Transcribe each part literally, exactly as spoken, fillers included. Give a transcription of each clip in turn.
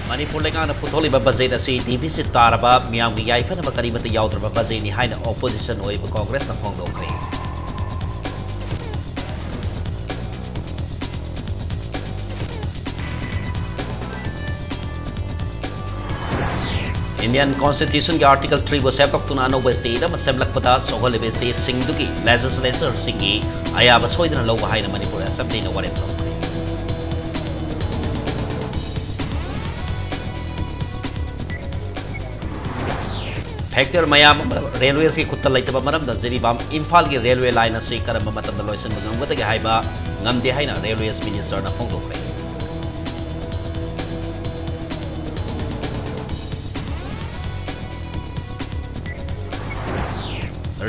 ꯃꯅꯤꯄꯨꯔ ꯂꯩꯉꯥꯛꯅ ꯄꯨꯊꯣꯛꯂꯤꯕ ꯕꯖꯦꯠ ꯑꯁꯤ ꯗꯤꯐꯤꯁꯤꯠ ꯇꯥꯔꯕ, ꯃꯤꯌꯥꯝꯒꯤ ꯌꯥꯏꯐꯅꯕ ꯀꯔꯤꯃꯠꯇ ꯌꯥꯎꯗ꯭ꯔꯕ ꯕꯖꯦꯠꯅꯤ ꯍꯥꯏꯅ ꯑꯣꯄꯣꯖꯤꯁꯟ ꯑꯣꯏꯔꯤꯕ ꯀꯣꯡꯒ꯭ꯔꯦꯁꯅ ꯐꯣꯡꯗꯣꯛꯈ꯭ꯔꯦ꯫ ꯏꯟꯗꯤꯌꯟ ꯀꯣꯟꯁꯇꯤꯇ꯭ꯌꯨꯁꯟꯒꯤ ꯑꯥꯔꯇꯤꯀꯜ ꯊ꯭ꯔꯤꯕꯨ ꯁꯦꯝꯗꯣꯛꯇꯨꯅ ꯑꯅꯧꯕ ꯁ꯭ꯇꯦꯠ ꯑꯃ ꯁꯦꯝꯂꯛꯄꯗ ꯁꯣꯛꯍꯜꯂꯤꯕ ꯁ꯭ꯇꯦꯠꯁꯤꯡꯗꯨꯒꯤ ꯂꯦꯖꯤꯁꯂꯦꯆꯔꯁꯤꯡꯒꯤ ꯑꯌꯥꯕ ꯁꯣꯏꯗꯅ ꯂꯧꯕ ꯍꯥꯏꯅ ꯃꯅꯤꯄꯨꯔ ꯑꯦꯁꯦꯝꯕ꯭ꯂꯤꯅ ꯋꯥꯔꯦꯞ ꯂꯧꯈ꯭ꯔꯦ꯫ ꯐꯦꯛꯇꯔ ꯃꯌꯥꯝ ꯑꯃ ꯔꯦꯜꯋꯦꯁꯀꯤ ꯈꯨꯠꯇ ꯂꯩꯇꯕ ꯃꯔꯝꯅ ꯖꯤꯔꯤꯕꯥꯝ ꯏꯝꯐꯥꯜꯒꯤ ꯔꯦꯜꯋꯦ ꯂꯥꯏꯟ ꯑꯁꯤ ꯀꯔꯝꯕ ꯃꯇꯝꯗ ꯂꯣꯏꯁꯤꯟꯕ ꯉꯝꯒꯗꯒꯦ ꯍꯥꯏꯕ ꯉꯝꯗꯦ ꯍꯥꯏꯅ ꯔꯦꯜꯋꯦꯁ ꯃꯤꯅꯤꯁꯇꯔꯅ ꯐꯣꯡꯗꯣꯛꯈ꯭ꯔꯦ꯫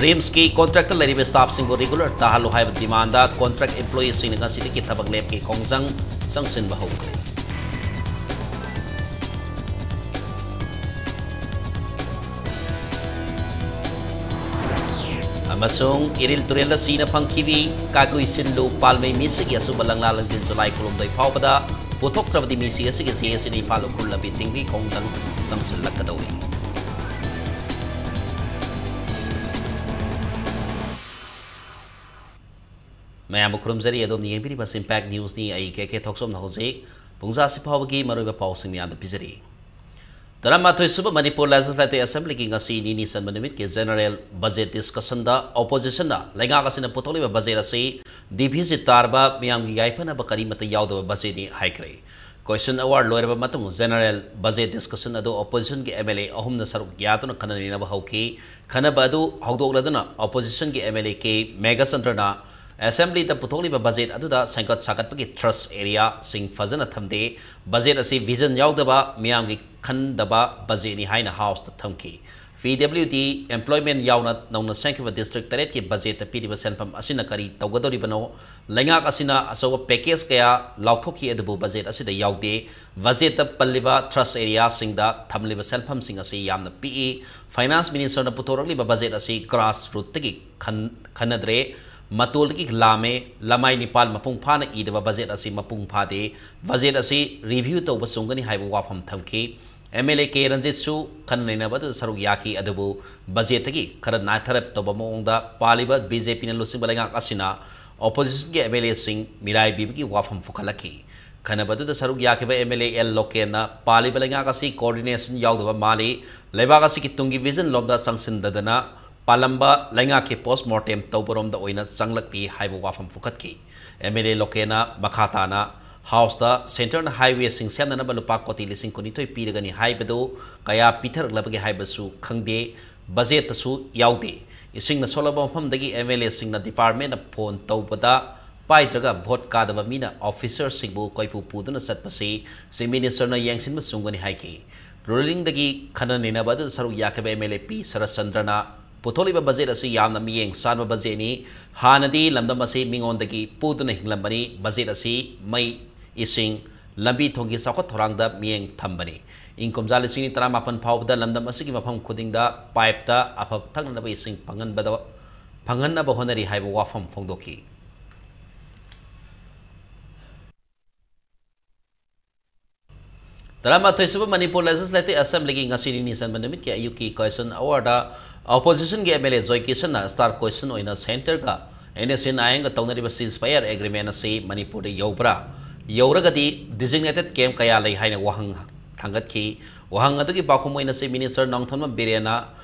ꯔꯤꯝꯁꯀꯤ ꯀꯣꯟꯇ꯭ꯔꯦꯛꯇ ꯂꯩꯔꯤꯕ ꯁ꯭ꯇꯥꯐꯁꯤꯡꯕꯨ ꯔꯤꯒꯨꯂꯔ ꯇꯥꯍꯜꯂꯨ ꯍꯥꯏꯕ ꯗꯤꯃꯥꯟꯗ ꯀꯣꯟꯇ꯭ꯔꯦꯛ ꯏꯝꯄ꯭ꯂꯣꯌꯤꯁꯤꯡꯅ ꯉꯁꯤꯗꯒꯤ ꯊꯕꯛ ꯂꯦꯞꯀꯤ ꯈꯣꯡꯖꯪ ꯆꯪꯁꯤꯟꯕ ꯍꯧꯈ꯭ꯔꯦ꯫ ꯑꯃꯁꯨꯡ ꯏꯔꯤꯜ ꯇꯨꯔꯦꯜꯗ ꯁꯤꯅ ꯐꯪꯈꯤꯕꯤ ꯀꯥꯒꯨꯏ ꯁꯤꯟꯂꯨ ꯄꯥꯜꯃꯩ ꯃꯤꯁꯤꯒꯤ ꯑꯆꯨꯝꯕ ꯂꯪꯂꯥ ꯂꯪꯖꯤꯟ ꯖꯨꯂꯥꯏ ꯀꯨꯟꯍꯨꯝꯗꯣꯏ ꯐꯥꯎꯕꯗ ꯄꯨꯊꯣꯛꯇ꯭ꯔꯕꯗꯤ ꯃꯤꯁꯤ ꯑꯁꯤꯒꯤ ꯖꯦ ꯑꯦꯁ ꯏꯝꯐꯥꯜ ꯎꯈ꯭ꯔꯨꯜ ꯂꯝꯕꯤ ꯊꯤꯡꯕꯒꯤ ꯈꯣꯡꯖꯪ ꯆꯪꯁꯤꯜꯂꯛꯀꯗꯧꯔꯤ꯫ ꯃꯌꯥꯝꯕꯨ ꯈꯨꯔꯨꯝꯖꯔꯤ, ꯑꯗꯣꯝꯅ ꯌꯦꯡꯕꯤꯔꯤꯕ ꯑꯁꯤ ꯏꯝꯄꯦꯛ ꯅ꯭ꯌꯨꯁꯅꯤ꯫ ꯑꯩ ꯀꯦ ꯀꯦ ꯊꯣꯛꯆꯣꯝꯅ ꯍꯧꯖꯤꯛ ꯄꯨꯡꯖꯥꯁꯤ ꯐꯥꯎꯕꯒꯤ ꯃꯔꯨꯑꯣꯏꯕ ꯄꯥꯎꯁꯤꯡ ꯃꯌꯥꯝꯗ ꯄꯤꯖꯔꯤ꯫ ꯇꯔꯥꯃꯥꯊꯣꯏ ꯁꯨꯕ ꯃꯅꯤꯄꯨꯔ ꯂꯦꯖꯤꯁꯂꯦꯇꯤꯚ ꯑꯦꯁꯦꯝꯕ꯭ꯂꯤꯒꯤ ꯉꯁꯤ ꯅꯤꯅꯤ ꯆꯟꯕ ꯅꯨꯃꯤꯠꯀꯤ ꯖꯦꯅꯔꯦꯜ ꯕꯖꯦꯠ ꯗꯤꯁꯀꯁꯟꯗ ꯑꯣꯄꯣꯖꯤꯁꯟꯅ ꯂꯩꯉꯥꯛ ꯑꯁꯤꯅ ꯄꯨꯊꯣꯛꯂꯤꯕ ꯕꯖꯦꯠ ꯑꯁꯤ ꯗꯤꯐꯤꯁꯤꯠ ꯇꯥꯔꯕ, ꯃꯤꯌꯥꯝꯒꯤ ꯌꯥꯏꯐꯅꯕ ꯀꯔꯤꯃꯠꯇ ꯌꯥꯎꯗꯕ ꯕꯖꯦꯠꯅꯤ ꯍꯥꯏꯈ꯭ꯔꯦ꯫ ꯀꯣꯏꯁꯟ ꯑꯋꯥꯔ ꯂꯣꯏꯔꯕ ꯃꯇꯨꯡ ꯖꯦꯅꯔꯦꯜ ꯕꯖꯦꯠ ꯗꯤꯁꯀꯁꯟ ꯑꯗꯨ ꯑꯣꯄꯣꯖꯤꯁꯟꯒꯤ ꯑꯦꯝ ꯑꯦꯜ ꯑꯦ ꯑꯍꯨꯝꯅ ꯁꯔꯨꯛ ꯌꯥꯗꯨꯅ ꯈꯟꯅ ꯅꯩꯅꯕ ꯍꯧꯈꯤ꯫ ꯈꯟꯅꯕ ꯑꯗꯨ ꯍꯧꯗꯣꯛꯂꯗꯨꯅ ꯑꯣꯄꯣꯖꯤꯁꯟꯒꯤ ꯑꯦꯝ ꯑꯦꯜ ꯑꯦ ꯀꯦ ꯃꯦꯘꯆꯟꯗ꯭ꯔꯅ ꯑꯦꯁꯦꯝꯕ꯭ꯂꯤꯗ ꯄꯨꯊꯣꯛꯂꯤꯕ ꯕꯖꯦꯠ ꯑꯗꯨꯗ ꯁꯦꯝꯒꯠ ꯁꯥꯒꯠꯄꯒꯤ ꯊ꯭ꯔꯁ ꯑꯦꯔꯤꯌꯥꯁꯤꯡ ꯐꯖꯅ ꯊꯝꯗꯦ, ꯕꯖꯦꯠ ꯑꯁꯤ ꯚꯤꯖꯟ ꯌꯥꯎꯗꯕ, ꯃꯤꯌꯥꯝꯒꯤ ꯈꯟꯗꯕ ꯕꯖꯦꯠꯅꯤ ꯍꯥꯏꯅ ꯍꯥꯎꯁꯇ ꯊꯝꯈꯤ꯫ ꯄꯤ ꯗꯕ꯭ꯂꯤꯎ ꯗꯤ, ꯑꯦꯝꯄ꯭ꯂꯣꯏꯃꯦꯟ ꯌꯥꯎꯅ ꯅꯧꯅ ꯁꯦꯝꯈꯤꯕ ꯗꯤꯁꯇ꯭ꯔꯤꯛ ꯇꯔꯦꯠꯀꯤ ꯕꯖꯦꯠꯇ ꯄꯤꯔꯤꯕ ꯁꯦꯟꯐꯝ ꯑꯁꯤꯅ ꯀꯔꯤ ꯇꯧꯒꯗꯧꯔꯤꯕꯅꯣ? ꯂꯩꯉꯥꯛ ꯑꯁꯤꯅ ꯑꯆꯧꯕ ꯄꯦꯀꯦꯖ ꯀꯌꯥ ꯂꯥꯎꯊꯣꯛꯈꯤ, ꯑꯗꯨꯕꯨ ꯕꯖꯦꯠ ꯑꯁꯤꯗ ꯌꯥꯎꯗꯦ꯫ ꯕꯖꯦꯠꯇ ꯄꯜꯂꯤꯕ ꯊ꯭ꯔꯁ ꯑꯦꯔꯤꯌꯥꯁꯤꯡꯗ ꯊꯝꯂꯤꯕ ꯁꯦꯟꯐꯝꯁꯤꯡ ꯑꯁꯤ ꯌꯥꯝꯅ ꯄꯤꯛꯏ꯫ ꯐꯥꯏꯅꯥꯟꯁ ꯃꯤꯅꯤꯁꯇꯔꯅ ꯄꯨꯊꯣꯔꯛꯂꯤꯕ ꯕꯖꯦꯠ ꯑꯁꯤ ꯒ꯭ꯔꯥꯁ ꯔꯨꯠꯇꯒꯤ ꯈꯟ-, ꯈꯟꯅꯗ꯭ꯔꯦ꯫ ꯃꯇꯣꯜꯗꯒꯤ ꯂꯥꯝꯃꯦ, ꯂꯃꯥꯏ ꯅꯤꯄꯥꯜ ꯃꯄꯨꯡ ꯐꯥꯅ ꯏꯗꯕ ꯕꯖꯦꯠ ꯑꯁꯤ ꯃꯄꯨꯡ ꯐꯥꯗꯦ, ꯕꯖꯦꯠ ꯑꯁꯤ ꯔꯤꯚ꯭ꯌꯨ ꯇꯧꯕ ꯆꯨꯝꯒꯅꯤ ꯍꯥꯏꯕ ꯋꯥꯐꯝ ꯊꯝꯈꯤ꯫ ꯑꯦꯝ ꯑꯦꯜ ꯑꯦ ꯀꯦ ꯔꯟꯖꯤꯠꯁꯨ ꯈꯟꯅ ꯅꯩꯅꯕ ꯑꯗꯨꯗ ꯁꯔꯨꯛ ꯌꯥꯈꯤ, ꯑꯗꯨꯕꯨ ꯕꯖꯦꯠꯇꯒꯤ ꯈꯔ ꯅꯥꯊꯔꯞ ꯇꯧꯕ ꯃꯑꯣꯡꯗ ꯄꯥꯜꯂꯤꯕ ꯕꯤ ꯖꯦ ꯄꯤꯅ ꯂꯨꯆꯤꯡꯕ ꯂꯩꯉꯥꯛ ꯑꯁꯤꯅ ꯑꯣꯄꯣꯖꯤꯁꯟꯒꯤ ꯑꯦꯝ ꯑꯦꯜ ꯑꯦꯁꯤꯡ ꯃꯤꯔꯥꯏꯕꯤꯕꯒꯤ ꯋꯥꯐꯝ ꯄꯨꯈꯠꯂꯛꯈꯤ꯫ ꯈꯟꯅꯕꯗꯨꯗ ꯁꯔꯨꯛ ꯌꯥꯈꯤꯕ ꯑꯦꯝ ꯑꯦꯜ ꯑꯦ ꯑꯦꯜ ꯂꯣꯀꯦꯟꯅ ꯄꯥꯜꯂꯤꯕ ꯂꯩꯉꯥꯛ ꯑꯁꯤ ꯀꯣꯑꯣꯔꯗꯤꯅꯦꯁꯟ ꯌꯥꯎꯗꯕ ꯃꯥꯜꯂꯤ, ꯂꯩꯕꯥꯛ ꯑꯁꯤꯒꯤ ꯇꯨꯡꯒꯤ ꯚꯤꯖꯟ ꯂꯣꯝꯗ ꯆꯪꯁꯤꯟꯗꯗꯅ ꯄꯥꯜꯂꯝꯕ ꯂꯩꯉꯥꯛꯀꯤ ꯄꯣꯁ ꯃꯣꯔꯇꯦꯝ ꯇꯧꯕꯔꯣꯝꯗ ꯑꯣꯏꯅ ꯆꯪꯂꯛꯂꯤ ꯍꯥꯏꯕ ꯋꯥꯐꯝ ꯄꯨꯈꯠꯈꯤ꯫ ꯑꯦꯝ ꯑꯦꯜ ꯑꯦ ꯂꯣꯀꯦꯟꯅ ꯃꯈꯥ ꯇꯥꯅ ꯍꯥꯎꯁꯇ ꯁꯦꯟꯇꯔꯅ ꯍꯥꯏꯋꯦꯁꯤꯡ ꯁꯦꯝꯅꯅꯕ ꯂꯨꯄꯥ ꯀꯣꯇꯤ ꯂꯤꯁꯤꯡ ꯀꯨꯟꯅꯤꯊꯣꯏ ꯄꯤꯔꯒꯅꯤ ꯍꯥꯏꯕꯗꯨ ꯀꯌꯥ ꯄꯤꯊꯔꯛꯂꯕꯒꯦ ꯍꯥꯏꯕꯁꯨ ꯈꯪꯗꯦ, ꯕꯖꯦꯠꯇꯁꯨ ꯌꯥꯎꯗꯦ꯫ ꯏꯁꯤꯡꯅ ꯁꯣꯛꯂꯕ ꯃꯐꯝꯗꯒꯤ ꯑꯦꯝ ꯑꯦꯜ ꯑꯦꯁꯤꯡꯅ ꯗꯤꯄꯥꯔꯠꯃꯦꯟꯅ ꯐꯣꯟ ꯇꯧꯕꯗ ꯄꯥꯏꯗ꯭ꯔꯒ ꯚꯣꯠ ꯀꯥꯗꯕ ꯃꯤꯅ ꯑꯣꯐꯤꯁꯔꯁꯤꯡꯕꯨ ꯀꯣꯏꯄꯨ ꯄꯨꯗꯨꯅ ꯆꯠꯄꯁꯤ ꯆꯤꯐ ꯃꯤꯅꯤꯁꯇꯔꯅ ꯌꯦꯡꯁꯤꯟꯕ ꯆꯨꯝꯒꯅꯤ ꯍꯥꯏꯈꯤ꯫ ꯔꯨꯂꯤꯡꯗꯒꯤ ꯈꯟꯅ ꯅꯩꯅꯕ ꯑꯗꯨꯗ ꯁꯔꯨꯛ ꯌꯥꯈꯤꯕ ꯑꯦꯝ ꯑꯦꯜ ꯑꯦ ꯄꯤ ꯁꯔꯠꯆꯟꯗ꯭ꯔꯅ ꯄꯨꯊꯣꯛꯂꯤꯕ ꯕꯖꯦꯠ ꯑꯁꯤ ꯌꯥꯝꯅ ꯃꯤꯠꯌꯦꯡ ꯆꯥꯟꯕ ꯕꯖꯦꯠꯅꯤ꯫ ꯍꯥꯟꯅꯗꯤ ꯂꯝꯗꯝ ꯑꯁꯤ ꯃꯤꯉꯣꯟꯗꯒꯤ ꯄꯨꯗꯨꯅ ꯍꯤꯡꯂꯝꯕꯅꯤ꯫ ꯕꯖꯦꯠ ꯑꯁꯤ ꯃꯩ, ꯏꯁꯤꯡ, ꯂꯝꯕꯤ ꯊꯣꯡꯒꯤ ꯆꯥꯎꯈꯠ ꯊꯧꯔꯥꯡꯗ ꯃꯤꯠꯌꯦꯡ ꯊꯝꯕꯅꯤ꯫ ꯏꯪ ꯀꯨꯝꯖꯥ ꯂꯤꯁꯤꯡ ꯑꯅꯤ ꯇꯔꯥꯃꯥꯄꯟ ꯐꯥꯎꯕꯗ ꯂꯝꯗꯝ ꯑꯁꯤꯒꯤ ꯃꯐꯝ ꯈꯨꯗꯤꯡꯗ ꯄꯥꯏꯞꯇ ꯑꯐꯕ ꯊꯛꯅꯅꯕ ꯏꯁꯤꯡ ꯐꯪꯍꯟꯕꯗ, ꯐꯪꯍꯟꯅꯕ ꯍꯣꯠꯅꯔꯤ ꯍꯥꯏꯕ ꯋꯥꯐꯝ ꯐꯣꯡꯗꯣꯛꯈꯤ꯫ ꯇꯔꯥꯃꯥꯊꯣꯏ ꯁꯨꯕ ꯃꯅꯤꯄꯨꯔ ꯂꯦꯖꯤꯁꯂꯦꯇꯤꯚ ꯑꯦꯁꯦꯝꯕ꯭ꯂꯤꯒꯤ ꯉꯁꯤ ꯅꯤꯅꯤ ꯆꯟꯕ ꯅꯨꯃꯤꯠꯀꯤ ꯑꯌꯨꯛꯀꯤ ꯀ꯭ꯋꯦꯁꯟ ꯑꯋꯥꯔꯗ ꯑꯣꯄꯣꯖꯤꯁꯟꯒꯤ ꯑꯦꯝ ꯑꯦꯜ ꯑꯦ ꯖꯣꯏ ꯀꯤꯁꯟꯅ ꯁ꯭ꯇꯥꯔ ꯀ꯭ꯋꯦꯁꯟ ꯑꯣꯏꯅ ꯁꯦꯟꯇꯔꯒ ꯑꯦꯟ ꯑꯦꯁ ꯑꯦꯟ ꯑꯥꯏ ꯑꯦꯝꯒ ꯇꯧꯅꯔꯤꯕ ꯁꯤꯖ ꯐꯥꯌꯔ ꯑꯦꯒ꯭ꯔꯤꯃꯦꯟ ꯑꯁꯤ ꯃꯅꯤꯄꯨꯔꯗ ꯌꯧꯕ꯭ꯔꯥ? ꯌꯧꯔꯒꯗꯤ ꯗꯤꯖꯤꯒꯅꯦꯇꯦꯗ ꯀꯦꯝꯞ ꯀꯌꯥ ꯂꯩ ꯍꯥꯏꯅ ꯋꯥꯍꯪ ꯊꯥꯡꯒꯠꯈꯤ꯫ ꯋꯥꯍꯪ ꯑꯗꯨꯒꯤ ꯄꯥꯎꯈꯨꯝ ꯑꯣꯏꯅ ꯆꯤꯐ ꯃꯤꯅꯤꯁꯇꯔ ꯅꯣꯡꯊꯣꯝꯕꯝ ꯕꯤꯔꯦꯟꯅ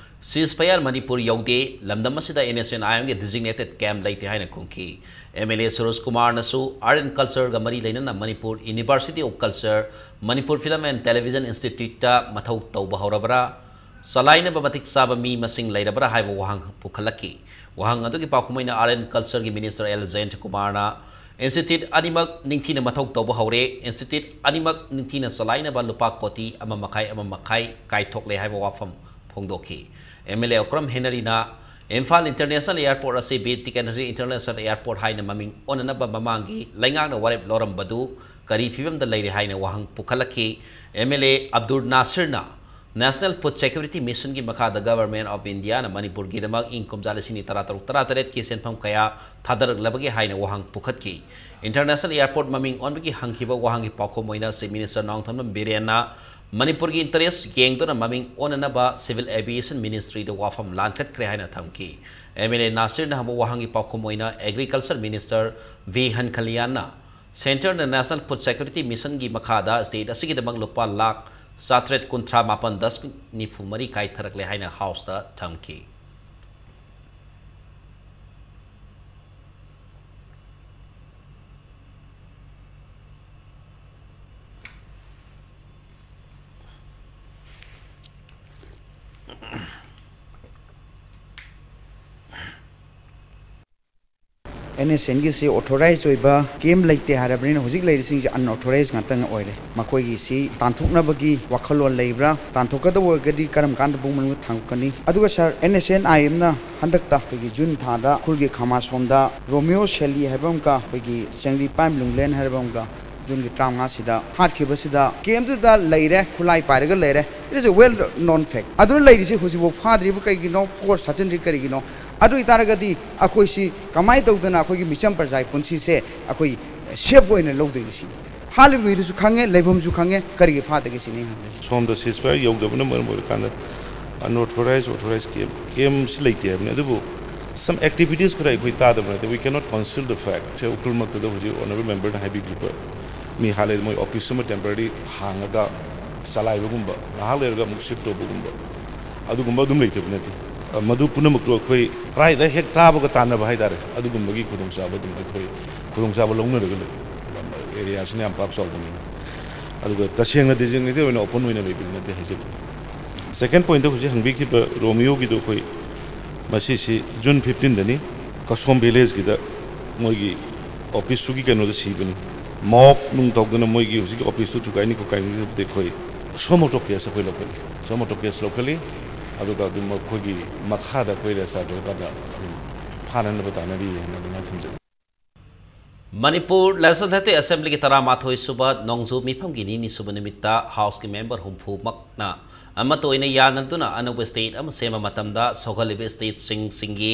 ꯁꯤꯖ ꯐꯥꯌꯔ ꯃꯅꯤꯄꯨꯔ ꯌꯧꯗꯦ, ꯂꯝꯗꯝ ꯑꯁꯤꯗ ꯑꯦꯟ ꯑꯦꯁ ꯑꯦꯟ ꯑꯥꯏ ꯑꯦꯝꯒꯤ ꯗꯤꯖꯤꯒꯅꯦꯇꯦꯗ ꯀꯦꯝꯞ ꯂꯩꯇꯦ ꯍꯥꯏꯅ ꯈꯨꯝꯈꯤ꯫ ꯑꯦꯝ ꯑꯦꯜ ꯑꯦ ꯁꯨꯔꯖ ꯀꯨꯃꯥꯔꯅꯁꯨ ꯑꯥꯔꯠ ꯑꯦꯟ ꯀꯜꯆꯔꯒ ꯃꯔꯤ ꯂꯩꯅꯅ Manipur university of culture, Manipur film and television ꯏꯟꯁꯇꯤꯇ꯭ꯌꯨꯠꯇ ꯃꯊꯧ ꯇꯧꯕ ꯍꯧꯔꯕ꯭ꯔꯥ? ꯆꯂꯥꯏꯅꯕ ꯃꯇꯤꯛ ꯆꯥꯕ ꯃꯤ ꯃꯁꯤꯡ ꯂꯩꯔꯕ꯭ꯔꯥ ꯍꯥꯏꯕ ꯋꯥꯍꯪ ꯄꯨꯈꯠꯂꯛꯈꯤ꯫ ꯋꯥꯍꯪ ꯑꯗꯨꯒꯤ ꯄꯥꯎꯈꯨꯝ ꯑꯣꯏꯅ ꯑꯥꯔꯠ ꯑꯦꯟ ꯀꯜꯆꯔꯒꯤ ꯃꯤꯅꯤꯁꯇꯔ ꯑꯦꯜ ꯖꯌꯟꯇ ꯀꯨꯃꯥꯔꯅ ꯏꯟꯁꯇꯤꯇ꯭ꯌꯨꯠ ꯑꯅꯤꯃꯛ ꯅꯤꯡꯊꯤꯅ ꯃꯊꯧ ꯇꯧꯕ ꯍꯧꯔꯦ, ꯏꯟꯁꯇꯤꯇ꯭ꯌꯨꯠ ꯑꯅꯤꯃꯛ ꯅꯤꯡꯊꯤꯅ ꯆꯂꯥꯏꯅꯕ ꯂꯨꯄꯥ ꯀꯣꯇꯤ ꯑꯃ ꯃꯈꯥꯏ, ꯑꯃ ꯃꯈꯥꯏ ꯀꯥꯏꯊꯣꯛꯂꯦ ꯍꯥꯏꯕ ꯋꯥꯐꯝ ꯐꯣꯡꯗꯣꯛꯈꯤ꯫ ꯑꯦꯝ ꯑꯦꯜ ꯑꯦ ꯑꯣꯀ꯭ꯔꯝ ꯍꯦꯅꯔꯤꯅ ꯏꯝꯐꯥꯜ ꯏꯟꯇꯔꯅꯦꯁꯅꯦꯜ ꯑꯦꯌꯔꯄꯣꯔꯠ ꯑꯁꯤ ꯕꯤꯔ ꯇꯤꯀꯦꯟꯗ꯭ꯔꯖꯤ ꯏꯟꯇꯔꯅꯦꯁꯅꯦꯜ ꯑꯦꯌꯔꯄꯣꯔꯠ ꯍꯥꯏꯅ ꯃꯃꯤꯡ ꯑꯣꯟꯅꯅꯕ ꯃꯃꯥꯡꯒꯤ ꯂꯩꯉꯥꯛꯅ ꯋꯥꯔꯦꯞ ꯂꯧꯔꯝꯕꯗꯨ ꯀꯔꯤ ꯐꯤꯕꯝꯗ ꯂꯩꯔꯦ ꯍꯥꯏꯅ ꯋꯥꯍꯪ ꯄꯨꯈꯠꯂꯛꯈꯤ꯫ ꯑꯦꯝ ꯑꯦꯜ ꯑꯦ ꯑꯕꯗꯨꯜ ꯅꯥꯁꯤꯔꯅ National Food Security Missionꯒꯤ ꯃꯈꯥꯗ Government of Indiaꯅ ꯃꯅꯤꯄꯨꯔꯒꯤꯗꯃꯛ ꯏꯪ ꯀꯨꯝꯖꯥ ꯂꯤꯁꯤꯡ ꯑꯅꯤ ꯇꯔꯥꯇꯔꯨꯛ ꯇꯔꯥꯇꯔꯦꯠꯀꯤ ꯁꯦꯟꯐꯝ ꯀꯌꯥ ꯊꯥꯗꯔꯛꯂꯕꯒꯦ ꯍꯥꯏꯅ ꯋꯥꯍꯪ ꯄꯨꯈꯠꯈꯤ꯫ International Airport ꯃꯃꯤꯡ ꯑꯣꯟꯕꯒꯤ ꯍꯪꯈꯤꯕ ꯋꯥꯍꯪꯒꯤ ꯄꯥꯎꯈꯨꯝ ꯑꯣꯏꯅ Chief Minister ꯅꯣꯡꯊꯣꯝꯕꯝ ꯕꯤꯔꯦꯟꯅ ꯃꯅꯤꯄꯨꯔꯒꯤ interest ꯌꯦꯡꯗꯨꯅ ꯃꯃꯤꯡ ꯑꯣꯟꯅꯅꯕ Civil Aviation Ministryꯗ ꯋꯥꯐꯝ ꯂꯥꯟꯈꯠꯈ꯭ꯔꯦ ꯍꯥꯏꯅ ꯊꯝꯈꯤ꯫ MLA ꯅꯥꯁꯤꯔꯅ ꯍꯪꯕ ꯋꯥꯍꯪꯒꯤ ꯄꯥꯎꯈꯨꯝ ꯑꯣꯏꯅ Agriculture Minister V ꯍꯟꯈꯂꯤꯌꯥꯟꯅ Centreꯅ National Food Security Missionꯒꯤ ꯃꯈꯥꯗ state ꯑꯁꯤꯒꯤꯗꯃꯛ ꯂꯨꯄꯥ ꯂꯥꯈ ꯆꯥꯇ꯭ꯔꯦꯠ ꯀꯨꯟꯊ꯭ꯔꯥ ꯃꯥꯄꯟ ꯗꯁꯃꯤꯛ ꯅꯤꯐꯨ ꯃꯔꯤ ꯀꯥꯏꯊꯔꯛꯂꯦ ꯍꯥꯏꯅ Houseꯇ ꯊꯝꯈꯤ꯫ NSNꯒꯤꯁꯤ authorized ꯑꯣꯏꯕ camp ꯂꯩꯇꯦ ꯍꯥꯏꯔꯕꯅꯤꯅ ꯍꯧꯖꯤꯛ ꯂꯩꯔꯤꯁꯤꯡꯁꯦ unauthorized ꯉꯥꯛꯇꯪ ꯑꯣꯏꯔꯦ꯫ ꯃꯈꯣꯏꯒꯤꯁꯤ ꯇꯥꯟꯊꯣꯛꯅꯕꯒꯤ ꯋꯥꯈꯜꯂꯣꯟ ꯂꯩꯕ꯭ꯔꯥ, ꯇꯥꯟꯊꯣꯛꯀꯗꯕ ꯑꯣꯏꯔꯒꯗꯤ ꯀꯔꯝ ꯀꯥꯟꯗ ꯄꯨꯡ ꯃꯅꯨꯡꯗ ꯊꯥꯡꯗꯣꯛꯀꯅꯤ? ꯑꯗꯨꯒ sir, NSNIMꯅ ꯍꯟꯗꯛꯇ ꯑꯩꯈꯣꯏꯒꯤ June ꯊꯥꯗ ꯎꯈ꯭ꯔꯨꯜꯒꯤ ꯈꯥꯃꯥꯁꯣꯝꯗ ꯔꯣꯃꯤꯌꯣ ꯁꯦꯂꯤ ꯍꯥꯏꯕ ꯑꯃꯒ ꯑꯩꯈꯣꯏꯒꯤ ꯆꯤꯡꯂꯤꯄꯥꯏꯝ ꯂꯨꯡꯂꯦꯟ ꯍꯥꯏꯕ ꯑꯃꯒ Juneꯒꯤ ꯇꯔꯥꯃꯉꯥꯁꯤꯗ ꯍꯥꯠꯈꯤꯕꯁꯤꯗ campꯇꯨꯗ ꯂꯩꯔꯦ, ꯈꯨꯠꯂꯥꯏ ꯄꯥꯏꯔꯒ ꯂꯩꯔꯦ꯫ It is a well known fact꯫ ꯑꯗꯨ ꯂꯩꯔꯤꯁꯤ ꯍꯧꯖꯤꯛꯐꯥꯎ ꯐꯥꯗ꯭ꯔꯤꯕ ꯀꯩꯒꯤꯅꯣ? Force ꯊꯥꯖꯤꯟꯗ꯭ꯔꯤ ꯀꯔꯤꯒꯤꯅꯣ? ꯑꯗꯨ ꯑꯣꯏꯇꯥꯔꯒꯗꯤ ꯑꯩꯈꯣꯏꯁꯤ ꯀꯃꯥꯏꯅ ꯇꯧꯗꯅ ꯑꯩꯈꯣꯏꯒꯤ ꯃꯤꯆꯝ ꯄ꯭ꯔꯖꯥꯒꯤ ꯄꯨꯟꯁꯤꯁꯦ ꯑꯩꯈꯣꯏ safe ꯑꯣꯏꯅ ꯂꯧꯗꯣꯏꯅꯣ ꯁꯤꯅꯤ꯫ ꯍꯥꯠꯂꯤꯕ ꯃꯤꯗꯨꯁꯨ ꯈꯪꯉꯦ, ꯂꯩꯐꯝꯁꯨ ꯈꯪꯉꯦ, ꯀꯔꯤꯒꯤ ꯐꯥꯗꯒꯦ ꯁꯤꯅꯤ ꯑꯩꯅ ꯍꯪꯗꯣꯏꯁꯦ꯫ ꯁꯣꯝꯗ ceasefire ꯌꯧꯗꯕꯅ ꯃꯔꯝ ꯑꯣꯏꯔꯀꯥꯟꯗ unauthorized, authorized camp, campꯁꯤ ꯂꯩꯇꯦ ꯍꯥꯏꯕꯅꯤ꯫ ꯑꯗꯨꯕꯨ some activities ꯈꯔ ꯑꯩꯈꯣꯏ ꯇꯥꯗꯕ ꯅꯠꯇꯦ꯫ We cannot conceal the fact꯫ ꯁꯦ ꯎꯈ꯭ꯔꯨꯜꯃꯛꯇꯗ ꯍꯧꯖꯤꯛ honourable memberꯅ ꯍꯥꯏꯕꯤꯈꯤꯕ ꯃꯤ ꯍꯥꯠꯂꯦ, ꯃꯣꯏ office ꯑꯃ temporary ꯍꯥꯡꯉꯒ ꯆꯂꯥꯏꯕꯒꯨꯝꯕ, ꯉꯥꯏꯍꯥꯛ ꯂꯩꯔꯒ ꯑꯃꯨꯛ shift ꯇꯧꯕꯒꯨꯝꯕ, ꯑꯗꯨꯒꯨꯝꯕ ꯑꯗꯨꯝ ꯂꯩꯇꯕ ꯅꯠꯇꯦ꯫ ꯑ, ꯃꯗꯨ ꯄꯨꯝꯅꯃꯛꯇꯨ ꯑꯩꯈꯣꯏ ꯀꯗꯥꯏꯗ ꯍꯦꯛ ꯇꯥꯕꯒ ꯇꯥꯟꯅꯕ ꯍꯥꯏꯇꯥꯔꯦ, ꯑꯗꯨꯒꯨꯝꯕꯒꯤ ꯈꯨꯗꯣꯡꯆꯥꯕ ꯑꯗꯨꯝ ꯑꯩꯈꯣꯏ ꯈꯨꯗꯣꯡꯆꯥꯕ ꯂꯧꯅꯔꯒ ꯂꯩ꯫ Areaꯁꯤꯅ ꯌꯥꯝ ꯄꯥꯛ ꯆꯥꯎꯕꯅꯤꯅ꯫ ꯑꯗꯨꯒ ꯇꯁꯦꯡꯅ designated ꯑꯣꯏꯅ open ꯑꯣꯏꯅ ꯂꯩꯕꯗꯤ ꯅꯠꯇꯦ ꯍꯥꯏꯖꯒꯦ꯫ Second pointꯇ ꯍꯧꯖꯤꯛ ꯍꯪꯕꯤꯈꯤꯕ ꯔꯣꯃꯤꯌꯣꯒꯤꯗꯣ ꯑꯩꯈꯣꯏ ꯃꯁꯤꯁꯤ June fifteenꯗꯅꯤ, ꯀꯁꯣꯝ villageꯀꯤꯗ ꯃꯣꯏꯒꯤ officeꯇꯨꯒꯤ ꯀꯩꯅꯣꯗ ꯁꯤꯕꯅꯤ꯫ Mob ꯅꯨꯡ ꯇꯧꯗꯅ ꯃꯣꯏꯒꯤ ꯍꯧꯖꯤꯛꯀꯤ officeꯇꯨ ꯊꯨꯒꯥꯏꯅꯤ ꯈꯣꯠꯀꯥꯏꯅꯤ ꯍꯥꯏꯕꯗꯤ ꯑꯩꯈꯣꯏ suo motu case ꯑꯩꯈꯣꯏ ꯂꯧꯈꯠꯂꯤ꯫ Suo motu case ꯂꯧꯈꯠꯂꯤ꯫ ꯑꯗꯨꯒ ꯑꯗꯨꯝ ꯃꯈꯣꯏꯒꯤ ꯃꯈꯥꯗ ꯑꯩꯈꯣꯏ arrest ꯇꯧꯔꯀꯥꯟꯗ ꯑꯗꯨꯝ ꯐꯥꯅꯅꯕ ꯇꯥꯟꯅꯔꯤ ꯍꯥꯏꯅ ꯑꯗꯨꯃꯥꯏꯅ ꯊꯝꯖꯒꯦ꯫ ꯃꯅꯤꯄꯨꯔ Legislative Assemblyꯒꯤ ꯇꯔꯥꯃꯥꯊꯣꯏ ꯁꯨꯕ ꯅꯣꯡꯖꯨ ꯃꯤꯐꯝꯒꯤ ꯅꯤꯅꯤ ꯁꯨꯕ ꯅꯨꯃꯤꯠꯇ Houseꯀꯤ member ꯍꯨꯝꯐꯨꯃꯛꯅ ꯑꯃꯠꯇ ꯑꯣꯏꯅ ꯌꯥꯅꯗꯨꯅ ꯑꯅꯧꯕ state ꯑꯃ ꯁꯦꯝꯕ ꯃꯇꯝꯗ ꯁꯧꯒꯠꯂꯤꯕ stateꯁꯤꯡꯁꯤꯡꯒꯤ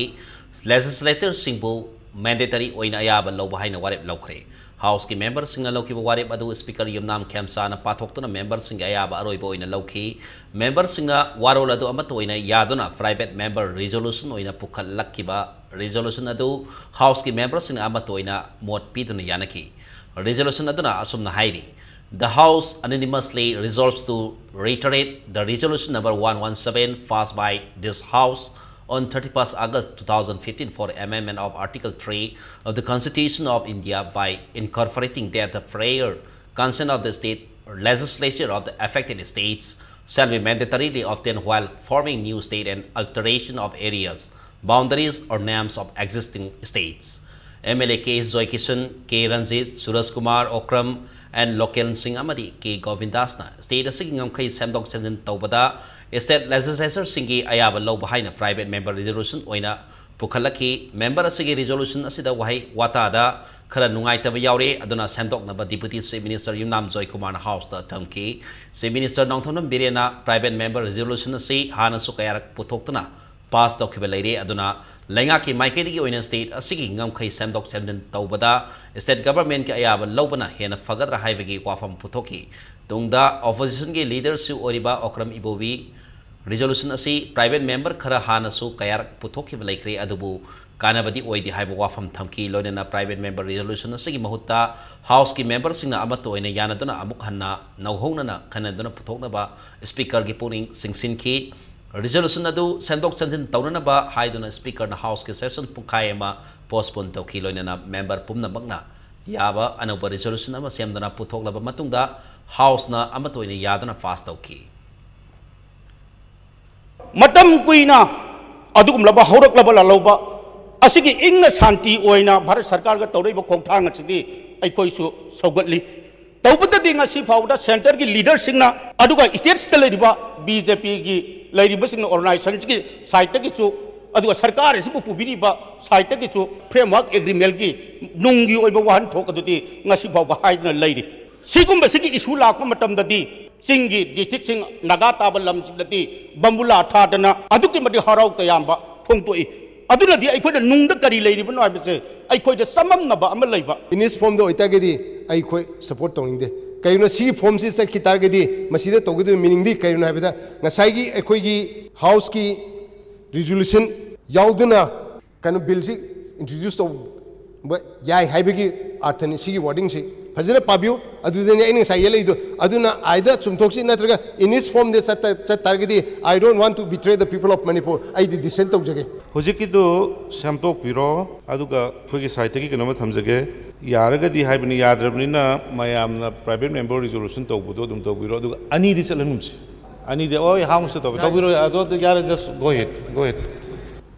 legislatorꯁꯤꯡꯕꯨ mandatory ꯑꯣꯏꯅ ꯑꯌꯥꯕ ꯂꯧꯕ ꯍꯥꯏꯅ ꯋꯥꯔꯦꯞ ꯂꯧꯈ꯭ꯔꯦ꯫ Houseꯀꯤ memberꯁꯤꯡꯅ ꯂꯧꯈꯤꯕ ꯋꯥꯔꯦꯞ ꯑꯗꯨ Speaker ꯌꯨꯝꯅꯥꯝ ꯈꯦꯝꯆꯥꯅ ꯄꯥꯊꯣꯛꯇꯨꯅ memberꯁꯤꯡꯒꯤ ꯑꯌꯥꯕ ꯑꯔꯣꯏꯕ ꯑꯣꯏꯅ ꯂꯧꯈꯤ꯫ Memberꯁꯤꯡꯅ ꯋꯥꯔꯣꯜ ꯑꯗꯨ ꯑꯃꯠꯇ ꯑꯣꯏꯅ ꯌꯥꯗꯨꯅ private member resolution ꯑꯣꯏꯅ ꯄꯨꯈꯠꯂꯛꯈꯤꯕ resolution ꯑꯗꯨ Houseꯀꯤ memberꯁꯤꯡꯅ ꯑꯃꯠꯇ ꯑꯣꯏꯅ ꯃꯣꯠ ꯄꯤꯗꯨꯅ ꯌꯥꯅꯈꯤ꯫ Resolution ꯑꯗꯨꯅ ꯑꯁꯨꯝꯅ ꯍꯥꯏꯔꯤ, "The House unanimously resolves to reiterate the resolution number one one seven passed by this House on thirty-first August two thousand fifteen for amendment of Article three of the Constitution of India by incorporating that the prior consent of the state legislature of the affected states shall be mandatorily obtained while forming new state and alteration of areas, boundaries or names of existing states." MLA K Joykisan, K Ranjit, Suraj Kumar Okram and Loken Singh ꯑꯃꯗꯤ K Govindasꯅ state ꯑꯁꯤꯒꯤ ꯉꯝꯈꯩ ꯁꯦꯝꯗꯣꯛ ꯁꯦꯝꯖꯤꯟ ꯇꯧꯕꯗ state legislatureꯁꯤꯡꯒꯤ ꯑꯌꯥꯕ ꯂꯧꯕ ꯍꯥꯏꯅ private member resolution ꯑꯣꯏꯅ ꯄꯨꯈꯠꯂꯛꯈꯤ꯫ Member ꯑꯁꯤꯒꯤ resolution ꯑꯁꯤꯗ ꯋꯥꯍꯩ ꯋꯥꯇꯥꯗ ꯈꯔ ꯅꯨꯡꯉꯥꯏꯇꯕ ꯌꯥꯎꯔꯦ, ꯑꯗꯨꯅ ꯁꯦꯝꯗꯣꯛꯅꯕ Deputy Chief Minister ꯌꯨꯝꯅꯥꯝ ꯖꯣꯏꯀꯨꯃꯥꯔꯅ Houseꯇ ꯊꯝꯈꯤ꯫ Chief Minister Nongthombam ꯕꯤꯔꯦꯟꯅ private member resolution ꯑꯁꯤ ꯍꯥꯟꯅꯁꯨ ꯀꯌꯥꯔꯛ ꯄꯨꯊꯣꯛꯇꯨꯅ pass ꯇꯧꯈꯤꯕ ꯂꯩꯔꯦ, ꯑꯗꯨꯅ ꯂꯩꯉꯥꯛꯀꯤ ꯃꯥꯏꯀꯩꯗꯒꯤ ꯑꯣꯏꯅ state ꯑꯁꯤꯒꯤ ꯉꯝꯈꯩ ꯁꯦꯝꯗꯣꯛ ꯁꯦꯝꯖꯤꯟ ꯇꯧꯕꯗ state governmentꯀꯤ ꯑꯌꯥꯕ ꯂꯧꯕꯅ ꯍꯦꯟꯅ ꯐꯒꯗ꯭ꯔꯥ ꯍꯥꯏꯕꯒꯤ ꯋꯥꯐꯝ ꯄꯨꯊꯣꯛꯈꯤ꯫ ꯇꯨꯡꯗ oppositionꯒꯤ leaderꯁꯨ ꯑꯣꯏꯔꯤꯕ ꯑꯣꯀ꯭ꯔꯝ ꯏꯕꯣꯕꯤ resolution ꯑꯁꯤ private member ꯈꯔ ꯍꯥꯟꯅꯁꯨ ꯀꯌꯥꯔꯛ ꯄꯨꯊꯣꯛꯈꯤꯕ ꯂꯩꯈ꯭ꯔꯦ, ꯑꯗꯨꯕꯨ ꯀꯥꯟꯅꯕꯗꯤ ꯑꯣꯏꯗꯦ ꯍꯥꯏꯕ ꯋꯥꯐꯝ ꯊꯝꯈꯤ꯫ ꯂꯣꯏꯅꯅ private member resolution ꯑꯁꯤꯒꯤ ꯃꯍꯨꯠꯇ Houseꯀꯤ memberꯁꯤꯡꯅ ꯑꯃꯠꯇ ꯑꯣꯏꯅ ꯌꯥꯅꯗꯨꯅ ꯑꯃꯨꯛ ꯍꯟꯅ ꯅꯧꯍꯧꯅꯅ ꯈꯟꯅꯗꯨꯅ ꯄꯨꯊꯣꯛꯅꯕ Speakerꯒꯤ ꯄꯨꯛꯅꯤꯡ ꯆꯤꯡꯁꯤꯟꯈꯤ꯫ Resolution ꯑꯗꯨ ꯁꯦꯝꯗꯣꯛ ꯁꯦꯝꯖꯤꯟ ꯇꯧꯅꯅꯕ ꯍꯥꯏꯗꯨꯅ Speakerꯅ Houseꯀꯤ session ꯄꯨꯡꯈꯥꯏ ꯑꯃ postpone ꯇꯧꯈꯤ꯫ ꯂꯣꯏꯅꯅ member ꯄꯨꯝꯅꯃꯛꯅ ꯌꯥꯕ ꯑꯅꯧꯕ resolution ꯑꯃ ꯁꯦꯝꯗꯨꯅ ꯄꯨꯊꯣꯛꯂꯕ ꯃꯇꯨꯡꯗ Houseꯅ ꯑꯃꯠꯇ ꯑꯣꯏꯅ ꯌꯥꯗꯨꯅ pass ꯇꯧꯈꯤ꯫ ꯃꯇꯝ ꯀꯨꯏꯅ ꯑꯗꯨꯒꯨꯝꯂꯕ ꯍꯧꯔꯛꯂꯕ ꯂꯥꯜꯍꯧꯕ ꯑꯁꯤꯒꯤ ꯏꯪꯅ ꯁꯥꯟꯇꯤ ꯑꯣꯏꯅ ꯚꯥꯔꯠ ꯁꯔꯀꯥꯔꯒ ꯇꯧꯔꯛꯏꯕ ꯈꯣꯡꯊꯥꯡ ꯑꯁꯤꯗꯤ ꯑꯩꯈꯣꯏꯁꯨ ꯁꯧꯒꯠꯂꯤ꯫ ꯇꯧꯕꯇꯗꯤ ꯉꯁꯤ ꯐꯥꯎꯕꯗ centreꯒꯤ leaderꯁꯤꯡꯅ, ꯑꯗꯨꯒ statesꯇ ꯂꯩꯔꯤꯕ BJPꯒꯤ ꯂꯩꯔꯤꯕꯁꯤꯡꯅ, organizationꯒꯤ sideꯇꯒꯤꯁꯨ ꯑꯗꯨꯒ ꯁꯔꯀꯥꯔ ꯑꯁꯤꯕꯨ ꯄꯨꯕꯤꯔꯤꯕ ꯁꯥꯏꯠꯇꯒꯤꯁꯨ ꯐ꯭ꯔꯦꯝꯋꯥꯔꯛ ꯑꯦꯒ꯭ꯔꯤꯃꯦꯟꯒꯤ ꯅꯨꯡꯒꯤ ꯑꯣꯏꯕ ꯋꯥꯍꯟꯊꯣꯛ ꯑꯗꯨꯗꯤ ꯉꯁꯤ ꯐꯥꯎꯕ ꯍꯥꯏꯗꯨꯅ ꯂꯩꯔꯤ꯫ ꯁꯤꯒꯨꯝꯕꯁꯤꯒꯤ ꯏꯁꯨ ꯂꯥꯛꯄ ꯃꯇꯝꯗꯗꯤ ꯆꯤꯡꯒꯤ ꯗꯤꯁꯇ꯭ꯔꯤꯛꯁꯤꯡ ꯅꯥꯒꯥ ꯇꯥꯕ ꯂꯝꯁꯤꯡꯗꯗꯤ ꯕꯝꯕꯨꯂꯥ ꯊꯥꯗꯅ ꯑꯗꯨꯛꯀꯤ ꯃꯇꯤꯛ ꯍꯔꯥꯎ ꯇꯌꯥꯝꯕ ꯐꯣꯡꯗꯣꯛꯏ꯫ ꯑꯗꯨꯅꯗꯤ ꯑꯩꯈꯣꯏꯅ ꯅꯨꯡꯗ ꯀꯔꯤ ꯂꯩꯔꯤꯕꯅꯣ ꯍꯥꯏꯕꯁꯦ ꯑꯩꯈꯣꯏꯗ ꯆꯃꯝꯅꯕ ꯑꯃ ꯂꯩꯕ꯫ ꯏꯟ ꯏꯁ ꯐꯣꯔꯝꯗ ꯑꯣꯏꯇꯥꯔꯒꯗꯤ ꯑꯩꯈꯣꯏ ꯁꯄꯣꯔꯠ ꯇꯧꯅꯤꯡꯗꯦ꯫ ꯀꯩꯒꯤꯅꯣ, ꯁꯤꯒꯤ ꯐꯣꯔꯝꯁꯤ ꯆꯠꯈꯤ ꯇꯥꯔꯒꯗꯤ ꯃꯁꯤꯗ ꯇꯧꯒꯗꯕ ꯃꯤꯅꯤꯡꯗꯤ ꯀꯩꯅꯣ ꯍꯥꯏꯕꯗ, ꯉꯁꯥꯏꯒꯤ ꯑꯩꯈꯣꯏꯒꯤ ꯍꯥꯎꯁꯀꯤ ꯔꯤꯖꯣꯂꯨꯁꯟ ꯌꯥꯎꯗꯨꯅ ꯀꯩꯅꯣ ꯕꯤꯜꯁꯤ ꯏꯟꯇ꯭ꯔꯣꯗ꯭ꯌꯨꯁ ꯇꯧꯕ ꯌꯥꯏ ꯍꯥꯏꯕꯒꯤ ꯑꯥꯔꯊꯅꯤ ꯁꯤꯒꯤ ꯋꯥꯔꯗꯤꯡꯁꯤ꯫ ꯐꯖꯅ ꯄꯥꯕꯤꯌꯨ꯫ ꯑꯗꯨꯗꯅꯤ ꯑꯩꯅ ꯉꯁꯥꯏ ꯌꯦꯛꯂꯛꯏꯗꯣ꯫ ꯑꯗꯨꯅ either ꯆꯨꯝꯊꯣꯛꯁꯤ, ꯅꯠꯇ꯭ꯔꯒ ꯏꯟ ꯏꯁ ꯐꯣꯔꯝꯗ ꯆꯠꯇ- ꯆꯠ ꯇꯥꯔꯒꯗꯤ, I don't want to betray the people of Manipur, ꯑꯩꯗꯤ dissent ꯇꯧꯖꯒꯦ꯫ ꯍꯧꯖꯤꯛꯀꯤꯗꯨ ꯁꯦꯝꯗꯣꯛꯄꯤꯔꯣ꯫ ꯑꯗꯨꯒ ꯑꯩꯈꯣꯏꯒꯤ ꯁꯥꯏꯠꯇꯒꯤ ꯀꯩꯅꯣꯝꯃ ꯊꯝꯖꯒꯦ꯫ ꯌꯥꯔꯒꯗꯤ ꯍꯥꯏꯕꯅꯤ, ꯌꯥꯗ꯭ꯔꯕꯅꯤꯅ ꯃꯌꯥꯝꯅ private member resolution ꯇꯧꯕꯗꯣ ꯑꯗꯨꯝ ꯇꯧꯕꯤꯔꯣ꯫ ꯑꯗꯨꯒ ꯑꯅꯤꯗꯤ ꯆꯠꯍꯟꯒꯨꯝꯁꯤ꯫ ꯑꯅꯤꯗꯤ, ꯍꯣꯏ, ꯍꯥꯎꯁꯇ ꯇꯧꯕ ꯇꯧꯕꯤꯔꯣ꯫ ꯑꯗꯣ ꯌꯥꯔꯦ, just go ahead, go ahead꯫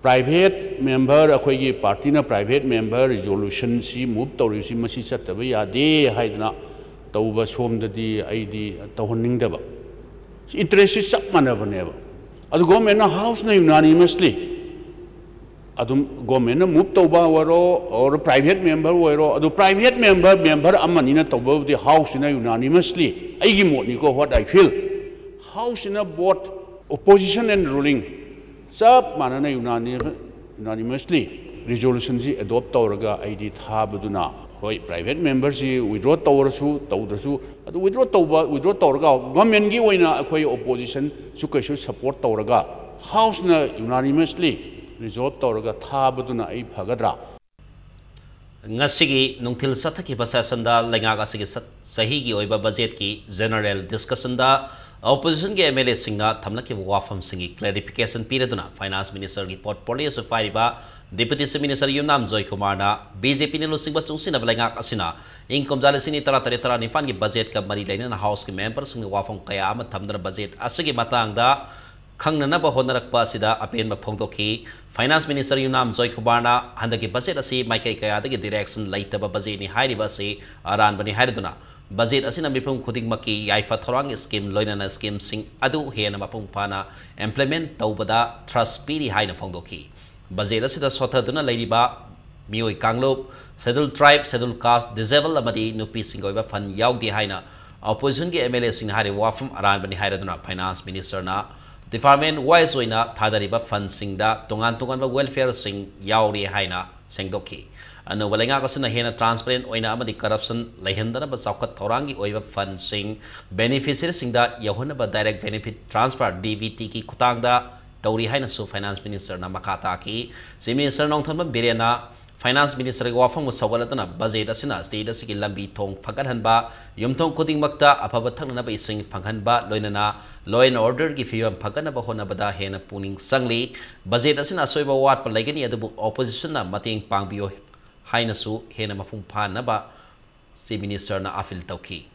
Private member, ꯑꯩꯈꯣꯏꯒꯤ ꯄꯥꯔꯇꯤꯅ private member resolution ꯁꯤ move ꯇꯧꯔꯤꯕꯁꯤ ꯃꯁꯤ ꯆꯠꯇꯕ ꯌꯥꯗꯦ ꯍꯥꯏꯗꯅ ꯇꯧꯕ ꯁꯣꯝꯗꯗꯤ ꯑꯩꯗꯤ ꯇꯧꯍꯟꯅꯤꯡꯗꯕ꯫ ꯁꯤ interest ꯁꯤ ꯆꯞ ꯃꯥꯟꯅꯕꯅꯦꯕ꯫ ꯑꯗꯨ government ꯅ, ꯍꯥꯎꯁꯅ unanimously ꯑꯗꯨꯝ government ꯅ move ꯇꯧꯕ ꯑꯣꯏꯔꯣ, or private member ꯑꯣꯏꯔꯣ, ꯑꯗꯨ private member, member ꯑꯃꯅꯤꯅ ꯇꯧꯕꯕꯨꯗꯤ ꯍꯥꯎꯁꯁꯤꯅ unanimously, ꯑꯩꯒꯤ ꯃꯣꯠꯅꯤꯀꯣ, what I feel, ꯍꯥꯎꯁꯁꯤꯅ both opposition and ruling ꯆꯞ ꯃꯥꯟꯅꯅ unanimously resolution ꯁꯤ adopt ꯇꯧꯔꯒ ꯑꯩꯗꯤ ꯊꯥꯕꯗꯨꯅ, ꯍꯣꯏ, private member ꯁꯤ withdraw ꯇꯧꯔꯁꯨ ꯇꯧꯗ꯭ꯔꯁꯨ, ꯑꯗꯨ withdraw ꯇꯧꯕ, withdraw ꯇꯧꯔꯒ government ꯀꯤ ꯑꯣꯏꯅ ꯑꯩꯈꯣꯏ opposition ꯁꯨ ꯀꯩꯁꯨ support ꯇꯧꯔꯒ ꯍꯥꯎꯁꯅ unanimously resolve ꯇꯧꯔꯒ ꯊꯥꯕꯗꯨꯅ ꯑꯩ ꯐꯒꯗ꯭ꯔꯥ? ꯉꯁꯤꯒꯤ ꯅꯨꯡꯊꯤꯜ ꯆꯠꯊꯈꯤꯕ session ꯗ ꯂꯩꯉꯥꯛ ꯑꯁꯤꯒꯤ ꯆꯠ- ꯆꯍꯤꯒꯤ ꯑꯣꯏꯕ budget ꯀꯤ general discussion ꯗ opposition ꯒꯤ M L A ꯁꯤꯡꯅ ꯊꯝꯂꯛꯈꯤꯕ ꯋꯥꯐꯝꯁꯤꯡꯒꯤ clarification ꯄꯤꯔꯗꯨꯅ finance minister ꯒꯤ portfolio ꯁꯨ ꯄꯥꯏꯔꯤꯕ Deputy Chief Minister ꯌꯨꯝꯅꯥꯝ ꯖꯣꯏꯀꯨꯃꯥꯔꯅ B J P ꯅ ꯂꯨꯆꯤꯡꯕ ꯆꯨꯡꯁꯤꯟꯅꯕ ꯂꯩꯉꯥꯛ ꯑꯁꯤꯅ ꯏꯪ ꯀꯨꯝꯖꯥ ꯂꯤꯁꯤꯡ ꯑꯅꯤ ꯇꯔꯥ ꯇꯔꯦꯠ ꯇꯔꯥ ꯅꯤꯄꯥꯟ ꯒꯤ budget ꯀ ꯃꯔꯤ ꯂꯩꯅꯅ ꯍꯥꯎꯁꯀꯤ member ꯁꯤꯡꯅ ꯋꯥꯐꯝ ꯀꯌꯥ ꯑꯃ ꯊꯝꯗꯨꯅ budget ꯑꯁꯤꯒꯤ ꯃꯇꯥꯡꯗ ꯈꯪꯅꯅꯕ ꯍꯣꯠꯅꯔꯛꯄ ꯑꯁꯤꯗ ꯑꯄꯦꯟꯕ ꯐꯣꯡꯗꯣꯛꯈꯤ꯫ Finance Minister ꯌꯨꯝꯅꯥꯝ ꯖꯣꯏꯀꯨꯃꯥꯔꯅ ꯍꯟꯗꯛꯀꯤ budget ꯑꯁꯤ ꯃꯥꯏꯀꯩ ꯀꯌꯥꯗꯒꯤ direction ꯂꯩꯇꯕ budgetꯅꯤ ꯍꯥꯏꯔꯤꯕ ꯑꯁꯤ ꯑꯔꯥꯟꯕꯅꯤ ꯍꯥꯏꯔꯗꯨꯅ, budget ꯑꯁꯤꯅ ꯃꯤꯄꯨꯝ ꯈꯨꯗꯤꯡꯃꯛꯀꯤ ꯌꯥꯏꯐ ꯊꯧꯔꯥꯡꯒꯤ scheme ꯂꯣꯏꯅꯅ schemeꯁꯤꯡ ꯑꯗꯨ ꯍꯦꯟꯅ ꯃꯄꯨꯡ ꯐꯥꯅ implement ꯇꯧꯕꯗ thrust ꯄꯤꯔꯤ ꯍꯥꯏꯅ ꯐꯣꯡꯗꯣꯛꯈꯤ꯫ Budget ꯑꯁꯤꯗ ꯁꯣꯠꯊꯗꯨꯅ ꯂꯩꯔꯤꯕ ꯃꯤꯑꯣꯏ ꯀꯥꯡꯂꯨꯞ, Scheduled Tribe, Scheduled Caste, Disabled ꯑꯃꯗꯤ ꯅꯨꯄꯤꯁꯤꯡꯒꯤ ꯑꯣꯏꯕ fund ꯌꯥꯎꯗꯦ ꯍꯥꯏꯅ oppositionꯒꯤ MLAꯁꯤꯡꯅ ꯍꯥꯏꯔꯤꯕ ꯋꯥꯐꯝ ꯑꯔꯥꯟꯕꯅꯤ ꯍꯥꯏꯔꯗꯨꯅ, Finance Ministerꯅ department wise ꯑꯣꯏꯅ ꯊꯥꯗꯔꯤꯕ fundꯁꯤꯡꯗ ꯇꯣꯉꯥꯟ ꯇꯣꯉꯥꯟꯕ welfareꯁꯤꯡ ꯌꯥꯎꯔꯤ ꯍꯥꯏꯅ ꯁꯦꯡꯗꯣꯛꯈꯤ꯫ ꯑꯅꯧꯕ ꯂꯩꯉꯥꯛ ꯑꯁꯤꯅ ꯍꯦꯟꯅ transparent ꯑꯣꯏꯅ ꯑꯃꯗꯤ corruption ꯂꯩꯍꯟꯗꯅꯕ ꯆꯥꯎꯈꯠ ꯊꯧꯔꯥꯡꯒꯤ ꯑꯣꯏꯕ fundꯁꯤꯡ beneficiaryꯁꯤꯡꯗ ꯌꯧꯍꯟꯅꯕ direct benefit transfer, DBTꯒꯤ ꯈꯨꯠꯊꯥꯡꯗ ꯇꯧꯔꯤ ꯍꯥꯏꯅꯁꯨ Finance Ministerꯅ ꯃꯈꯥ ꯇꯥꯈꯤ꯫ Chief Minister Nongthombam ꯕꯤꯔꯦꯟꯅ Finance Ministerꯒꯤ ꯋꯥꯐꯝꯕꯨ ꯁꯧꯒꯠꯂꯗꯨꯅ, budget ꯑꯁꯤꯅ state ꯑꯁꯤꯒꯤ ꯂꯝꯕꯤ ꯊꯣꯡ ꯐꯒꯠꯍꯟꯕ, ꯌꯨꯝꯊꯣꯡ ꯈꯨꯗꯤꯡꯃꯛꯇ ꯑꯐꯕ ꯊꯛꯅꯅꯕ ꯏꯁꯤꯡ ꯐꯪꯍꯟꯕ, ꯂꯣꯏꯅꯅ law and orderꯒꯤ ꯐꯤꯕꯝ ꯐꯒꯠꯅꯕ ꯍꯣꯠꯅꯕꯗ ꯍꯦꯟꯅ ꯄꯨꯛꯅꯤꯡ ꯆꯪꯂꯤ꯫ Budget ꯑꯁꯤꯅ ꯑꯁꯣꯏꯕ ꯑꯋꯥꯠꯄ ꯂꯩꯒꯅꯤ, ꯑꯗꯨꯕꯨ oppositionꯅ ꯃꯇꯦꯡ ꯄꯥꯡꯕꯤꯌꯨ ꯍꯥꯏꯅꯁꯨ ꯍꯦꯟꯅ ꯃꯄꯨꯡ ꯐꯥꯅꯕ Chief Ministerꯅ appeal ꯇꯧꯈꯤ꯫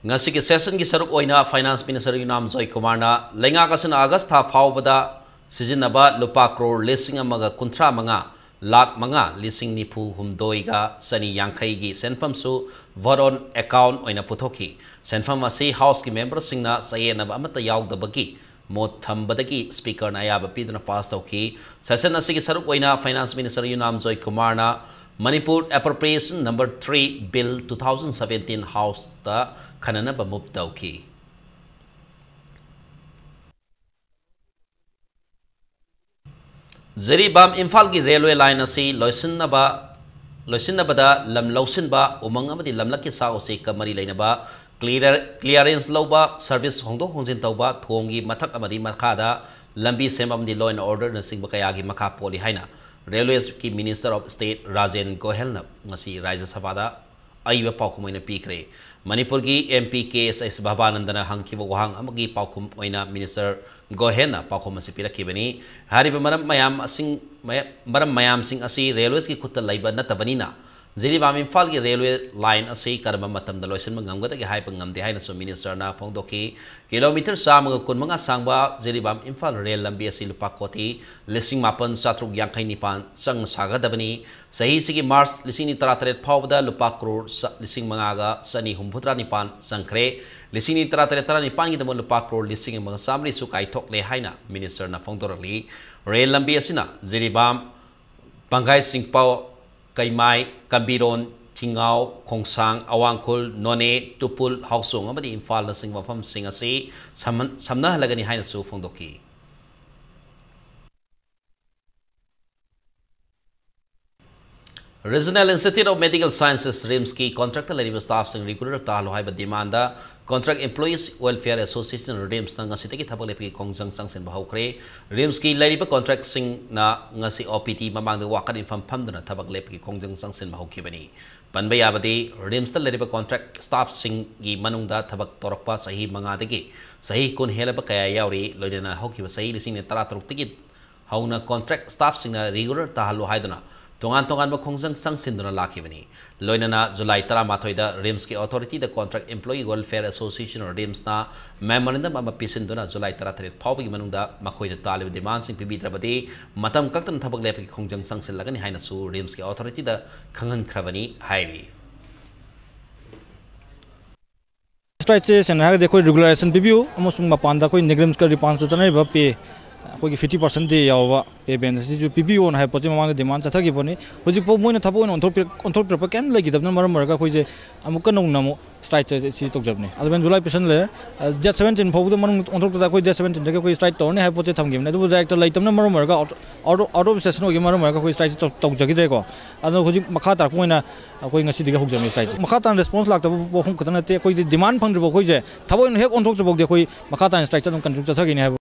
ꯉꯁꯤꯒꯤ sessionꯒꯤ ꯁꯔꯨꯛ ꯑꯣꯏꯅ Finance Minister ꯌꯨꯝꯅꯥꯝ ꯖꯣꯏꯀꯨꯃꯥꯔꯅ ꯂꯩꯉꯥꯛ ꯑꯁꯤꯅ August ꯊꯥ ꯐꯥꯎꯕꯗ ꯁꯤꯖꯤꯟꯅꯕ ꯂꯨꯄꯥ crore ꯂꯤꯁꯤꯡ ꯑꯃꯒ ꯀꯨꯟꯊ꯭ꯔꯥ ꯃꯉꯥ ꯂꯥꯛ ꯃꯉꯥ ꯂꯤꯁꯤꯡ ꯅꯤꯐꯨ ꯍꯨꯝꯗꯣꯏꯒ ꯆꯅꯤ ꯌꯥꯡꯈꯩꯒꯤ ꯁꯦꯟꯐꯝꯁꯨ vote on account ꯑꯣꯏꯅ ꯄꯨꯊꯣꯛꯈꯤ꯫ ꯁꯦꯟꯐꯝ ꯑꯁꯤ Houseꯀꯤ memberꯁꯤꯡꯅ ꯆꯌꯦꯠꯅꯕ ꯑꯃꯠꯇ ꯌꯥꯎꯗꯕꯒꯤ ꯃꯣꯠ ꯊꯝꯕꯗꯒꯤ Speakerꯅ ꯑꯌꯥꯕ ꯄꯤꯗꯨꯅ pass ꯇꯧꯈꯤ꯫ Session ꯑꯁꯤꯒꯤ ꯁꯔꯨꯛ ꯑꯣꯏꯅ Finance Minister ꯌꯨꯝꯅꯥꯝ ꯖꯣꯏꯀꯨꯃꯥꯔꯅ Manipur Appropriation Number three Bill two thousand seventeen Houseꯇ ꯈꯟꯅꯅꯕ move ꯇꯧꯈꯤ꯫ ꯖꯤꯔꯤꯕꯥꯝ ꯏꯝꯐꯥꯜꯒꯤ railway line ꯑꯁꯤ ꯂꯣꯏꯁꯤꯟꯅꯕ, ꯂꯣꯏꯁꯤꯟꯅꯕꯗ ꯂꯝ ꯂꯧꯁꯤꯟꯕ, ꯎꯃꯪ ꯑꯃꯗꯤ ꯂꯝꯂꯛꯀꯤ ꯁꯥ ꯎꯆꯦꯛꯀ ꯃꯔꯤ ꯂꯩꯅꯕ clear-, clearance ꯂꯧꯕ, service ꯍꯣꯡꯗꯣꯛ ꯍꯣꯡꯖꯤꯟ ꯇꯧꯕ, ꯊꯣꯡꯒꯤ ꯃꯊꯛ ꯑꯃꯗꯤ ꯃꯈꯥꯗ ꯂꯝꯕꯤ ꯁꯦꯝꯕ ꯑꯃꯗꯤ law and orderꯅꯆꯤꯡꯕ ꯀꯌꯥꯒꯤ ꯃꯈꯥ ꯄꯣꯜꯂꯤ ꯍꯥꯏꯅ Railwaysꯀꯤ Minister of State ꯔꯥꯖꯦꯟ ꯒꯣꯍꯦꯜꯅ ꯉꯁꯤ ꯔꯥꯖ꯭ꯌ ꯁꯚꯥꯗ ꯑꯏꯕ ꯄꯥꯎꯈꯨꯝ ꯑꯣꯏꯅ ꯄꯤꯈ꯭ꯔꯦ꯫ ꯃꯅꯤꯄꯨꯔꯒꯤ MP ꯀꯦ ꯑꯦꯁ ꯑꯩꯁ ꯚꯕꯥꯅꯟꯗꯅ ꯍꯪꯈꯤꯕ ꯋꯥꯍꯪ ꯑꯃꯒꯤ ꯄꯥꯎꯈꯨꯝ ꯑꯣꯏꯅ Minister ꯒꯣꯍꯦꯟꯅ ꯄꯥꯎꯈꯨꯝ ꯑꯁꯤ ꯄꯤꯔꯛꯈꯤꯕꯅꯤ꯫ ꯍꯥꯏꯔꯤꯕ ꯃꯔꯝ ꯃꯌꯥꯝ ꯑꯁꯤꯡ-, ꯃꯌꯥ-, ꯃꯔꯝ ꯃꯌꯥꯝꯁꯤꯡ ꯑꯁꯤ Railwaysꯀꯤ ꯈꯨꯠꯇ ꯂꯩꯕ ꯅꯠꯇꯕꯅꯤꯅ, ꯖꯤꯔꯤꯕꯥꯝ ꯏꯝꯐꯥꯜꯒꯤ ꯔꯦꯜꯋꯦ ꯂꯥꯏꯟ ꯑꯁꯤ ꯀꯔꯝꯕ ꯃꯇꯝꯗ ꯂꯣꯏꯁꯤꯟꯕ ꯉꯝꯒꯗꯒꯦ ꯍꯥꯏꯕ ꯉꯝꯗꯦ ꯍꯥꯏꯅꯁꯨ ꯃꯤꯅꯤꯁꯇꯔꯅ ꯐꯣꯡꯗꯣꯛꯈꯤ꯫ ꯀꯤꯂꯣꯃꯤꯇꯔ ꯆꯥꯝꯃꯒ ꯀꯨꯟꯃꯉꯥ ꯁꯥꯡꯕ ꯖꯤꯔꯤꯕꯥꯝ ꯏꯝꯐꯥꯜ ꯔꯦꯜ ꯂꯝꯕꯤ ꯑꯁꯤ ꯂꯨꯄꯥ ꯀꯣꯇꯤ ꯂꯤꯁꯤꯡ ꯃꯥꯄꯟ ꯆꯥꯇ꯭ꯔꯨꯛ ꯌꯥꯡꯈꯩ ꯅꯤꯄꯥꯟ ꯆꯪꯅ ꯁꯥꯒꯗꯕꯅꯤ꯫ ꯆꯍꯤꯁꯤꯒꯤ ꯃꯥꯔꯆ ꯂꯤꯁꯤꯡ ꯑꯅꯤ ꯇꯔꯥꯇꯔꯦꯠ ꯐꯥꯎꯕꯗ ꯂꯨꯄꯥ ꯀ꯭ꯔꯣꯔ ꯆ-, ꯂꯤꯁꯤꯡ ꯃꯉꯥꯒ ꯆꯅꯤ ꯍꯨꯝꯐꯨꯇꯔꯥ ꯅꯤꯄꯥꯟ ꯆꯪꯈ꯭ꯔꯦ꯫ ꯂꯤꯁꯤꯡ ꯑꯅꯤ ꯇꯔꯥꯇꯔꯦꯠ ꯇꯔꯥꯅꯤꯄꯥꯟꯒꯤꯗꯃꯛ ꯂꯨꯄꯥ ꯀ꯭ꯔꯣꯔ ꯂꯤꯁꯤꯡ ꯑꯃꯒ ꯆꯥꯃꯔꯤꯁꯨ ꯀꯥꯏꯊꯣꯛꯂꯦ ꯍꯥꯏꯅ ꯃꯤꯅꯤꯁꯇꯔꯅ ꯐꯣꯡꯗꯣꯔꯛꯂꯤ꯫ ꯔꯦꯜ ꯂꯝꯕꯤ ꯑꯁꯤꯅ ꯖꯤꯔꯤꯕꯥꯝ, ꯄꯪꯒꯥꯏ ꯆꯤꯡꯄꯥꯎ, ꯀꯩꯃꯥꯏ, ꯀꯝꯕꯤꯔꯣꯟ, ꯊꯤꯡꯉꯥꯎ, ꯈꯣꯡꯁꯥꯡ, ꯑꯋꯥꯡꯈꯨꯜ, ꯅꯣꯅꯦ, ꯇꯨꯄꯨꯜ, ꯍꯥꯎꯁꯣꯡ ꯑꯃꯗꯤ ꯏꯝꯐꯥꯜꯅꯆꯤꯡꯕ ꯃꯐꯝꯁꯤꯡ ꯑꯁꯤ ꯁꯝꯍꯟ-, ꯁꯝꯅꯍꯜꯂꯒꯅꯤ ꯍꯥꯏꯅꯁꯨ ꯐꯣꯡꯗꯣꯛꯈꯤ꯫ Regional Institute of Medical Sciences, ꯔꯤꯝꯁꯀꯤ ꯀꯣꯟꯇ꯭ꯔꯦꯛꯇ ꯂꯩꯔꯤꯕ ꯁ꯭ꯇꯥꯐꯁꯤꯡ ꯔꯤꯒꯨꯂꯔ ꯇꯥꯍꯜꯂꯨ ꯍꯥꯏꯕ demand Contract Employees Welfare Association, ꯔꯤꯝꯁꯅ ꯉꯁꯤꯗꯒꯤ ꯊꯕꯛ ꯂꯦꯞꯄꯒꯤ ꯈꯣꯡꯖꯪ ꯆꯪꯁꯤꯟꯕ ꯍꯧꯈ꯭ꯔꯦ꯫ ꯔꯤꯝꯁꯀꯤ ꯂꯩꯔꯤꯕ ꯀꯣꯟꯇ꯭ꯔꯦꯛꯁꯤꯡꯅ ꯉꯁꯤ ꯑꯣ ꯄꯤ ꯗꯤ ꯃꯃꯥꯡꯗ ꯋꯥꯀꯠ ꯃꯤꯐꯝ ꯐꯝꯗꯨꯅ ꯊꯕꯛ ꯂꯦꯞꯄꯒꯤ ꯈꯣꯡꯖꯪ ꯆꯪꯁꯤꯟꯕ ꯍꯧꯈꯤꯕꯅꯤ꯫ ꯄꯟꯕ ꯌꯥꯕꯗꯤ, ꯔꯤꯝꯁꯇ ꯂꯩꯔꯤꯕ ꯀꯣꯟꯇ꯭ꯔꯦꯛ ꯁ꯭ꯇꯥꯐꯁꯤꯡꯒꯤ ꯃꯅꯨꯡꯗ ꯊꯕꯛ ꯇꯧꯔꯛꯄ ꯆꯍꯤ ꯃꯉꯥꯗꯒꯤ ꯆꯍꯤ ꯀꯨꯟ ꯍꯦꯜꯂꯕ ꯀꯌꯥ ꯌꯥꯎꯔꯤ꯫ ꯂꯣꯏꯅꯅ ꯍꯧꯈꯤꯕ ꯆꯍꯤ ꯂꯤꯁꯤꯡ ꯑꯅꯤ ꯇꯔꯥꯇꯔꯨꯛꯇꯒꯤ ꯍꯧꯅ ꯀꯣꯟꯇ꯭ꯔꯦꯛ ꯁ꯭ꯇꯥꯐꯁꯤꯡꯅ ꯔꯤꯒꯨꯂꯔ ꯇꯥꯍꯜꯂꯨ ꯍꯥꯏꯗꯨꯅ ꯇꯣꯉꯥꯟ ꯇꯣꯉꯥꯟꯕ ꯈꯣꯡꯖꯪ ꯆꯪꯁꯤꯟꯗꯨꯅ ꯂꯥꯛꯈꯤꯕꯅꯤ꯫ ꯂꯣꯏꯅꯅ ꯖꯨꯂꯥꯏ ꯇꯔꯥꯃꯥꯊꯣꯏꯗ ꯔꯤꯝꯁꯀꯤ ꯑꯣꯊꯣꯔꯤꯇꯤꯗ Contract Employee Welfare Association, ꯔꯤꯝꯁꯅ ꯃꯦꯃꯣꯔꯦꯟꯗꯝ ꯑꯃ ꯄꯤꯁꯤꯟꯗꯨꯅ ꯖꯨꯂꯥꯏ ꯇꯔꯥꯇꯔꯦꯠ ꯐꯥꯎꯕꯒꯤ ꯃꯅꯨꯡꯗ ꯃꯈꯣꯏꯅ ꯇꯥꯜꯂꯤꯕ ꯗꯤꯃꯥꯟꯁꯤꯡ ꯄꯤꯕꯤꯗ꯭ꯔꯕꯗꯤ ꯃꯇꯝ ꯀꯛꯇꯅ ꯊꯕꯛ ꯂꯦꯞꯄꯒꯤ ꯈꯣꯡꯖꯪ ꯆꯪꯁꯤꯜꯂꯒꯅꯤ ꯍꯥꯏꯅꯁꯨ ꯔꯤꯝꯁꯀꯤ ꯑꯣꯊꯣꯔꯤꯇꯤꯗ ꯈꯪꯍꯟꯈ꯭ꯔꯕꯅꯤ ꯍꯥꯏꯔꯤ꯫ ꯁ꯭ꯇ꯭ꯔꯥꯏꯛꯁꯦ ꯁꯦꯡꯅ ꯍꯥꯏꯔꯒꯗꯤ ꯑꯩꯈꯣꯏ ꯔꯤꯒꯨꯂꯔꯥꯏꯖꯦꯁꯟ ꯄꯤꯕꯤꯌꯨ ꯑꯃꯁꯨꯡ ꯃꯄꯥꯟꯗ ꯑꯩꯈꯣꯏ ꯅꯤꯒ꯭ꯔꯤꯝꯁꯀ ꯔꯤꯄꯥꯟꯁꯇ ꯆꯠꯅꯔꯤꯕ ꯄꯦ ꯑꯩꯈꯣꯏꯒꯤ ꯐꯤꯐꯇꯤ ꯄꯥꯔꯁꯦꯟꯗꯤ ꯌꯥꯎꯕ ꯄꯦ ꯕꯦꯟ ꯑꯁꯤꯁꯨ ꯄꯤꯕꯤꯌꯣꯅ ꯍꯥꯏꯕ ꯄꯣꯠꯁꯤ ꯃꯃꯥꯡꯗ ꯗꯤꯃꯥꯟ ꯆꯠꯊꯈꯤꯕꯅꯤ꯫ ꯍꯧꯖꯤꯛꯐꯥꯎ ꯃꯣꯏꯅ ꯊꯕꯛ ꯑꯣꯏꯅ ꯑꯣꯟꯊꯣꯛꯄꯤꯔꯛ-, ꯑꯣꯟꯊꯣꯛꯄꯤꯔꯛꯄ ꯀꯩꯝ ꯂꯩꯈꯤꯗꯕꯅ ꯃꯔꯝ ꯑꯣꯏꯔꯒ ꯑꯩꯈꯣꯏꯁꯦ ꯑꯃꯨꯛꯀ ꯅꯧꯅ ꯑꯃꯨꯛ ꯁ꯭ꯇ꯭ꯔꯥꯏꯛꯁꯦ ꯁꯤ ꯇꯧꯖꯕꯅꯤ꯫ ꯑꯗꯨꯃꯥꯏꯅ ꯖꯨꯂꯥꯏ ꯄꯤꯁꯟꯂꯦ꯫ ꯑ, ꯗꯦꯠ ꯁꯕꯦꯟꯇꯤꯟ ꯐꯥꯎꯕꯗ ꯃꯅꯨꯡ ꯑꯣꯟꯊꯣꯛꯇꯗ ꯑꯩꯈꯣꯏ ꯗꯦꯠ ꯁꯕꯦꯟꯇꯤꯟꯗꯒꯤ ꯑꯩꯈꯣꯏ ꯁ꯭ꯇ꯭ꯔꯥꯏꯛ ꯇꯧꯔꯅꯤ ꯍꯥꯏꯕ ꯄꯣꯠꯁꯦ ꯊꯝꯈꯤꯕꯅꯤ꯫ ꯑꯗꯨꯕꯨ ꯗꯥꯏꯔꯦꯛꯇꯔ ꯂꯩꯇꯕꯅ ꯃꯔꯝ ꯑꯣꯏꯔꯒ out, out of, out of session ꯑꯣꯏꯈꯤꯕ ꯃꯔꯝ ꯑꯣꯏꯔꯒ ꯑꯩꯈꯣꯏ ꯁ꯭ꯇ꯭ꯔꯥꯏꯛꯁꯦ ꯇꯧ-, ꯇꯧꯖꯈꯤꯗ꯭ꯔꯦꯀꯣ꯫ ꯑꯗꯣ ꯍꯧꯖꯤꯛ ꯃꯈꯥ ꯇꯥꯔꯛꯄ ꯑꯣꯏꯅ ꯑꯩꯈꯣꯏ ꯉꯁꯤꯗꯒꯤ ꯍꯧꯖꯕꯅꯤ ꯁ꯭ꯇ꯭ꯔꯥꯏꯛꯁꯦ꯫ ꯃꯈꯥ ꯇꯥꯅ ꯔꯦꯁꯄꯣꯟꯁ ꯂꯥꯛꯇꯕ ꯋꯥꯐꯝ ꯈꯛꯇ ꯅꯠꯇꯦ, ꯑꯩꯈꯣꯏꯗꯤ ꯗꯤꯃꯥꯟ ꯐꯪꯗ꯭ꯔꯤꯕ ꯑꯩꯈꯣꯏꯁꯦ ꯊꯕꯛ ꯑꯣꯏꯅ ꯍꯦꯛ ꯑꯣꯟꯊꯣꯛꯇ꯭ꯔꯤꯐꯥꯎꯗꯤ ꯑꯩꯈꯣꯏ ꯃꯈꯥ ꯇꯥꯅ ꯁ꯭ꯇ꯭ꯔꯥꯏꯛꯁꯦ ꯑꯗꯨꯝ ꯀꯟꯇꯤꯅ꯭ꯌꯨ ꯆꯠꯊꯈꯤꯅꯤ ꯍꯥꯏꯕ꯫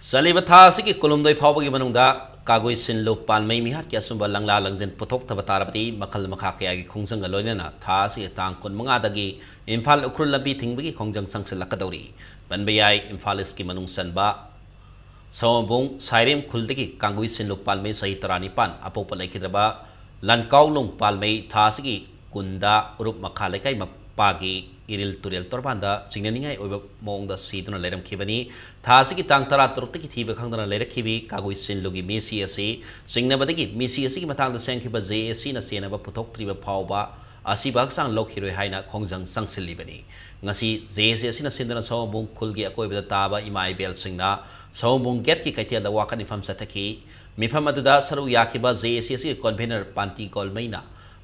ꯆꯠꯂꯤꯕ ꯊꯥ ꯑꯁꯤꯒꯤ ꯀꯨꯟꯍꯨꯝꯗꯣꯏ ꯐꯥꯎꯕꯒꯤ ꯃꯅꯨꯡꯗ ꯀꯥꯒꯨꯏ ꯁꯤꯟꯂꯨ ꯄꯥꯟꯃꯩ ꯃꯤꯍꯥꯠꯀꯤ ꯑꯆꯨꯝꯕ ꯂꯪꯂꯥ ꯂꯪꯖꯤꯟ ꯄꯨꯊꯣꯛꯇꯕ ꯇꯥꯔꯕꯗꯤ ꯃꯈꯜ ꯃꯈꯥ ꯀꯌꯥꯒꯤ ꯈꯣꯡꯖꯪꯒ ꯂꯣꯏꯅꯅ ꯊꯥ ꯑꯁꯤꯒꯤ ꯇꯥꯡ ꯀꯨꯟꯃꯉꯥꯗꯒꯤ ꯏꯝꯐꯥꯜ ꯎꯈ꯭ꯔꯨꯜ ꯂꯝꯕꯤ ꯊꯤꯡꯕꯒꯤ ꯈꯣꯡꯖꯪ ꯆꯪꯁꯤꯜꯂꯛꯀꯗꯧꯔꯤ꯫ ꯄꯟꯕ ꯌꯥꯏ, ꯏꯝꯐꯥꯜ ꯏꯁꯀꯤ ꯃꯅꯨꯡ ꯆꯟꯕ ꯁꯑꯣꯝꯕꯨꯡ ꯁꯥꯏꯔꯦꯝ ꯈꯨꯜꯗꯒꯤ ꯀꯥꯡꯒꯨꯏ ꯁꯤꯟꯂꯨ ꯄꯥꯟꯃꯩ ꯆꯍꯤ ꯇꯔꯥꯅꯤꯄꯥꯟ ꯑꯄꯣꯛꯄ ꯂꯩꯈꯤꯗ꯭ꯔꯕ ꯂꯟꯀꯥꯎꯂꯣꯡ ꯄꯥꯜꯃꯩ ꯊꯥ ꯑꯁꯤꯒꯤ ꯀꯨꯟꯗ ꯎꯔꯨꯞ ꯃꯈꯥ ꯂꯩꯀꯥꯏ ꯃꯄꯥꯒꯤ ꯏꯔꯤꯜ ꯇꯨꯔꯦꯜ ꯇꯣꯔꯕꯥꯟꯗ ꯆꯤꯡꯅꯅꯤꯡꯉꯥꯏ ꯑꯣꯏꯕ ꯃꯑꯣꯡꯗ ꯁꯤꯗꯨꯅ ꯂꯩꯔꯝꯈꯤꯕꯅꯤ꯫ ꯊꯥ ꯑꯁꯤꯒꯤ ꯇꯥꯡ ꯇꯔꯥꯇꯔꯨꯛꯇꯒꯤ ꯊꯤꯕ ꯈꯪꯗꯅ ꯂꯩꯔꯛꯈꯤꯕꯤ ꯀꯥꯒꯨꯏ ꯁꯤꯟꯂꯨꯒꯤ ꯃꯤꯁꯤ ꯑꯁꯤ ꯆꯤꯡꯅꯕꯗꯒꯤ ꯃꯤꯁꯤ ꯑꯁꯤꯒꯤ ꯃꯇꯥꯡꯗ ꯁꯦꯝꯈꯤꯕ ꯖꯦ ꯑꯦ ꯁꯤꯅ ꯆꯦꯟꯅꯕ ꯄꯨꯊꯣꯛꯇ꯭ꯔꯤꯕ ꯐꯥꯎꯕ ꯑꯁꯤꯕ ꯍꯛꯆꯥꯡ ꯂꯧꯈꯤꯔꯣꯏ ꯍꯥꯏꯅ ꯈꯣꯡꯖꯪ ꯆꯪꯁꯤꯜꯂꯤꯕꯅꯤ꯫ ꯉꯁꯤ ꯖꯦ ꯑꯦ ꯁꯤ ꯑꯁꯤꯅ ꯁꯤꯟꯗꯨꯅ ꯁꯑꯣꯝꯕꯨꯡ ꯈꯨꯜꯒꯤ ꯑꯀꯣꯏꯕꯗ ꯇꯥꯕ ꯏꯃꯥ ꯏꯕꯦꯜꯁꯤꯡꯅ ꯁꯑꯣꯝꯕꯨꯡ ꯒꯦꯠꯀꯤ ꯀꯩꯊꯦꯜꯗ ꯋꯥꯀꯠ ꯃꯤꯐꯝ ꯆꯠꯊꯈꯤ꯫ ꯃꯤꯐꯝ ꯑꯗꯨꯗ ꯁꯔꯨꯛ ꯌꯥꯈꯤꯕ ꯖꯦ ꯑꯦ ꯁꯤ ꯑꯁꯤꯒꯤ ꯀꯣꯟꯚꯦꯅꯔ ꯄꯥꯟꯇꯤ ꯒꯣꯜꯃꯩꯅ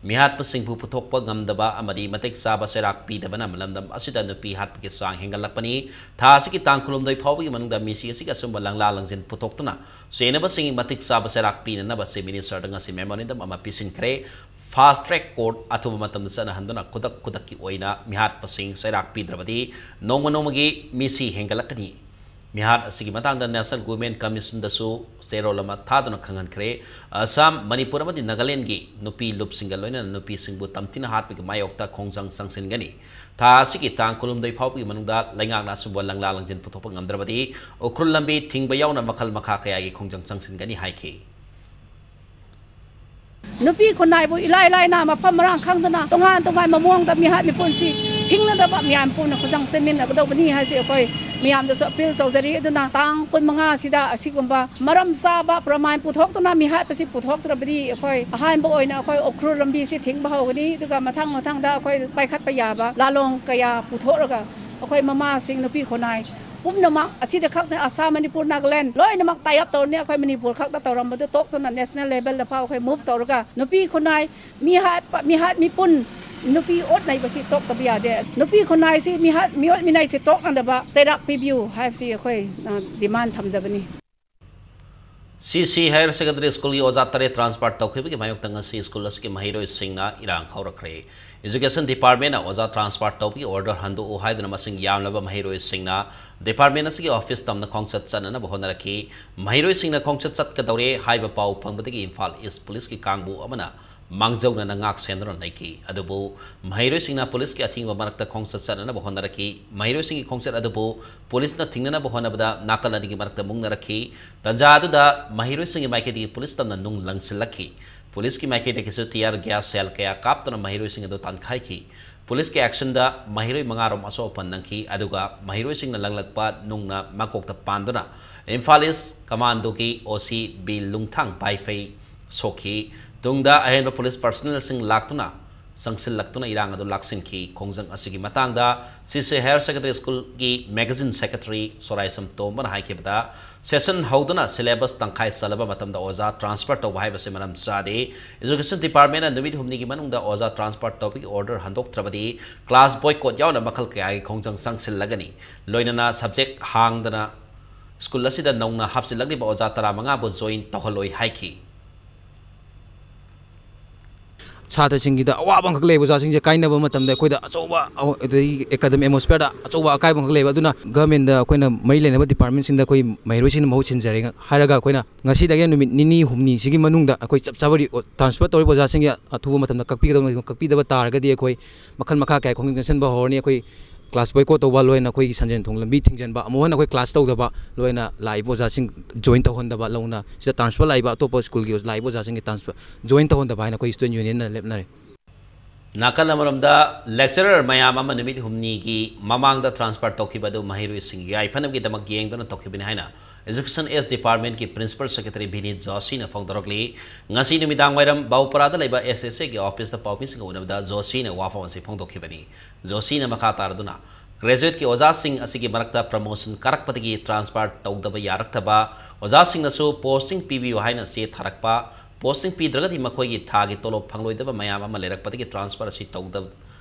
ꯃꯤꯍꯥꯠꯄꯁꯤꯡꯕꯨ ꯄꯨꯊꯣꯛꯄ ꯉꯝꯗꯕ ꯑꯃꯗꯤ ꯃꯇꯤꯛ ꯆꯥꯕ ꯆꯩꯔꯥꯛ ꯄꯤꯗꯕꯅ ꯂꯝꯗꯝ ꯑꯁꯤꯗ ꯅꯨꯄꯤ ꯍꯥꯠꯄꯒꯤ ꯆꯥꯡ ꯍꯦꯟꯒꯠꯂꯛꯄꯅꯤ꯫ ꯊꯥ ꯑꯁꯤꯒꯤ ꯇꯥꯡ ꯀꯨꯟꯍꯨꯝꯗꯣꯏ ꯐꯥꯎꯕꯒꯤ ꯃꯅꯨꯡꯗ ꯃꯤꯁꯤ ꯑꯁꯤꯒꯤ ꯑꯆꯨꯝꯕ ꯂꯪꯂꯥ ꯂꯪꯖꯤꯟ ꯄꯨꯊꯣꯛꯇꯨꯅ ꯆꯦꯟꯅꯕꯁꯤꯡꯒꯤ ꯃꯇꯤꯛ ꯆꯥꯕ ꯆꯩꯔꯥꯛ ꯄꯤꯅꯅꯕ ꯆꯤꯐ ꯃꯤꯅꯤꯁꯇꯔꯗ ꯉꯁꯤ ꯃꯦꯃꯣꯔꯦꯟꯗꯝ ꯑꯃ ꯄꯤꯁꯤꯟꯈ꯭ꯔꯦ꯫ ꯐꯥꯁ ꯇ꯭ꯔꯦꯛ ꯀꯣꯔꯠ ꯑꯊꯨꯕ ꯃꯇꯝꯗ ꯆꯠꯅꯍꯟꯗꯨꯅ ꯈꯨꯗꯛ ꯈꯨꯗꯛꯀꯤ ꯑꯣꯏꯅ ꯃꯤꯍꯥꯠꯄꯁꯤꯡ ꯆꯩꯔꯥꯛ ꯄꯤꯗ꯭ꯔꯕꯗꯤ ꯅꯣꯡꯃ ꯅꯣꯡꯃꯒꯤ ꯃꯤꯁꯤ ꯍꯦꯟꯒꯠꯂꯛꯀꯅꯤ꯫ ꯃꯤꯍꯥꯠ ꯑꯁꯤꯒꯤ ꯃꯇꯥꯡꯗ ꯅꯦꯁꯅꯦꯜ ꯋꯨꯃꯦꯟ ꯀꯃꯤꯁꯟꯗꯁꯨ ꯆꯦꯔꯣꯜ ꯑꯃ ꯊꯥꯗꯨꯅ ꯈꯪꯍꯟꯈ꯭ꯔꯦ꯫ ꯑꯁꯥꯝ, ꯃꯅꯤꯄꯨꯔ ꯑꯃꯗꯤ ꯅꯥꯒꯥꯂꯦꯟꯗꯒꯤ ꯅꯨꯄꯤ ꯂꯨꯞꯁꯤꯡꯒ ꯂꯣꯏꯅꯅ ꯅꯨꯄꯤꯁꯤꯡꯕꯨ ꯇꯝꯊꯤꯅ ꯍꯥꯠꯄꯒꯤ ꯃꯥꯌꯣꯛꯇ ꯈꯣꯡꯖꯪ ꯆꯪꯁꯤꯟꯒꯅꯤ꯫ ꯊꯥ ꯑꯁꯤꯒꯤ ꯇꯥꯡ ꯀꯨꯟꯍꯨꯝꯗꯣꯏ ꯐꯥꯎꯕꯒꯤ ꯃꯅꯨꯡꯗ ꯂꯩꯉꯥꯛꯅ ꯑꯆꯨꯝꯕ ꯂꯪꯂꯥ ꯂꯪꯖꯤꯟ ꯄꯨꯊꯣꯛꯄ ꯉꯝꯗ꯭ꯔꯕꯗꯤ ꯎꯈ꯭ꯔꯨꯜ ꯂꯝꯕꯤ ꯊꯤꯡꯕ ꯌꯥꯎꯅ ꯃꯈꯜ ꯃꯈꯥ ꯀꯌꯥꯒꯤ ꯈꯣꯡꯖꯪ ꯆꯪꯁꯤꯟꯒꯅꯤ ꯍꯥꯏꯈꯤ꯫ ꯅꯨꯄꯤ ꯈꯨꯟꯅꯥꯏꯕꯨ ꯏꯂꯥꯏ ꯂꯥꯏꯅ ꯃꯐꯝ ꯃꯔꯥꯡ ꯈꯪꯗꯅ ꯇꯣꯉꯥꯟ ꯇꯣꯉꯥꯟꯕ ꯃꯑꯣꯡꯗ ꯃꯤꯍꯥꯠ ꯃꯤꯄꯨꯟꯁꯤ ꯊꯤꯡꯅꯗꯕ ꯃꯤꯌꯥꯝ ꯄꯨꯝꯅ ꯈꯨꯖꯪ ꯆꯦꯟꯃꯤꯟꯅꯒꯗꯧꯕꯅꯤ ꯍꯥꯏꯁꯤ ꯑꯩꯈꯣꯏ ꯃꯤꯌꯥꯝꯗꯁꯨ ꯑꯄꯤꯜ ꯇꯧꯖꯔꯤ꯫ ꯑꯗꯨꯅ ꯇꯥꯡ ꯀꯨꯟꯃꯉꯥ ꯑꯁꯤꯗ ꯑꯁꯤꯒꯨꯝꯕ ꯃꯔꯝ ꯆꯥꯕ ꯄ꯭ꯔꯃꯥꯟ ꯄꯨꯊꯣꯛꯇꯨꯅ ꯃꯤꯍꯥꯠꯄꯁꯤ ꯄꯨꯊꯣꯛꯇ꯭ꯔꯕꯗꯤ ꯑꯩꯈꯣꯏ ꯑꯍꯥꯟꯕ ꯑꯣꯏꯅ ꯑꯩꯈꯣꯏ ꯎꯈ꯭ꯔꯨꯜ ꯂꯝꯕꯤꯁꯤ ꯊꯤꯡꯕ ꯍꯧꯒꯅꯤ꯫ ꯑꯗꯨꯒ ꯃꯊꯪ ꯃꯊꯪꯗ ꯑꯩꯈꯣꯏ ꯄꯥꯏꯈꯠꯄ ꯌꯥꯕ ꯂꯥꯂꯣꯡ ꯀꯌꯥ ꯄꯨꯊꯣꯛꯂꯒ ꯑꯩꯈꯣꯏ ꯃꯃꯥꯁꯤꯡ ꯅꯨꯄꯤ ꯈꯨꯟꯅꯥꯏ ꯄꯨꯝꯅꯃꯛ ꯑꯁꯤꯗ ꯈꯛꯇ ꯑꯁꯥꯝ, ꯃꯅꯤꯄꯨꯔ, ꯅꯥꯒꯥꯂꯦꯟ ꯂꯣꯏꯅꯃꯛ tie up ꯇꯧꯔꯅꯤ꯫ ꯑꯩꯈꯣꯏ ꯃꯅꯤꯄꯨꯔ ꯈꯛꯇ ꯇꯧꯔꯝꯕꯗꯨ ꯇꯣꯛꯇꯨꯅ ꯅꯦꯁꯅꯦꯜ ꯂꯦꯚꯦꯜꯗ ꯐꯥꯎ ꯑꯩꯈꯣꯏ ꯃꯨꯚ ꯇꯧꯔꯒ ꯅꯨꯄꯤ ꯈꯨꯟꯅꯥꯏ ꯃꯤꯍꯥꯠ, ꯃꯤꯍꯥꯠ ꯃꯤꯄꯨꯟ ꯅꯨꯄꯤ ꯑꯣꯠ ꯅꯩꯕꯁꯤ ꯇꯣꯛꯇꯕ ꯌꯥꯗꯦ꯫ ꯅꯨꯄꯤ ꯈꯨꯟꯅꯥꯏꯁꯤ ꯃꯤꯍꯥꯠ, ꯃꯤꯑꯣꯠ ꯃꯤꯅꯩꯁꯤ ꯇꯣꯛꯅꯅꯕ ꯆꯩꯔꯥꯛ ꯄꯤꯕꯤꯌꯨ ꯍꯥꯏꯕꯁꯤ ꯑꯩꯈꯣꯏ, ꯑ, ꯗꯤꯃꯥꯟ ꯊꯝꯖꯕꯅꯤ꯫ ꯁꯤ ꯁꯤ ꯍꯥꯌꯔ ꯁꯦꯀꯦꯟꯗꯔꯤ ꯁ꯭ꯀꯨꯜꯒꯤ ꯑꯣꯖꯥ ꯇꯔꯦꯠ ꯇ꯭ꯔꯥꯟꯁꯐꯔ ꯇꯧꯈꯤꯕꯒꯤ ꯃꯥꯌꯣꯛꯇ ꯉꯁꯤ ꯁ꯭ꯀꯨꯜ ꯑꯁꯤꯒꯤ ꯃꯍꯩꯔꯣꯏꯁꯤꯡꯅ ꯏꯔꯥꯡ ꯍꯧꯔꯛꯈ꯭ꯔꯦ꯫ ꯏꯖꯨꯀꯦꯁꯟ ꯗꯤꯄꯥꯔꯠꯃꯦꯟꯅ ꯑꯣꯖꯥ ꯇ꯭ꯔꯥꯟꯁꯐꯔ ꯇꯧꯕꯒꯤ ꯑꯣꯔꯗꯔ ꯍꯟꯗꯣꯛꯎ ꯍꯥꯏꯗꯨꯅ ꯃꯁꯤꯡ ꯌꯥꯝꯂꯕ ꯃꯍꯩꯔꯣꯏꯁꯤꯡꯅ ꯗꯤꯄꯥꯔꯠꯃꯦꯟ ꯑꯁꯤꯒꯤ ꯑꯣꯐꯤꯁ ꯇꯝꯅ ꯈꯣꯡꯆꯠ ꯆꯠꯅꯅꯕ ꯍꯣꯠꯅꯔꯛꯈꯤ꯫ ꯃꯍꯩꯔꯣꯏꯁꯤꯡꯅ ꯈꯣꯡꯆꯠ ꯆꯠꯀꯗꯧꯔꯦ ꯍꯥꯏꯕ ꯄꯥꯎ ꯐꯪꯕꯗꯒꯤ ꯏꯝꯐꯥꯜ ꯏꯁ ꯄꯨꯂꯤꯁꯀꯤ ꯀꯥꯡꯕꯨ ꯑꯃꯅ ꯃꯥꯡꯖꯧꯅꯅ ꯉꯥꯛ ꯁꯦꯟꯗꯨꯅ ꯂꯩꯈꯤ꯫ ꯑꯗꯨꯕꯨ ꯃꯍꯩꯔꯣꯏꯁꯤꯡꯅ ꯄꯨꯂꯤꯁꯀꯤ ꯑꯊꯤꯡꯕ ꯃꯔꯛꯇ ꯈꯣꯡꯆꯠ ꯆꯠꯅꯅꯕ ꯍꯣꯠꯅꯔꯛꯈꯤ꯫ ꯃꯍꯩꯔꯣꯏꯁꯤꯡꯒꯤ ꯈꯣꯡꯆꯠ ꯑꯗꯨꯕꯨ ꯄꯨꯂꯤꯁꯅ ꯊꯤꯡꯅꯅꯕ ꯍꯣꯠꯅꯕꯗ ꯅꯥꯀꯜ ꯑꯅꯤꯒꯤ ꯃꯔꯛꯇ ꯃꯨꯛꯅꯔꯛꯈꯤ꯫ ꯇꯟꯖꯥ ꯑꯗꯨꯗ ꯃꯍꯩꯔꯣꯏꯁꯤꯡꯒꯤ ꯃꯥꯏꯀꯩꯗꯒꯤ ꯄꯨꯂꯤꯁ ꯇꯝꯅ ꯅꯨꯡ ꯂꯪꯁꯤꯜꯂꯛꯈꯤ꯫ ꯄꯨꯂꯤꯁꯀꯤ ꯃꯥꯏꯀꯩꯗꯒꯤꯁꯨ tear gas shell ꯀꯌꯥ ꯀꯥꯞꯇꯨꯅ ꯃꯍꯩꯔꯣꯏꯁꯤꯡ ꯑꯗꯨ ꯇꯥꯟꯈꯥꯏꯈꯤ꯫ ꯄꯨꯂꯤꯁꯀꯤ actionꯗ ꯃꯍꯩꯔꯣꯏ ꯃꯉꯥꯔꯣꯝ ꯑꯁꯣꯛ ꯑꯄꯟ ꯅꯪꯈꯤ, ꯑꯗꯨꯒ ꯃꯍꯩꯔꯣꯏꯁꯤꯡꯅ ꯂꯪꯂꯛꯄ ꯅꯨꯡꯅ ꯃꯀꯣꯛꯇ ꯄꯥꯟꯗꯨꯅ ꯏꯝꯐꯥꯜ ꯏꯁ ꯀꯃꯥꯟꯗꯣꯒꯤ OC ꯕꯤ ꯂꯨꯡꯊꯥꯡ ꯄꯥꯏꯐꯩ ꯁꯣꯛꯈꯤ꯫ ꯇꯨꯡꯗ ꯑꯍꯦꯟꯕ ꯄꯨꯂꯤꯁ personnelꯁꯤꯡ ꯂꯥꯛꯇꯨꯅ ꯆꯪꯁꯤꯜꯂꯛꯇꯨꯅ ꯏꯔꯥꯡ ꯑꯗꯨ ꯂꯥꯛꯁꯤꯟꯈꯤ꯫ ꯈꯣꯡꯖꯪ ꯑꯁꯤꯒꯤ ꯃꯇꯥꯡꯗ ꯁꯤꯁꯦ Higher Secondary Schoolꯒꯤ magazine secretary ꯁꯣꯔꯥꯏꯁꯝ ꯇꯣꯝꯕꯅ ꯍꯥꯏꯈꯤꯕꯗ, session ꯍꯧꯗꯨꯅ syllabus ꯇꯪꯈꯥꯏ ꯆꯜꯂꯕ ꯃꯇꯝꯗ ꯑꯣꯖꯥ transfer ꯇꯧꯕ ꯍꯥꯏꯕꯁꯤ ꯃꯔꯝ ꯆꯥꯗꯦ꯫ Education Departmentꯅ ꯅꯨꯃꯤꯠ ꯍꯨꯝꯅꯤꯒꯤ ꯃꯅꯨꯡꯗ ꯑꯣꯖꯥ transfer ꯇꯧꯕꯒꯤ order ꯍꯟꯗꯣꯛꯇ꯭ꯔꯕꯗꯤ class boycott ꯌꯥꯎꯅ ꯃꯈꯜ ꯀꯌꯥꯒꯤ ꯈꯣꯡꯖꯪ ꯆꯪꯁꯤꯜꯂꯒꯅꯤ꯫ ꯂꯣꯏꯅꯅ subject ꯍꯥꯡꯗꯅ school ꯑꯁꯤꯗ ꯅꯧꯅ ꯍꯥꯞꯆꯤꯜꯂꯛꯂꯤꯕ ꯑꯣꯖꯥ ꯇꯔꯥꯃꯉꯥꯕꯨ join ꯇꯧꯍꯜꯂꯣꯏ ꯍꯥꯏꯈꯤ꯫ ꯁꯥꯇ꯭ꯔꯁꯤꯡꯒꯤꯗ ꯑꯋꯥꯕ ꯑꯃꯈꯛ ꯂꯩꯕ ꯑꯣꯖꯥꯁꯤꯡꯁꯦ ꯀꯥꯏꯅꯕ ꯃꯇꯝꯗ ꯑꯩꯈꯣꯏꯗ ꯑꯆꯧꯕ, ꯑꯗꯒꯤ academic atmosphereꯗ ꯑꯆꯧꯕ ꯑꯀꯥꯏꯕ ꯑꯃꯈꯛ ꯂꯩꯕ꯫ ꯑꯗꯨꯅ governmentꯗ ꯑꯩꯈꯣꯏꯅ ꯃꯔꯤ ꯂꯩꯅꯕ departmentꯁꯤꯡꯗ ꯑꯩꯈꯣꯏ ꯃꯍꯩꯔꯣꯏꯁꯤꯡꯅ ꯃꯍꯨꯠ ꯁꯤꯟꯖꯔꯦ ꯍꯥꯏꯔꯒ, ꯑꯩꯈꯣꯏꯅ ꯉꯁꯤꯗꯒꯤ ꯅꯨꯃꯤꯠ ꯅꯤꯅꯤ ꯍꯨꯝꯅꯤꯁꯤꯒꯤ ꯃꯅꯨꯡꯗ ꯑꯩꯈꯣꯏ ꯆꯞ ꯆꯥꯕ ꯔꯤ-, transfer ꯇꯧꯔꯤꯕ ꯑꯣꯖꯥꯁꯤꯡꯒꯤ ꯑꯊꯨꯕ ꯃꯇꯝꯗ ꯀꯛꯄꯤꯒꯗꯕꯅꯤ꯫ ꯀꯛꯄꯤꯗꯕ ꯇꯥꯔꯒꯗꯤ ꯑꯩꯈꯣꯏ ꯃꯈꯜ ꯃꯈꯥ ꯀꯌꯥ ꯈꯣꯡꯖꯪ ꯆꯪꯁꯤꯟꯕ ꯍꯧꯔꯅꯤ꯫ ꯑꯩꯈꯣꯏ class boycott ꯇꯧꯕ, ꯂꯣꯏꯅ ꯑꯩꯈꯣꯏꯒꯤ ꯁꯟꯖꯦꯟ ꯊꯣꯡ ꯂꯝꯕꯤ ꯊꯤꯡꯖꯤꯟꯕ, ꯑꯃꯨꯛ ꯍꯟꯅ ꯑꯩꯈꯣꯏ class ꯇꯧꯗꯕ, ꯂꯣꯏꯅ ꯂꯥꯛꯏꯕ ꯑꯣꯖꯥꯁꯤꯡ join ꯇꯧꯍꯟꯗꯕ, ꯂꯧꯅ ꯁꯤꯗ transfer ꯂꯥꯛꯏꯕ ꯑꯇꯣꯞꯄ schoolꯒꯤ ꯂꯥꯛꯏꯕ ꯑꯣꯖꯥꯁꯤꯡꯒꯤ transfer join ꯇꯧꯍꯟꯗꯕ ꯍꯥꯏꯅ ꯑꯩꯈꯣꯏ student unionꯅ ꯂꯦꯞꯅꯔꯦ꯫ ꯅꯥꯀꯜ ꯑꯃꯔꯣꯝꯗ, lecturer ꯃꯌꯥꯝ ꯑꯃ ꯅꯨꯃꯤꯠ ꯍꯨꯝꯅꯤꯒꯤ ꯃꯃꯥꯡꯗ transfer ꯇꯧꯈꯤꯕ ꯑꯗꯨ ꯃꯍꯩꯔꯣꯏꯁꯤꯡꯒꯤ ꯌꯥꯏꯐꯅꯕꯒꯤꯗꯃꯛ ꯌꯦꯡꯗꯨꯅ ꯇꯧꯈꯤꯕꯅꯤ ꯍꯥꯏꯅ Education S Departmentꯀꯤ Principal Secretary ꯚꯤꯅꯤꯠ ꯖꯣꯁꯤꯅ ꯐꯣꯡꯗꯣꯔꯛꯂꯤ꯫ ꯉꯁꯤ ꯅꯨꯃꯤꯗꯥꯡ ꯋꯥꯏꯔꯝ ꯕꯥꯎꯄꯔꯥꯗ ꯂꯩꯕ SSAꯒꯤ officeꯇ ꯄꯥꯎꯃꯤꯁꯤꯡꯒ ꯎꯅꯕꯗ ꯖꯣꯁꯤꯅ ꯋꯥꯐꯝ ꯑꯁꯤ ꯐꯣꯡꯗꯣꯛꯈꯤꯕꯅꯤ꯫ ꯖꯣꯁꯤꯅ ꯃꯈꯥ ꯇꯥꯔꯗꯨꯅ, graduateꯀꯤ ꯑꯣꯖꯥꯁꯤꯡ ꯑꯁꯤꯒꯤ ꯃꯔꯛꯇ promotion ꯀꯥꯔꯛꯄꯗꯒꯤ transfer ꯇꯧꯗꯕ ꯌꯥꯔꯛꯇꯕ, ꯑꯣꯖꯥꯁꯤꯡꯅꯁꯨ posting ꯄꯤꯕꯤꯌꯨ ꯍꯥꯏꯅ ꯆꯦ ꯊꯥꯔꯛꯄ, posting ꯄꯤꯗ꯭ꯔꯒꯗꯤ ꯃꯈꯣꯏꯒꯤ ꯊꯥꯒꯤ ꯇꯣꯂꯣꯞ ꯐꯪꯂꯣꯏꯗꯕ ꯃꯌꯥꯝ ꯑꯃ ꯂꯩꯔꯛꯄꯗꯒꯤ transfer ꯑꯁꯤ ꯇꯧꯗ-,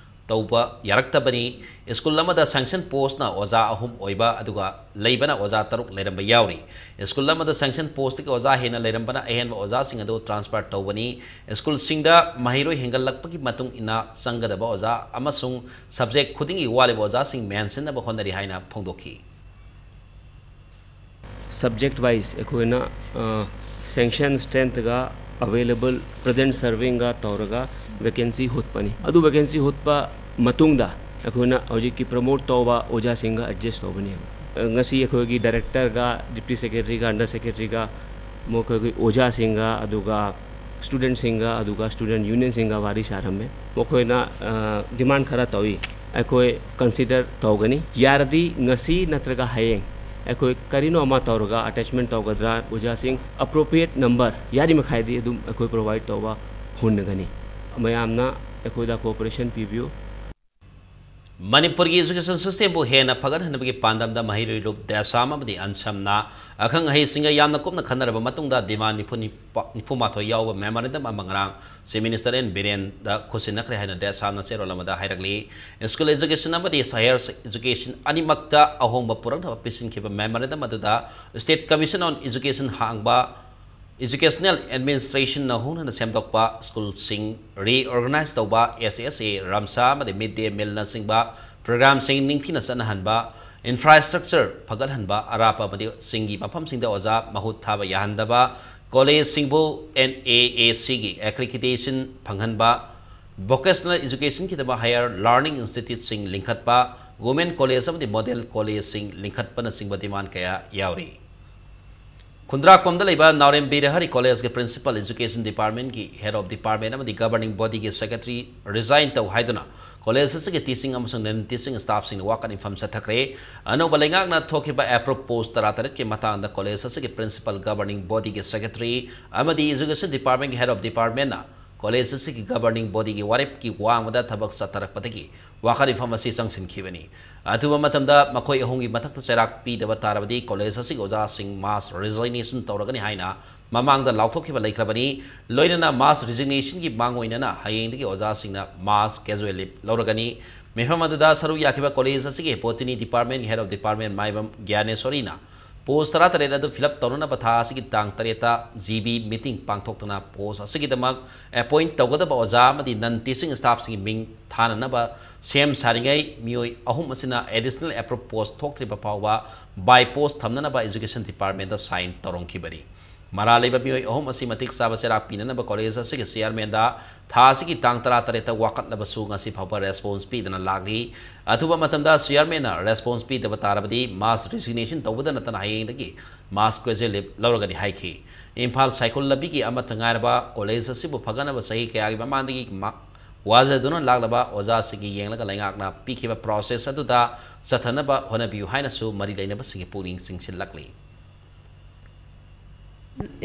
ꯇꯧꯕ ꯌꯥꯔꯛꯇꯕꯅꯤ꯫ School ꯑꯃꯗ sanction postꯅ ꯑꯣꯖꯥ ꯑꯍꯨꯝ ꯑꯣꯏꯕ, ꯑꯗꯨꯒ ꯂꯩꯕꯅ ꯑꯣꯖꯥ ꯇꯔꯨꯛ ꯂꯩꯔꯝꯕ ꯌꯥꯎꯔꯤ꯫ School ꯑꯃꯗ sanction postꯀꯤ ꯑꯣꯖꯥ ꯍꯦꯟꯅ ꯂꯩꯔꯝꯕꯅ ꯑꯍꯦꯟꯕ ꯑꯣꯖꯥꯁꯤꯡ ꯑꯗꯨ transfer ꯇꯧꯕꯅꯤ꯫ Schoolꯁꯤꯡꯗ ꯃꯍꯩꯔꯣꯏ ꯍꯦꯟꯒꯠꯂꯛꯄꯒꯤ ꯃꯇꯨꯡ ꯏꯟꯅ ꯆꯪꯒꯗꯕ ꯑꯣꯖꯥ ꯑꯃꯁꯨꯡ subject ꯈꯨꯗꯤꯡꯒꯤ ꯋꯥꯠꯂꯤꯕ ꯑꯣꯖꯥꯁꯤꯡ ꯃꯦꯟꯁꯤꯟꯅꯕ ꯍꯣꯠꯅꯔꯤ ꯍꯥꯏꯅ ꯐꯣꯡꯗꯣꯛꯈꯤ꯫ Subject wise ꯑꯩꯈꯣꯏꯅ, ꯑ, sanction strengthꯒ available present servingꯒ ꯇꯧꯔꯒ vacancy ꯍꯨꯠꯄꯅꯤ꯫ ꯑꯗꯨ vacancy ꯍꯨꯠꯄ ꯃꯇꯨꯡꯗ ꯑꯩꯈꯣꯏꯅ ꯍꯧꯖꯤꯛꯀꯤ promote ꯇꯧꯕ ꯑꯣꯖꯥꯁꯤꯡꯒ adjust ꯇꯧꯕꯅꯦꯕ꯫ ꯑ, ꯉꯁꯤ ꯑꯩꯈꯣꯏꯒꯤ directorꯒ, deputy secretaryꯒ, under secretaryꯒ, ꯃꯈꯣꯏꯒꯤ ꯑꯣꯖꯥꯁꯤꯡꯒ, ꯑꯗꯨꯒ ꯁ꯭ꯇꯨꯗꯦꯟꯠꯁꯤꯡꯒ ꯑꯗꯨꯒ ꯁ꯭ꯇꯨꯗꯦꯟꯠ ꯌꯨꯅꯤꯌꯟꯁꯤꯡꯒ ꯋꯥꯔꯤ ꯁꯥꯔꯝꯃꯦ꯫ ꯃꯈꯣꯏꯅ, ꯑ, ꯗꯤꯃꯥꯟ ꯈꯔ ꯇꯧꯏ, ꯑꯩꯈꯣꯏ ꯀꯟꯁꯤꯗꯔ ꯇꯧꯒꯅꯤ꯫ ꯌꯥꯔꯗꯤ ꯉꯁꯤ ꯅꯠꯇ꯭ꯔꯒ ꯍꯌꯦꯡ ꯑꯩꯈꯣꯏ ꯀꯔꯤꯅꯣ ꯑꯃ ꯇꯧꯔꯒ ꯑꯦꯇꯦꯆꯃꯦꯟꯠ ꯇꯧꯒꯗ꯭ꯔꯥ? ꯑꯣꯖꯥꯁꯤꯡ ꯑꯦꯄ꯭ꯔꯣꯄ꯭ꯔꯤꯌꯦꯠ ꯅꯝꯕꯔ ꯌꯥꯔꯤꯃꯈꯩꯗꯤ ꯑꯗꯨꯝ ꯑꯩꯈꯣꯏ ꯄ꯭ꯔꯣꯚꯥꯏꯗ ꯇꯧꯕ ꯍꯣꯠꯅꯒꯅꯤ꯫ ꯃꯌꯥꯝꯅ ꯑꯩꯈꯣꯏꯗ ꯀꯣꯑꯣꯄꯔꯦꯁꯟ ꯄꯤꯕꯤꯌꯨ꯫ ꯃꯅꯤꯄꯨꯔꯒꯤ ꯏꯖꯨꯀꯦꯁꯟ ꯁꯤꯁꯇꯦꯝꯕꯨ ꯍꯦꯟꯅ ꯐꯒꯠꯍꯟꯅꯕꯒꯤ ꯄꯥꯟꯗꯝꯗ ꯃꯍꯩꯔꯣꯏ ꯂꯨꯞ ꯗꯦꯁꯥꯝ ꯑꯃꯗꯤ ꯑꯟꯁꯝꯅ ꯑꯈꯪ ꯑꯍꯩꯁꯤꯡꯒ ꯌꯥꯝꯅ ꯀꯨꯞꯅ ꯈꯟꯅꯔꯕ ꯃꯇꯨꯡꯗ ꯗꯤꯃꯥꯟ ꯅꯤꯐꯨ ꯅꯤꯄꯥ-, ꯅꯤꯐꯨ ꯃꯥꯊꯣꯏ ꯌꯥꯎꯕ ꯃꯦꯃꯣꯔꯦꯟꯗꯝ ꯑꯃ ꯉꯔꯥꯡ ꯆꯤꯐ ꯃꯤꯅꯤꯁꯇꯔ ꯑꯦꯟ ꯕꯤꯔꯦꯟꯗ ꯈꯨꯠꯁꯤꯟꯅꯈ꯭ꯔꯦ ꯍꯥꯏꯅ ꯗꯦꯁꯥꯝꯅ ꯆꯦꯔꯣꯜ ꯑꯃꯗ ꯍꯥꯏꯔꯛꯂꯤ꯫ ꯁ꯭ꯀꯨꯜ ꯏꯖꯨꯀꯦꯁꯟ ꯑꯃꯗꯤ ꯍꯥꯌꯔ ꯏꯖꯨꯀꯦꯁꯟ ꯑꯅꯤꯃꯛꯇ ꯑꯍꯣꯡꯕ ꯄꯨꯔꯛꯅꯕ ꯄꯤꯁꯤꯟꯈꯤꯕ ꯃꯦꯃꯣꯔꯦꯟꯗꯝ ꯑꯗꯨꯗ State Commission on Education ꯍꯥꯡꯕ Educational Administrationꯅ ꯍꯣꯡꯅꯅ ꯁꯦꯝꯗꯣꯛꯄ, ꯁ꯭ꯀꯨꯜꯁꯤꯡ ꯔꯤꯑꯣꯔꯒꯅꯥꯏꯖ ꯇꯧꯕ, ꯑꯦꯁ ꯑꯦꯁ ꯑꯦ, ꯔꯝꯁꯥ ꯑꯃꯗꯤ ꯃꯤꯗ ꯗꯦ ꯃꯤꯜꯅꯆꯤꯡꯕ ꯄ꯭ꯔꯣꯒ꯭ꯔꯥꯝꯁꯤꯡ ꯅꯤꯡꯊꯤꯅ ꯆꯠꯅꯍꯟꯕ, ꯏꯟꯐ꯭ꯔꯥꯁ꯭ꯇ꯭ꯔꯛꯆꯔ ꯐꯒꯠꯍꯟꯕ, ꯑꯔꯥꯞꯄ ꯑꯃꯗꯤ ꯆꯤꯡꯒꯤ ꯃꯐꯝꯁꯤꯡꯗ ꯑꯣꯖꯥ ꯃꯍꯨꯠ ꯊꯥꯕ ꯌꯥꯍꯟꯗꯕ, ꯀꯣꯂꯦꯖꯁꯤꯡꯕꯨ ꯑꯦꯟ ꯑꯦ ꯑꯦ ꯁꯤꯒꯤ ꯑꯦꯀ꯭ꯔꯤꯗꯤꯇꯦꯁꯟ ꯐꯪꯍꯟꯕ, ꯚꯣꯀꯦꯁꯅꯦꯜ ꯏꯖꯨꯀꯦꯁꯟꯒꯤꯗꯃꯛ ꯍꯥꯌꯔ ꯂꯔꯅꯤꯡ ꯏꯟꯁꯇꯤꯇ꯭ꯌꯨꯠꯁꯤꯡ ꯂꯤꯡꯈꯠꯄ, ꯒꯣꯔꯃꯦꯟ ꯀꯣꯂꯦꯖ ꯑꯃꯗꯤ ꯃꯣꯗꯦꯜ ꯀꯣꯂꯦꯖꯁꯤꯡ ꯂꯤꯡꯈꯠꯄꯅꯆꯤꯡꯕ ꯗꯤꯃꯥꯟ ꯀꯌꯥ ꯌꯥꯎꯔꯤ꯫ ꯈꯨꯟꯗ꯭ꯔꯥꯛꯄꯝꯗ ꯂꯩꯕ ꯅꯥꯎꯔꯦꯝ ꯕꯤꯔꯍꯔꯤ ꯀꯣꯂꯦꯖꯀꯤ ꯄ꯭ꯔꯤꯟꯁꯤꯄꯥꯜ ꯏꯖꯨꯀꯦꯁꯟ ꯗꯤꯄꯥꯔꯠꯃꯦꯟꯒꯤ ꯍꯦꯗ ꯑꯣꯐ ꯗꯤꯄꯥꯔꯠꯃꯦꯟ ꯑꯃꯗꯤ ꯒꯕꯔꯅꯤꯡ ꯕꯣꯗꯤꯒꯤ ꯁꯦꯀ꯭ꯔꯦꯇꯔꯤ ꯔꯤꯖꯥꯏꯟ ꯇꯧ ꯍꯥꯏꯗꯨꯅ ꯀꯣꯂꯦꯖ ꯑꯁꯤꯒꯤ ꯇꯤꯆꯤꯡ ꯑꯃꯁꯨꯡ ꯅꯟ ꯇꯤꯆꯤꯡ ꯁ꯭ꯇꯥꯐꯁꯤꯡꯅ ꯋꯥꯀꯠ ꯃꯤꯐꯝ ꯆꯠꯊꯈ꯭ꯔꯦ꯫ ꯑꯅꯧꯕ ꯂꯩꯉꯥꯛꯅ ꯊꯣꯛꯈꯤꯕ ꯑꯦꯄ꯭ꯔꯨꯞ ꯄꯣꯁ ꯇꯔꯥꯇꯔꯦꯠꯀꯤ ꯃꯇꯥꯡꯗ ꯀꯣꯂꯦꯖ ꯑꯁꯤꯒꯤ ꯄ꯭ꯔꯤꯟꯁꯤꯄꯥꯜ, ꯒꯕꯔꯅꯤꯡ ꯕꯣꯗꯤꯒꯤ ꯁꯦꯀ꯭ꯔꯦꯇꯔꯤ ꯑꯃꯗꯤ ꯏꯖꯨꯀꯦꯁꯟ ꯗꯤꯄꯥꯔꯠꯃꯦꯟꯒꯤ ꯍꯦꯗ ꯑꯣꯐ ꯗꯤꯄꯥꯔꯠꯃꯦꯟꯅ ꯀꯣꯂꯦꯖ ꯑꯁꯤꯒꯤ ꯒꯕꯔꯅꯤꯡ ꯕꯣꯗꯤꯒꯤ ꯋꯥꯔꯦꯞꯀꯤ ꯋꯥꯡꯃꯗ ꯊꯕꯛ ꯆꯠꯊꯔꯛꯄꯗꯒꯤ ꯋꯥꯀꯠ ꯃꯤꯐꯝ ꯑꯁꯤ ꯆꯪꯁꯤꯟꯈꯤꯕꯅꯤ꯫ ꯑꯊꯨꯕ ꯃꯇꯝꯗ ꯃꯈꯣꯏ ꯑꯍꯨꯝꯒꯤ ꯃꯊꯛꯇ ꯆꯩꯔꯥꯛ ꯄꯤꯗꯕ ꯇꯥꯔꯕꯗꯤ ꯀꯣꯂꯦꯖ ꯑꯁꯤꯒꯤ ꯑꯣꯖꯥꯁꯤꯡ ꯃꯥꯁ ꯔꯤꯖꯥꯏꯅꯦꯁꯟ ꯇꯧꯔꯒꯅꯤ ꯍꯥꯏꯅ ꯃꯃꯥꯡꯗ ꯂꯥꯎꯊꯣꯛꯈꯤꯕ ꯂꯩꯈ꯭ꯔꯕꯅꯤ꯫ ꯂꯣꯏꯅꯅ ꯃꯥꯁ ꯔꯤꯖꯥꯏꯅꯦꯁꯟꯒꯤ ꯃꯥꯡꯑꯣꯏꯅꯅ ꯍꯌꯦꯡꯗꯒꯤ ꯑꯣꯖꯥꯁꯤꯡꯅ ꯃꯥꯁ ꯀꯦꯖꯨꯋꯦꯜ ꯂꯤꯞ ꯂꯧꯔꯒꯅꯤ꯫ ꯃꯤꯐꯝ ꯑꯗꯨꯗ ꯁꯔꯨꯛ ꯌꯥꯈꯤꯕ ꯀꯣꯂꯦꯖ ꯑꯁꯤꯒꯤ ꯕꯣꯇꯅꯤ ꯗꯤꯄꯥꯔꯠꯃꯦꯟꯒꯤ ꯍꯦꯗ ꯑꯣꯐ ꯗꯤꯄꯥꯔꯠꯃꯦꯟ ꯃꯥꯏꯕꯝ ꯒ꯭ꯌꯥꯅꯦꯁꯣꯔꯤꯅ ꯄꯣꯁ ꯇꯔꯥꯇꯔꯦꯠ ꯑꯗꯨ ꯐꯤꯜ ꯑꯞ ꯇꯧꯅꯅꯕ ꯊꯥ ꯑꯁꯤꯒꯤ ꯇꯥꯡ ꯇꯔꯦꯠꯇ ꯖꯤ ꯕꯤ ꯃꯤꯇꯤꯡ ꯄꯥꯡꯊꯣꯛꯇꯨꯅ ꯄꯣꯁ ꯑꯁꯤꯒꯤꯗꯃꯛ ꯑꯦꯄꯣꯏꯟꯠ ꯇꯧꯒꯗꯕ ꯑꯣꯖꯥ ꯑꯃꯗꯤ ꯅꯟ ꯇꯤꯆꯤꯡ ꯁ꯭ꯇꯥꯐꯁꯤꯡꯒꯤ ꯃꯤꯡ ꯊꯥꯅꯅꯕ ꯁꯦꯝ ꯁꯥꯔꯤꯉꯩ ꯃꯤꯑꯣꯏ ꯑꯍꯨꯝ ꯑꯁꯤꯅ ꯑꯦꯗꯤꯁꯅꯦꯜ ꯑꯦꯄ꯭ꯔꯨꯞ ꯄꯣꯁ ꯊꯣꯛꯇ꯭ꯔꯤꯕ ꯐꯥꯎꯕ ꯕꯥꯏ ꯄꯣꯁ ꯊꯝꯅꯅꯕ ꯏꯖꯨꯀꯦꯁꯟ ꯗꯤꯄꯥꯔꯠꯃꯦꯟꯗ ꯁꯥꯏꯟ ꯇꯧꯔꯝꯈꯤꯕꯅꯤ꯫ ꯃꯔꯥꯜ ꯂꯩꯕ ꯃꯤꯑꯣꯏ ꯑꯍꯨꯝ ꯑꯁꯤ ꯃꯇꯤꯛ ꯆꯥꯕ ꯆꯩꯔꯥꯛ ꯄꯤꯅꯅꯕ ꯀꯣꯂꯦꯖ ꯑꯁꯤꯒꯤ ꯆꯤꯌꯔꯃꯦꯟꯗ ꯊꯥ ꯑꯁꯤꯒꯤ ꯇꯥꯡ ꯇꯔꯥꯇꯔꯦꯠꯇ ꯋꯥꯀꯠꯂꯕꯁꯨ ꯉꯁꯤ ꯐꯥꯎꯕ ꯔꯦꯁꯄꯣꯟꯁ ꯄꯤꯗꯅ ꯂꯥꯛꯂꯤ꯫ ꯑꯊꯨꯕ ꯃꯇꯝꯗ ꯆꯤꯌꯔꯃꯦꯟꯅ ꯔꯦꯁꯄꯣꯟꯁ ꯄꯤꯗꯕ ꯇꯥꯔꯕꯗꯤ ꯃꯥꯁ ꯔꯤꯖꯤꯒꯅꯦꯁꯟ ꯇꯧꯕꯗ ꯅꯠꯇꯅ ꯍꯌꯦꯡꯗꯒꯤ ꯃꯥꯁ ꯀꯦꯖꯨꯋꯦꯜ ꯂꯤꯞ ꯂꯧꯔꯒꯅꯤ ꯍꯥꯏꯈꯤ꯫ ꯏꯝꯐꯥꯜ ꯁꯥꯏꯈꯨꯜ ꯂꯝꯕꯤꯒꯤ ꯑꯃꯠꯇ ꯉꯥꯏꯔꯕ ꯀꯣꯂꯦꯖ ꯑꯁꯤꯕꯨ ꯐꯒꯠꯅꯕ ꯆꯍꯤ ꯀꯌꯥꯒꯤ ꯃꯃꯥꯡꯗꯒꯤ ꯃꯥ-, ꯋꯥꯖꯗꯨꯅ ꯂꯥꯛꯂꯕ ꯑꯣꯖꯥꯁꯤꯡꯒꯤ ꯌꯦꯡꯂꯒ ꯂꯩꯉꯥꯛꯅ ꯄꯤꯈꯤꯕ ꯄ꯭ꯔꯣꯁꯦꯁ ꯑꯗꯨꯗ ꯆꯠꯊꯅꯕ ꯍꯣꯠꯅꯕꯤꯌꯨ ꯍꯥꯏꯅꯁꯨ ꯃꯔꯤ ꯂꯩꯅꯕꯁꯤꯡꯒꯤ ꯄꯨꯛꯅꯤꯡ ꯆꯤꯡꯁꯤꯜꯂꯛꯂꯤ꯫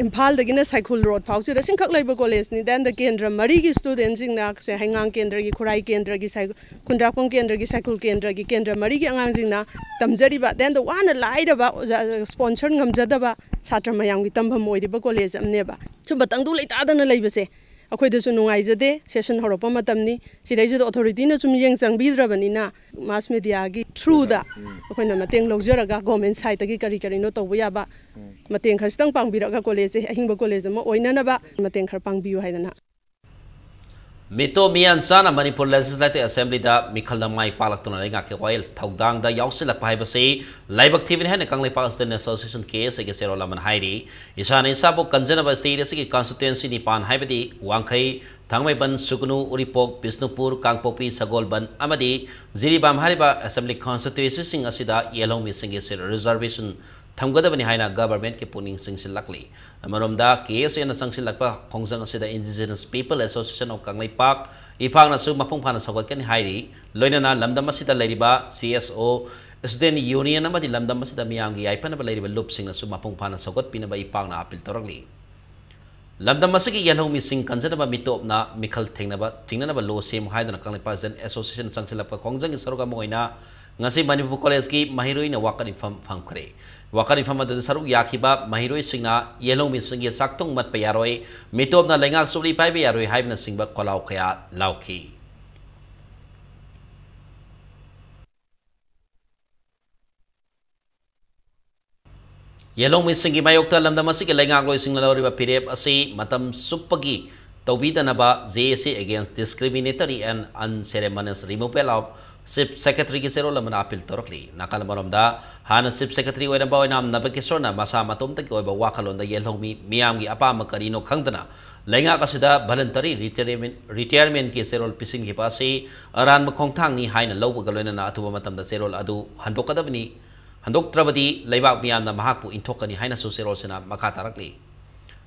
ꯏꯝꯐꯥꯜꯗꯒꯤꯅ ꯁꯥꯏꯈꯨꯜ ꯔꯣꯗ ꯐꯥꯎꯁꯤꯗ ꯁꯤꯡꯈꯛ ꯂꯩꯕ ꯀꯣꯂꯦꯖꯅꯤ꯫ Then the ꯀꯦꯟꯗ꯭ꯔ ꯃꯔꯤꯒꯤ ꯁ꯭ꯇꯨꯗꯦꯟꯁꯤꯡꯅ, ꯁꯦ, ꯍꯩꯉꯥꯡ ꯀꯦꯟꯗ꯭ꯔꯒꯤ, ꯈꯨꯔꯥꯏ ꯀꯦꯟꯗ꯭ꯔꯒꯤ, ꯁꯥꯏ-, ꯈꯨꯟꯗ꯭ꯔꯥꯛꯄꯝ ꯀꯦꯟꯗ꯭ꯔꯒꯤ, ꯁꯥꯏꯈꯨꯜ ꯀꯦꯟꯗ꯭ꯔꯒꯤ, ꯀꯦꯟꯗ꯭ꯔ ꯃꯔꯤꯒꯤ ꯑꯉꯥꯡꯁꯤꯡꯅ ꯇꯝꯖꯔꯤꯕ, then the ꯋꯥꯅ ꯂꯥꯏꯔꯕ ꯑꯣꯖꯥ, ꯁ꯭ꯄꯣꯟꯁꯔ ꯉꯝꯖꯗꯕ ꯁꯥꯇ꯭ꯔ ꯃꯌꯥꯝꯒꯤ ꯇꯝꯐꯝ ꯑꯣꯏꯔꯤꯕ ꯀꯣꯂꯦꯖ ꯑꯃꯅꯦꯕ꯫ ꯁꯨꯝꯕ ꯇꯪꯗꯨ ꯂꯩꯇꯥꯗꯅ ꯂꯩꯕꯁꯦ ꯑꯩꯈꯣꯏꯗꯁꯨ ꯅꯨꯡꯉꯥꯏꯖꯗꯦ꯫ ꯁꯦꯁꯟ ꯍꯧꯔꯛꯄ ꯃꯇꯝꯅꯤ꯫ ꯁꯤꯗꯩꯁꯤꯗ ꯑꯣꯊꯣꯔꯤꯇꯤꯅ ꯁꯨꯝ ꯌꯦꯡ ꯆꯪꯕꯤꯗ꯭ꯔꯕꯅꯤꯅ, ꯃꯥꯁ ꯃꯦꯗꯤꯌꯥꯒꯤ ꯊ꯭ꯔꯨꯗ ꯑꯩꯈꯣꯏꯅ ꯃꯇꯦꯡ ꯂꯧꯖꯔꯒ, ꯒꯣꯔꯃꯦꯟ ꯁꯥꯏꯠꯇꯒꯤ ꯀꯔꯤ ꯀꯔꯤꯅꯣ ꯇꯧꯕ ꯌꯥꯕ ꯃꯇꯦꯡ ꯈꯖꯤꯛꯇꯪ ꯄꯥꯡꯕꯤꯔꯒ ꯀꯣꯂꯦꯖꯁꯦ ꯑꯍꯤꯡꯕ ꯀꯣꯂꯦꯖ ꯑꯃ ꯑꯣꯏꯅꯅꯕ ꯃꯇꯦꯡ ꯈꯔ ꯄꯥꯡꯕꯤꯌꯨ ꯍꯥꯏꯗꯅ꯫ ꯃꯤꯇꯣꯞ ꯃꯤꯌꯥꯟꯆꯥꯅ ꯃꯅꯤꯄꯨꯔ ꯂꯦꯖꯤꯁꯂꯦꯇꯤꯚ ꯑꯦꯁꯦꯝꯕ꯭ꯂꯤꯗ ꯃꯤꯈꯜꯗ ꯃꯥꯏ ꯄꯥꯛꯂꯛꯇꯨꯅ ꯂꯩꯉꯥꯛꯀꯤ ꯋꯥꯌꯦꯜ ꯊꯧꯗꯥꯡꯗ ꯌꯥꯎꯁꯤꯜꯂꯛꯄ ꯍꯥꯏꯕꯁꯤ ꯂꯥꯏꯕꯛ ꯊꯤꯕꯅꯤ ꯍꯥꯏꯅ ꯀꯪꯂꯩꯄꯥꯛ Student Association, ꯀꯦ ꯑꯦꯁ ꯑꯦꯒꯤ ꯆꯦꯔꯣꯜ ꯑꯃꯅ ꯍꯥꯏꯔꯤ꯫ ꯏꯁꯥꯅ ꯏꯁꯥꯕꯨ ꯀꯟꯖꯅꯕ ꯁ꯭ꯇꯦꯠ ꯑꯁꯤꯒꯤ ꯀꯟꯁꯇꯤꯇ꯭ꯋꯦꯟꯁꯤ ꯅꯤꯄꯥꯟ ꯍꯥꯏꯕꯗꯤ ꯋꯥꯡꯈꯩ, ꯊꯥꯡꯃꯩꯕꯟ, ꯁꯨꯒꯅꯨ, ꯎꯔꯤꯄꯣꯛ, ꯕꯤꯁꯅꯨꯄꯨꯔ, ꯀꯥꯡꯄꯣꯛꯄꯤ, ꯁꯒꯣꯜꯕꯟ ꯑꯃꯗꯤ ꯖꯤꯔꯤꯕꯥꯝ ꯍꯥꯏꯔꯤꯕ ꯑꯦꯁꯦꯝꯕ꯭ꯂꯤ ꯀꯟꯁꯇꯤꯇ꯭ꯋꯦꯟꯁꯤꯁꯤꯡ ꯑꯁꯤꯗ ꯌꯦꯜꯍꯧꯃꯤꯁꯤꯡꯒꯤ ꯁꯤꯠ ꯔꯤꯖꯔꯕꯦꯁꯟ ꯊꯝꯒꯗꯕꯅꯤ ꯍꯥꯏꯅ ꯒꯚꯔꯟꯃꯦꯟꯠꯀꯤ ꯄꯨꯛꯅꯤꯡ ꯆꯤꯡꯁꯤꯜꯂꯛꯂꯤ꯫ ꯑꯃꯔꯣꯝꯗ, ꯀꯦ ꯑꯦꯁ ꯑꯦꯅ ꯆꯪꯁꯤꯜꯂꯛꯄ ꯈꯣꯡꯖꯪ ꯑꯁꯤꯗ Indigenous People Association of Kangleipak, ꯏꯄꯥꯛꯅꯁꯨ ꯃꯄꯨꯡ ꯐꯥꯅ ꯁꯧꯒꯠꯀꯅꯤ ꯍꯥꯏꯔꯤ꯫ ꯂꯣꯏꯅꯅ ꯂꯝꯗꯝ ꯑꯁꯤꯗ ꯂꯩꯔꯤꯕ ꯁꯤ ꯑꯦꯁ ꯑꯣ, Student Union ꯑꯃꯗꯤ ꯂꯝꯗꯝ ꯑꯁꯤꯗ ꯃꯤꯌꯥꯝꯒꯤ ꯌꯥꯏꯐꯅꯕ ꯂꯩꯔꯤꯕ ꯂꯨꯞꯁꯤꯡꯅꯁꯨ ꯃꯄꯨꯡ ꯐꯥꯅ ꯁꯧꯒꯠꯄꯤꯅꯕ ꯏꯄꯥꯛꯅ ꯑꯄꯤꯜ ꯇꯧꯔꯛꯂꯤ꯫ ꯂꯝꯗꯝ ꯑꯁꯤꯒꯤ ꯌꯦꯜꯍꯧꯃꯤꯁꯤꯡ ꯀꯟꯖꯅꯕ ꯃꯤꯇꯣꯞꯅ ꯃꯤꯈꯜ ꯊꯦꯡꯅꯕ, ꯊꯤꯡꯅꯅꯕ ꯂꯣ ꯁꯦꯝꯃꯨ ꯍꯥꯏꯗꯨꯅ ꯀꯪꯂꯩꯄꯥꯛ Student Association ꯆꯪꯁꯤꯜꯂꯛꯄ ꯈꯣꯡꯖꯪꯒꯤ ꯁꯔꯨꯛ ꯑꯃ ꯑꯣꯏꯅ ꯉꯁꯤ ꯃꯅꯤꯄꯨꯔ ꯀꯣꯂꯦꯖꯀꯤ ꯃꯍꯩꯔꯣꯏꯅ ꯋꯥꯀꯠ ꯃꯤꯐꯝ ꯐꯝꯈ꯭ꯔꯦ꯫ ꯋꯥꯀꯠ ꯃꯤꯐꯝ ꯑꯗꯨꯗ ꯁꯔꯨꯛ ꯌꯥꯈꯤꯕ ꯃꯍꯩꯔꯣꯏꯁꯤꯡꯅ ꯌꯦꯜꯍꯧꯃꯤꯁꯤꯡꯒꯤ ꯆꯥꯛꯊꯨꯡ ꯃꯠꯄ ꯌꯥꯔꯣꯏ, ꯃꯤꯇꯣꯞꯅ ꯂꯩꯉꯥꯛ ꯆꯨꯞꯂꯤ ꯄꯥꯏꯕ ꯌꯥꯔꯣꯏ ꯍꯥꯏꯕꯅꯆꯤꯡꯕ ꯈꯣꯜꯂꯥꯎ ꯀꯌꯥ ꯂꯥꯎꯈꯤ꯫ ꯌꯦꯜꯍꯧꯃꯤꯁꯤꯡꯒꯤ ꯃꯥꯌꯣꯛꯇ ꯂꯝꯗꯝ ꯑꯁꯤꯒꯤ ꯂꯩꯉꯥꯛꯂꯣꯏꯁꯤꯡꯅ ꯂꯧꯔꯤꯕ ꯐꯤꯔꯦꯞ ꯑꯁꯤ ꯃꯇꯝ ꯆꯨꯞꯄꯒꯤ ꯇꯧꯕꯤꯗꯅꯕ J A C Against Discriminatory and Unceremonious Removal of Chief Secretaryꯒꯤ ꯆꯦꯔꯣꯜ ꯑꯃꯅ ꯑꯥꯄꯤꯜ ꯇꯧꯔꯛꯂꯤ꯫ ꯅꯥꯀꯜ ꯑꯃꯔꯣꯝꯗ, ꯍꯥꯟꯅ Chief Secretary ꯑꯣꯏꯔꯝꯕ ꯑꯣꯏꯅꯥꯝ ꯅꯕꯀꯤꯁꯣꯔꯅ ꯃꯁꯥ ꯃꯇꯣꯝꯇꯒꯤ ꯑꯣꯏꯕ ꯋꯥꯈꯜꯂꯣꯟꯗ ꯌꯦꯜꯍꯧꯃꯤ ꯃꯤꯌꯥꯝꯒꯤ ꯑꯄꯥꯝꯕ ꯀꯔꯤꯅꯣ ꯈꯪꯗꯅ ꯂꯩꯉꯥꯛ ꯑꯁꯤꯗ voluntary retirement, retirementꯀꯤ ꯆꯦꯔꯣꯜ ꯄꯤꯁꯤꯟꯈꯤꯕ ꯑꯁꯤ ꯑꯔꯥꯟꯕ ꯈꯣꯡꯊꯥꯡꯅꯤ ꯍꯥꯏꯅ ꯂꯧꯕꯒ ꯂꯣꯏꯅꯅ ꯑꯊꯨꯕ ꯃꯇꯝꯗ ꯆꯦꯔꯣꯜ ꯑꯗꯨ ꯍꯟꯗꯣꯛꯀꯗꯕꯅꯤ, ꯍꯟꯗꯣꯛꯇ꯭ꯔꯕꯗꯤ ꯂꯩꯕꯥꯛ ꯃꯤꯌꯥꯝꯅ ꯃꯍꯥꯛꯄꯨ ꯏꯟꯊꯣꯛꯀꯅꯤ ꯍꯥꯏꯅꯁꯨ ꯆꯦꯔꯣꯜꯁꯤꯅ ꯃꯈꯥ ꯇꯥꯔꯛꯂꯤ꯫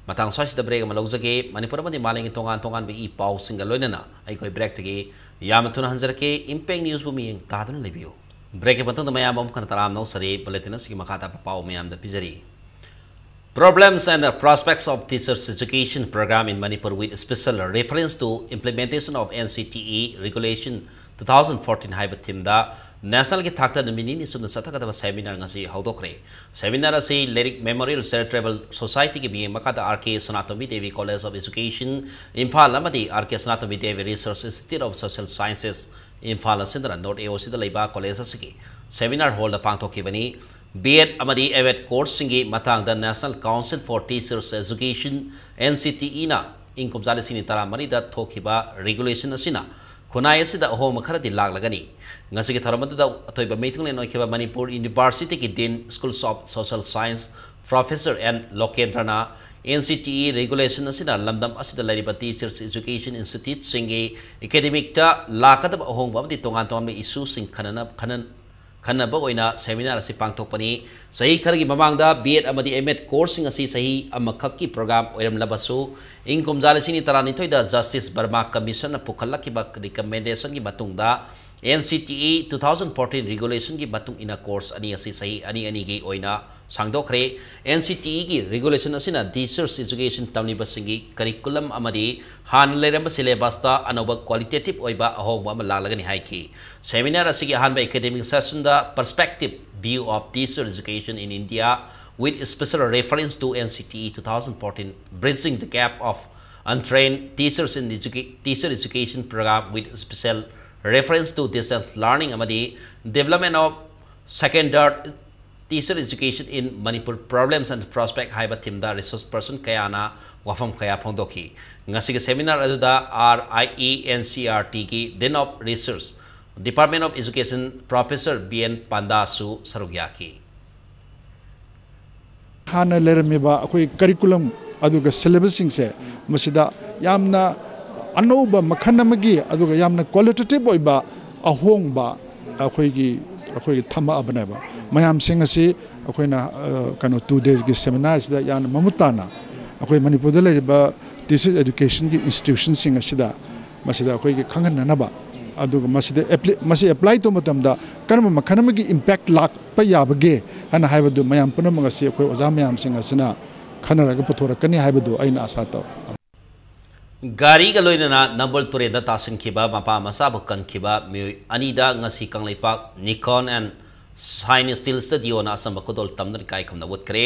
ꯃꯇꯥꯡ ꯁ꯭ꯋꯥꯏꯁꯤꯗ break ꯑꯃ ꯂꯧꯖꯒꯦ꯫ ꯃꯅꯤꯄꯨꯔ ꯑꯃꯗꯤ ꯃꯥꯂꯦꯝꯒꯤ ꯇꯣꯉꯥꯟ ꯇꯣꯉꯥꯟꯕ ꯏ ꯄꯥꯎꯁꯤꯡꯒ ꯂꯣꯏꯅꯅ ꯑꯩꯈꯣꯏ breakꯇꯒꯤ ꯌꯥꯝꯅ ꯊꯨꯅ ꯍꯟꯖꯔꯛꯀꯦ꯫ Impact Newsꯕꯨ ꯃꯤꯠꯌꯦꯡ ꯇꯥꯗꯨꯅ ꯂꯩꯕꯤꯌꯨ꯫ Breakꯀꯤ ꯃꯇꯨꯡꯗ ꯃꯌꯥꯝ ꯑꯃꯨꯛ ꯍꯟꯅ ꯇꯔꯥꯝꯅ ꯑꯣꯛꯆꯔꯤ꯫ Bulletin ꯑꯁꯤꯒꯤ ꯃꯈꯥ ꯇꯥꯕ ꯄꯥꯎ ꯃꯌꯥꯝꯗ ꯄꯤꯖꯔꯤ꯫ Problems and the prospects of teachers education program in Manipur with special reference to implementation of N C T E regulation two thousand fourteen ꯍꯥꯏꯕ themeꯗ nationalꯒꯤ ꯊꯥꯛꯇ ꯅꯨꯃꯤꯠ ꯅꯤꯅꯤ ꯆꯨꯞꯅ ꯆꯠꯊꯒꯗꯕ seminar ꯉꯁꯤ ꯍꯧꯗꯣꯛꯈ꯭ꯔꯦ꯫ Seminar ꯑꯁꯤ ꯂꯩꯔꯤꯛ Memorial Charitable Societyꯒꯤ ꯃꯤꯠꯌꯦꯡ ꯃꯈꯥꯗ R K Sanatomi Devi College of Education, Imphal ꯑꯃꯗꯤ R K Sanatomi Devi Research Institute of Social Sciences, Imphal ꯑꯁꯤꯗꯅ North A O Cꯗ ꯂꯩꯕ college ꯑꯁꯤꯒꯤ seminar hallꯗ ꯄꯥꯡꯊꯣꯛꯈꯤꯕꯅꯤ꯫ B.Ed ꯑꯃꯗꯤ M.Ed courseꯁꯤꯡꯒꯤ ꯃꯇꯥꯡꯗ National Council for Teachers Education, N C T Eꯅ ꯏꯪ ꯀꯨꯝꯖꯥ ꯂꯤꯁꯤꯡ ꯑꯅꯤ ꯇꯔꯥꯃꯔꯤꯗ ꯊꯣꯛꯈꯤꯕ regulation ꯑꯁꯤꯅ ꯈꯨꯟꯅꯥꯏ ꯑꯁꯤꯗ ꯑꯍꯣꯡꯕ ꯈꯔꯗꯤ ꯂꯥꯛꯂꯒꯅꯤ꯫ ꯉꯁꯤꯒꯤ ꯊꯧꯔꯝ ꯑꯗꯨꯗ ꯑꯊꯣꯏꯕ ꯃꯤꯊꯨꯡꯂꯦꯟ ꯑꯣꯏꯈꯤꯕ Manipur Universityꯒꯤ Dean Schools of Social Science Professor N Lokendrana N C T E regulation ꯑꯁꯤꯅ ꯂꯝꯗꯝ ꯑꯁꯤꯗ ꯂꯩꯔꯤꯕ teachers education instituteꯁꯤꯡꯒꯤ academicꯇ ꯂꯥꯛꯀꯗꯕ ꯑꯍꯣꯡꯕ ꯑꯃꯗꯤ ꯇꯣꯉꯥꯟ ꯇꯣꯉꯥꯟꯕ issueꯁꯤꯡ ꯈꯟꯅꯅ-, ꯈꯟꯅ-, ꯈꯟꯅꯕ ꯑꯣꯏꯅ seminar ꯑꯁꯤ ꯄꯥꯡꯊꯣꯛꯄꯅꯤ꯫ ꯆꯍꯤ ꯈꯔꯒꯤ ꯃꯃꯥꯡꯗ B.Ed ꯑꯃꯗꯤ M.Ed courseꯁꯤꯡ ꯑꯁꯤ ꯆꯍꯤ ꯑꯃꯈꯛꯀꯤ program ꯑꯣꯏꯔꯝꯂꯕꯁꯨ, ꯏꯪ ꯀꯨꯝꯖꯥ ꯂꯤꯁꯤꯡ ꯑꯅꯤ ꯇꯔꯥꯅꯤꯊꯣꯏꯗ Justice Verma Commissionꯅ ꯄꯨꯈꯠꯂꯛꯈꯤꯕ recommendationꯒꯤ ꯃꯇꯨꯡꯗ N C T E two thousand fourteen regulationꯒꯤ ꯃꯇꯨꯡ ꯏꯟꯅ course ꯑꯅꯤ ꯑꯁꯤ ꯆꯍꯤ ꯑꯅꯤ ꯑꯅꯤꯒꯤ ꯑꯣꯏꯅ ꯁꯥꯡꯗꯣꯛꯈ꯭ꯔꯦ꯫ N C T Eꯒꯤ regulation ꯑꯁꯤꯅ teachers education ꯇꯝꯂꯤꯕꯁꯤꯡꯒꯤ curriculum ꯑꯃꯗꯤ ꯍꯥꯟꯅ ꯂꯩꯔꯝꯕ syllabusꯇ ꯑꯅꯧꯕ qualitative ꯑꯣꯏꯕ ꯑꯍꯣꯡꯕ ꯑꯃ ꯂꯥꯛꯂꯒꯅꯤ ꯍꯥꯏꯈꯤ꯫ Seminar ꯑꯁꯤꯒꯤ ꯑꯍꯥꯟꯕ academic sessionꯗ Perspective View of Teacher Education in India with special reference to N C T E two thousand fourteen, Bridging the Gap of Untrained Teachers in Educa-, Teacher Education Program with special reference to distance learning ꯑꯃꯗꯤ Development of Secondary Teacher Education in Manipur, Problems and Prospect ꯍꯥꯏꯕ themeꯗ resource person ꯀꯌꯥꯅ ꯋꯥꯐꯝ ꯀꯌꯥ ꯐꯣꯡꯗꯣꯛꯈꯤ꯫ ꯉꯁꯤꯒꯤ seminar ꯑꯗꯨꯗ R I E N C R Tꯒꯤ Dean of Research Department of Education Professor B N Pandaꯁꯨ ꯁꯔꯨꯛ ꯌꯥꯈꯤ꯫ ꯍꯥꯟꯅ ꯂꯩꯔꯝꯃꯤꯕ ꯑꯩꯈꯣꯏ ꯀꯔꯤꯀꯨꯂꯝ ꯑꯗꯨꯒ ꯁꯤꯂꯦꯕꯁꯁꯤꯡꯁꯦ ꯃꯁꯤꯗ ꯌꯥꯝꯅ ꯑꯅꯧꯕ ꯃꯈꯜ ꯑꯃꯒꯤ ꯑꯗꯨꯒ ꯌꯥꯝꯅ ꯀ꯭ꯋꯥꯂꯤꯇꯦꯇꯤꯞ ꯑꯣꯏꯕ ꯑꯍꯣꯡꯕ ꯑꯩꯈꯣꯏꯒꯤ ꯑꯩꯈꯣꯏꯒꯤ ꯊꯝꯃꯛꯑꯕꯅꯦꯕ꯫ ꯃꯌꯥꯝꯁꯤꯡ ꯑꯁꯤ ꯑꯩꯈꯣꯏꯅ ꯀꯩꯅꯣ ꯇꯨ ꯗꯦꯖꯀꯤ ꯁꯦꯃꯤꯅꯥꯔꯁꯤꯗ ꯌꯥꯝꯅ ꯃꯃꯨꯠ ꯇꯥꯅ ꯑꯩꯈꯣꯏ ꯃꯅꯤꯄꯨꯔꯗ ꯂꯩꯔꯤꯕ ꯇꯤꯆꯔ ꯑꯦꯗꯨꯀꯦꯁꯟꯒꯤ ꯏꯟꯁꯇꯤꯇ꯭ꯌꯨꯁꯟꯁꯤꯡ ꯑꯁꯤꯗ ꯃꯁꯤꯗ ꯑꯩꯈꯣꯏꯒꯤ ꯈꯪꯍꯟꯅꯅꯕ ꯑꯗꯨꯒ ꯃꯁꯤꯗ ꯃꯁꯤ ꯑꯦꯄ꯭ꯂꯥꯏ ꯇꯧꯕ ꯃꯇꯝꯗ ꯀꯔꯝꯕ ꯃꯈꯜ ꯑꯃꯒꯤ ꯏꯝꯄꯦꯛ ꯂꯥꯛꯄ ꯌꯥꯕꯒꯦ ꯍꯥꯏꯅ ꯍꯥꯏꯕꯗꯨ ꯃꯌꯥꯝ ꯄꯨꯝꯅꯃꯛ ꯑꯁꯤ ꯑꯩꯈꯣꯏ ꯑꯣꯖꯥ ꯃꯌꯥꯝꯁꯤꯡ ꯑꯁꯤꯅ ꯈꯟꯅꯔꯒ ꯄꯨꯊꯣꯔꯛꯀꯅꯤ ꯍꯥꯏꯕꯗꯨ ꯑꯩꯅ ꯑꯥꯁꯥ ꯇꯧꯏ꯫ ꯒꯥꯔꯤꯒ ꯂꯣꯏꯅꯅ ꯅꯝꯕꯨꯜ ꯇꯨꯔꯦꯜꯗ ꯇꯥꯁꯤꯟꯈꯤꯕ ꯃꯄꯥ ꯃꯆꯥꯕꯨ ꯀꯟꯈꯤꯕ ꯃꯤꯑꯣꯏ ꯑꯅꯤꯗ ꯉꯁꯤ Kangleipak Nikon and Shine Steel Studioꯅ ꯑꯆꯝꯕ ꯈꯨꯗꯣꯜ ꯇꯝꯗꯨꯅ ꯏꯀꯥꯏ ꯈꯨꯝꯅꯕ ꯎꯠꯈ꯭ꯔꯦ꯫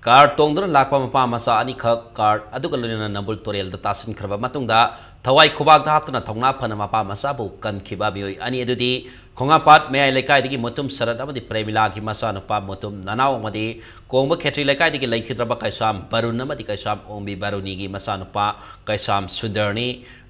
ꯀꯥꯔ ꯇꯣꯡꯗꯨꯅ ꯂꯥꯛꯄ ꯃꯄꯥ ꯃꯆꯥ ꯑꯅꯤꯈꯛ ꯀꯥꯔ ꯑꯗꯨꯒ ꯂꯣꯏꯅꯅ ꯅꯝꯕꯨꯜ ꯇꯨꯔꯦꯜꯗ ꯇꯥꯁꯤꯟꯈ꯭ꯔꯕ ꯃꯇꯨꯡꯗ ꯊꯋꯥꯏ ꯈꯨꯕꯥꯛꯇ ꯍꯥꯞꯇꯨꯅ ꯊꯧꯅꯥ ꯐꯅ ꯃꯄꯥ ꯃꯆꯥꯕꯨ ꯀꯟꯈꯤꯕ ꯃꯤꯑꯣꯏ ꯑꯅꯤ ꯑꯗꯨꯗꯤ ꯈꯣꯡꯉꯥꯝꯄꯥꯠ ꯃꯌꯥꯏ ꯂꯩꯀꯥꯏꯗꯒꯤ ꯃꯨꯇꯨꯝ ꯁꯔꯠ ꯑꯃꯗꯤ ꯄ꯭ꯔꯦꯃꯤꯂꯥꯒꯤ ꯃꯆꯥꯅꯨꯄꯥ ꯃꯨꯇꯨꯝ ꯅꯅꯥꯎ ꯑꯃꯗꯤ ꯀꯣꯡꯕ ꯈꯦꯇ꯭ꯔꯤ ꯂꯩꯀꯥꯏꯗꯒꯤ ꯂꯩꯈꯤꯗ꯭ꯔꯕ ꯀꯩꯁꯥꯝ ꯕꯔꯨꯟ ꯑꯃꯗꯤ ꯀꯩꯁꯥꯝ ꯑꯣꯡꯕꯤ ꯕꯔꯨꯅꯤꯒꯤ ꯃꯆꯥꯅꯨꯄꯥ ꯀꯩꯁꯥꯝ ꯁꯨꯟꯗꯔꯅꯤ꯫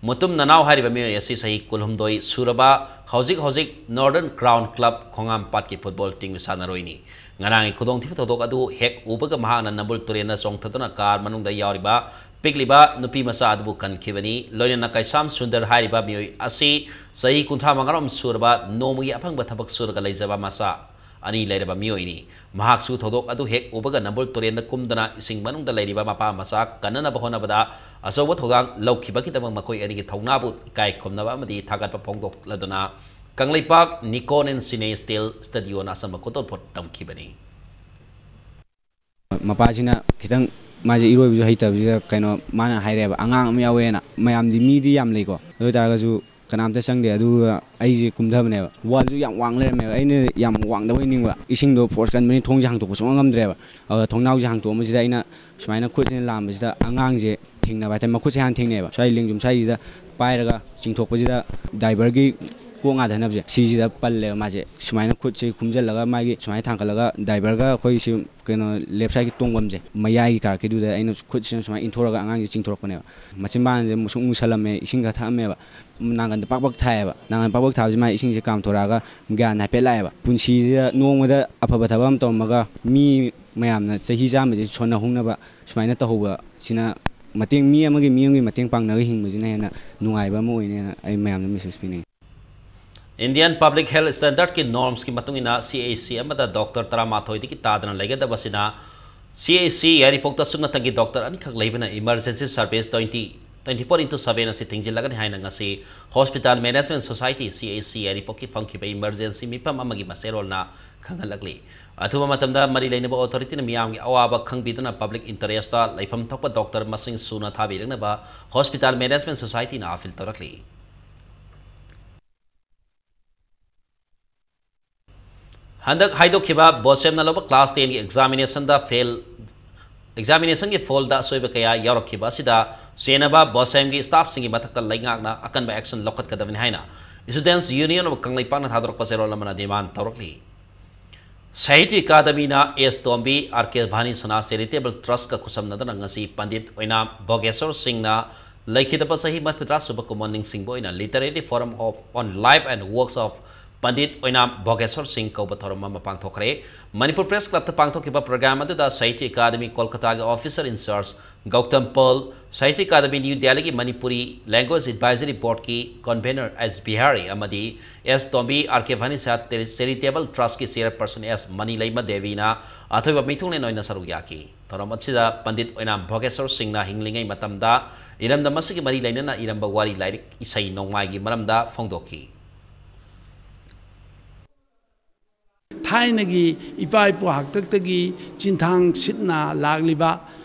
ꯃꯨꯇꯨꯝ ꯅꯅꯥꯎ ꯍꯥꯏꯔꯤꯕ ꯃꯤꯑꯣꯏ ꯑꯁꯤ ꯆꯍꯤ ꯀꯨꯟꯍꯨꯝꯗꯣꯏ ꯁꯨꯔꯕ, ꯍꯧꯖꯤꯛ ꯍꯧꯖꯤꯛ Northern Crown Club ꯈꯣꯡꯉꯥꯝꯄꯥꯠꯀꯤ ꯐꯨꯠꯕꯣꯜ ꯇꯤꯝꯒꯤ ꯁꯥꯟꯅꯔꯣꯏꯅꯤ꯫ ꯉꯔꯥꯡꯒꯤ ꯈꯨꯗꯣꯡꯊꯤꯕ ꯊꯧꯗꯣꯛ ꯑꯗꯨ ꯍꯦꯛ ꯎꯕꯒ ꯃꯍꯥꯛꯅ ꯅꯝꯕꯨꯜ ꯇꯨꯔꯦꯜꯗ ꯆꯣꯡꯊꯗꯨꯅ ꯀꯥꯔ ꯃꯅꯨꯡꯗ ꯌꯥꯎꯔꯤꯕ ꯄꯤꯛꯂꯤꯕ ꯅꯨꯄꯤ ꯃꯆꯥ ꯑꯗꯨꯕꯨ ꯀꯟꯈꯤꯕꯅꯤ꯫ ꯂꯣꯏꯅꯅ ꯀꯩꯁꯥꯝ ꯁꯨꯟꯗꯔ ꯍꯥꯏꯔꯤꯕ ꯃꯤꯑꯣꯏ ꯑꯁꯤ ꯆꯍꯤ ꯀꯨꯟꯊ꯭ꯔꯥ ꯃꯉꯥꯔꯣꯝ ꯁꯨꯔꯕ, ꯅꯣꯡꯃꯒꯤ ꯑꯐꯪꯕ ꯊꯕꯛ ꯁꯨꯔꯒ ꯂꯩꯖꯕ ꯃꯆꯥ ꯑꯅꯤ ꯂꯩꯔꯕ ꯃꯤꯑꯣꯏꯅꯤ꯫ ꯃꯍꯥꯛꯁꯨ ꯊꯧꯗꯣꯛ ꯑꯗꯨ ꯍꯦꯛ ꯎꯕꯒ ꯅꯝꯕꯨꯜ ꯇꯨꯔꯦꯜꯗ ꯀꯨꯝꯗꯅ ꯏꯁꯤꯡ ꯃꯅꯨꯡꯗ ꯂꯩꯔꯤꯕ ꯃꯄꯥ ꯃꯆꯥ ꯀꯟꯅꯅꯕ ꯍꯣꯠꯅꯕꯗ ꯑꯆꯧꯕ ꯊꯧꯗꯥꯡ ꯂꯧꯈꯤꯕꯒꯤꯗꯃꯛ ꯃꯈꯣꯏ ꯑꯅꯤꯒꯤ ꯊꯧꯅꯥꯕꯨ ꯏꯀꯥꯏ ꯈꯨꯝꯅꯕ ꯑꯃꯗꯤ ꯊꯥꯒꯠꯄ ꯐꯣꯡꯗꯣꯛꯂꯗꯨꯅ Kangleipak Nikon and Shine Steel Studioꯅ ꯑꯆꯝꯕ ꯈꯨꯗꯣꯜꯄꯣꯠ ꯇꯝꯈꯤꯕꯅꯤ꯫ ꯃꯄꯥꯁꯤꯅ ꯈꯤꯇꯪ ꯃꯥꯁꯦ ꯏꯔꯣꯏꯕꯁꯨ ꯍꯩꯇꯕꯁꯤꯗ ꯀꯩꯅꯣ ꯃꯥꯅ ꯍꯥꯏꯔꯛꯑꯦꯕ, "ꯑꯉꯥꯡ ꯑꯃ ꯌꯥꯎꯋꯦꯅ꯫ ꯃꯌꯥꯝꯗꯤ ꯃꯤꯗꯤ ꯌꯥꯝ ꯂꯩꯀꯣ, ꯑꯗꯨ ꯑꯣꯏ ꯇꯥꯔꯒꯁꯨ ꯀꯅꯥꯝꯇ ꯆꯪꯗꯦ꯫ ꯑꯗꯨꯒ ꯑꯩꯁꯦ ꯀꯨꯝꯊꯕꯅꯦꯕ, ꯋꯥꯜꯁꯨ ꯌꯥꯝ ꯋꯥꯡ ꯂꯩꯔꯝꯃꯦꯕ꯫ ꯑꯩꯅ ꯌꯥꯝ ꯋꯥꯡꯗꯕꯣꯏ ꯅꯤꯡꯕ, ꯏꯁꯤꯡꯗꯣ ꯐꯣꯔꯁ ꯀꯟꯕꯅꯤ, ꯊꯣꯡꯁꯦ ꯍꯥꯡꯇꯣꯛꯄ ꯁꯨꯡꯉꯝ ꯉꯝꯗ꯭ꯔꯦꯕ꯫ ꯑꯗꯨꯒ ꯊꯣꯡꯅꯥꯎꯁꯦ ꯍꯥꯡꯇꯣꯛꯑꯝꯕꯁꯤꯗ ꯑꯩꯅ ꯁꯨꯃꯥꯏꯅ ꯈꯨꯠꯁꯤꯅ ꯂꯥꯝꯕꯁꯤꯗ ꯑꯉꯥꯡꯁꯦ ꯊꯦꯡꯅꯕ ꯍꯥꯏꯇꯥꯔꯦ, ꯃꯈꯨꯠꯁꯦ ꯍꯥꯟꯅ ꯊꯦꯡꯅꯩꯑꯕ꯫ ꯁ꯭ꯋꯥꯏ ꯂꯦꯡꯖꯨꯝ ꯁ꯭ꯋꯥꯏꯁꯤꯗ ꯄꯥꯏꯔꯒ ꯆꯤꯡꯊꯣꯛꯄꯁꯤꯗ ꯗ꯭ꯔꯥꯏꯚꯔꯒꯤ ꯀꯣꯛ ꯉꯥꯊꯅꯕꯁꯦ ꯁꯤꯁꯤꯗ ꯄꯜꯂꯦꯕ꯫ ꯃꯥꯁꯦ ꯁꯨꯃꯥꯏꯅ ꯈꯨꯠꯁꯦ ꯈꯨꯝꯖꯤꯜꯂꯒ ꯃꯥꯒꯤ ꯁꯨꯃꯥꯏꯅ ꯊꯥꯡꯒꯠꯂꯒ ꯗ꯭ꯔꯥꯏꯚꯔꯒ ꯑꯩꯈꯣꯏꯁꯤ ꯀꯩꯅꯣ ꯂꯦꯐ ꯁꯥꯏꯠꯀꯤ ꯇꯣꯡꯐꯝꯁꯦ ꯃꯌꯥꯏꯒꯤ ꯀꯥꯔꯛꯀꯤꯗꯨꯗ ꯑꯩꯅ ꯈꯨꯠꯁꯤꯅ ꯁꯨꯃꯥꯏꯅ ꯏꯟꯊꯣꯔꯒ ꯑꯉꯥꯡꯁꯦ ꯆꯤꯡꯊꯣꯔꯛꯄꯅꯦꯕ꯫ ꯃꯆꯤꯟꯕꯥꯟꯁꯦ ꯃꯨꯁꯨꯛ ꯃꯨꯁꯜꯂꯝꯃꯦ, ꯏꯁꯤꯡ ꯈꯔ ꯊꯛꯑꯝꯃꯦꯕ꯫ ꯅꯥꯀꯟꯗ ꯄꯥꯛ ꯄꯥꯛ ꯊꯥꯏꯌꯦꯕ꯫ ꯅꯥꯀꯟ ꯄꯥꯛ ꯄꯥꯛ ꯊꯥꯕꯁꯦ ꯃꯥ ꯏꯁꯤꯡꯁꯦ ꯀꯥꯝꯊꯣꯔꯛꯑꯒ ꯒ꯭ꯌꯥꯟ ꯍꯥꯏꯐꯦꯠ ꯂꯥꯛꯑꯦꯕ꯫ ꯄꯨꯟꯁꯤꯁꯤꯗ ꯅꯣꯡꯃꯗ ꯑꯐꯕ ꯊꯕꯛ ꯑꯃ ꯇꯧꯔꯝꯃꯒ ꯃꯤ ꯃꯌꯥꯝꯅ ꯆꯍꯤ ꯆꯥꯝꯃꯁꯦ ꯁꯣꯟꯅꯍꯧꯅꯕ ꯁꯨꯃꯥꯏꯅ ꯇꯧꯍꯧꯕꯁꯤꯅ ꯃꯇꯦꯡ, ꯃꯤ ꯑꯃꯒꯤ ꯃꯤ ꯑꯃꯒꯤ ꯃꯇꯦꯡ ꯄꯥꯡꯅꯔꯒ ꯍꯤꯡꯕꯁꯤꯅ ꯍꯦꯟꯅ ꯅꯨꯡꯉꯥꯏꯕ ꯑꯃ ꯑꯣꯏꯅꯦꯅ ꯑꯩ ꯃꯌꯥꯝꯗ ꯃꯦꯁꯦꯖ ꯄꯤꯅꯤꯡꯉꯤ꯫ Indian Public Health Standardꯀꯤ normsꯀꯤ ꯃꯇꯨꯡ ꯏꯟꯅ C H C ꯑꯃꯗ doctor ꯇꯔꯥꯃꯥꯊꯣꯏꯗꯒꯤ ꯇꯥꯗꯅ ꯂꯩꯒꯗꯕꯁꯤꯅ C H C ꯌꯥꯏꯔꯤꯄꯣꯛꯇ ꯁꯨꯞꯅꯇꯪꯒꯤ doctor ꯑꯅꯤꯈꯛ ꯂꯩꯕꯅ emergency service twenty, twenty four into seven ꯑꯁꯤ ꯊꯤꯡꯖꯤꯜꯂꯒꯅꯤ ꯍꯥꯏꯅ ꯉꯁꯤ Hospital Management Society, C H C ꯌꯥꯏꯔꯤꯄꯣꯛꯀꯤ ꯐꯪꯈꯤꯕ emergency ꯃꯤꯐꯝ ꯑꯃꯒꯤ ꯃꯆꯦꯔꯣꯜꯅ ꯈꯪꯍꯜꯂꯛꯂꯤ꯫ ꯑꯊꯨꯕ ꯃꯇꯝꯗ ꯃꯔꯤ ꯂꯩꯅꯕ authorityꯅ ꯃꯤꯌꯥꯝꯒꯤ ꯑꯋꯥꯕ ꯈꯪꯕꯤꯗꯨꯅ public interestꯇ ꯂꯩꯐꯝ ꯊꯣꯛꯄ doctor ꯃꯁꯤꯡ ꯁꯨꯅ ꯊꯥꯕꯤꯔꯛꯅꯕ Hospital Management Societyꯅ appeal ꯇꯧꯔꯛꯂꯤ꯫ ꯍꯟꯗꯛ ꯍꯥꯏꯗꯣꯛꯈꯤꯕ BOSEMꯅ ꯂꯧꯕ class tenꯒꯤ examinationꯗ fail, examinationꯒꯤ fallꯗ ꯑꯁꯣꯏꯕ ꯀꯌꯥ ꯌꯥꯎꯔꯛꯈꯤꯕ ꯑꯁꯤꯗ ꯆꯦꯟꯅꯕ BOSEMꯒꯤ staffꯁꯤꯡꯒꯤ ꯃꯊꯛꯇ ꯂꯩꯉꯥꯛꯅ ꯑꯀꯟꯕ action ꯂꯧꯈꯠꯀꯗꯕꯅꯤ ꯍꯥꯏꯅ Students Union of ꯀꯪꯂꯩꯄꯥꯛꯅ ꯊꯥꯗꯣꯔꯛꯄ ꯆꯦꯔꯣꯜ ꯑꯃꯅ demand ꯇꯧꯔꯛꯂꯤ꯫ Sahitya Academyꯅ S ꯇꯣꯝꯕꯤ, R K ꯚꯥꯅꯤꯁꯅꯥ Charitable Trustꯀ ꯈꯨꯠꯁꯝꯅꯗꯨꯅ ꯉꯁꯤ ꯄꯟꯗꯤꯠ ꯑꯣꯏꯅꯥꯝ ꯚꯣꯒꯦꯁꯣꯔ ꯁꯤꯡꯅ ꯂꯩꯈꯤꯗꯕ ꯆꯍꯤ ꯃꯔꯤꯐꯨꯇꯔꯥ ꯁꯨꯕ ꯀꯨꯝꯑꯣꯟ ꯅꯤꯡꯁꯤꯡꯕ ꯑꯣꯏꯅ Literary Forum of, on Life and Works of Pandit Oinam Bhogeswar Singh ꯀꯧꯕ ꯊꯧꯔꯝ ꯑꯃ ꯄꯥꯡꯊꯣꯛꯈ꯭ꯔꯦ꯫ ꯃꯅꯤꯄꯨꯔ Press Clubꯇ ꯄꯥꯡꯊꯣꯛꯈꯤꯕ program ꯑꯗꯨꯗ Sahitya Academy ꯀꯣꯜꯀꯇꯥꯒꯤ officer in charge Gautam Paul, Sahitya Academy New Delhiꯒꯤ Manipuri Language Advisory Boardꯀꯤ convener S ꯕꯤꯍꯥꯔꯤ ꯑꯃꯗꯤ S ꯇꯣꯝꯕꯤ, R K ꯚꯥꯅꯤꯁꯥ Charitable Trustꯀꯤ chairperson S ꯃꯅꯤꯂꯩꯃ ꯗꯦꯕꯤꯅ ꯑꯊꯣꯏꯕ ꯃꯤꯊꯨꯡꯂꯦꯟ ꯑꯣꯏꯅ ꯁꯔꯨꯛ ꯌꯥꯈꯤ꯫ ꯊꯧꯔꯝ ꯑꯁꯤꯗ ꯄꯟꯗꯤꯠ ꯑꯣꯏꯅꯥꯝ ꯚꯣꯒꯦꯁꯣꯔ ꯁꯤꯡꯅ ꯍꯤꯡꯂꯤꯉꯩ ꯃꯇꯝꯗ ꯏꯔꯝꯗꯝ ꯑꯁꯤꯒꯤ ꯃꯔꯤ ꯂꯩꯅꯅ ꯏꯔꯝꯕ ꯋꯥꯔꯤ, ꯂꯥꯏꯔꯤꯛ, ꯏꯁꯩ ꯅꯣꯡꯃꯥꯏꯒꯤ ꯃꯔꯝꯗ ꯐꯣꯡꯗꯣꯛꯈꯤ꯫ ꯊꯥꯏꯅꯒꯤ ꯏꯄꯥ ꯏꯄꯨ ꯍꯥꯛꯇꯛꯇꯒꯤ ꯆꯤꯟꯊꯥꯡ ꯁꯤꯠꯅ ꯂꯥꯛꯂꯤꯕ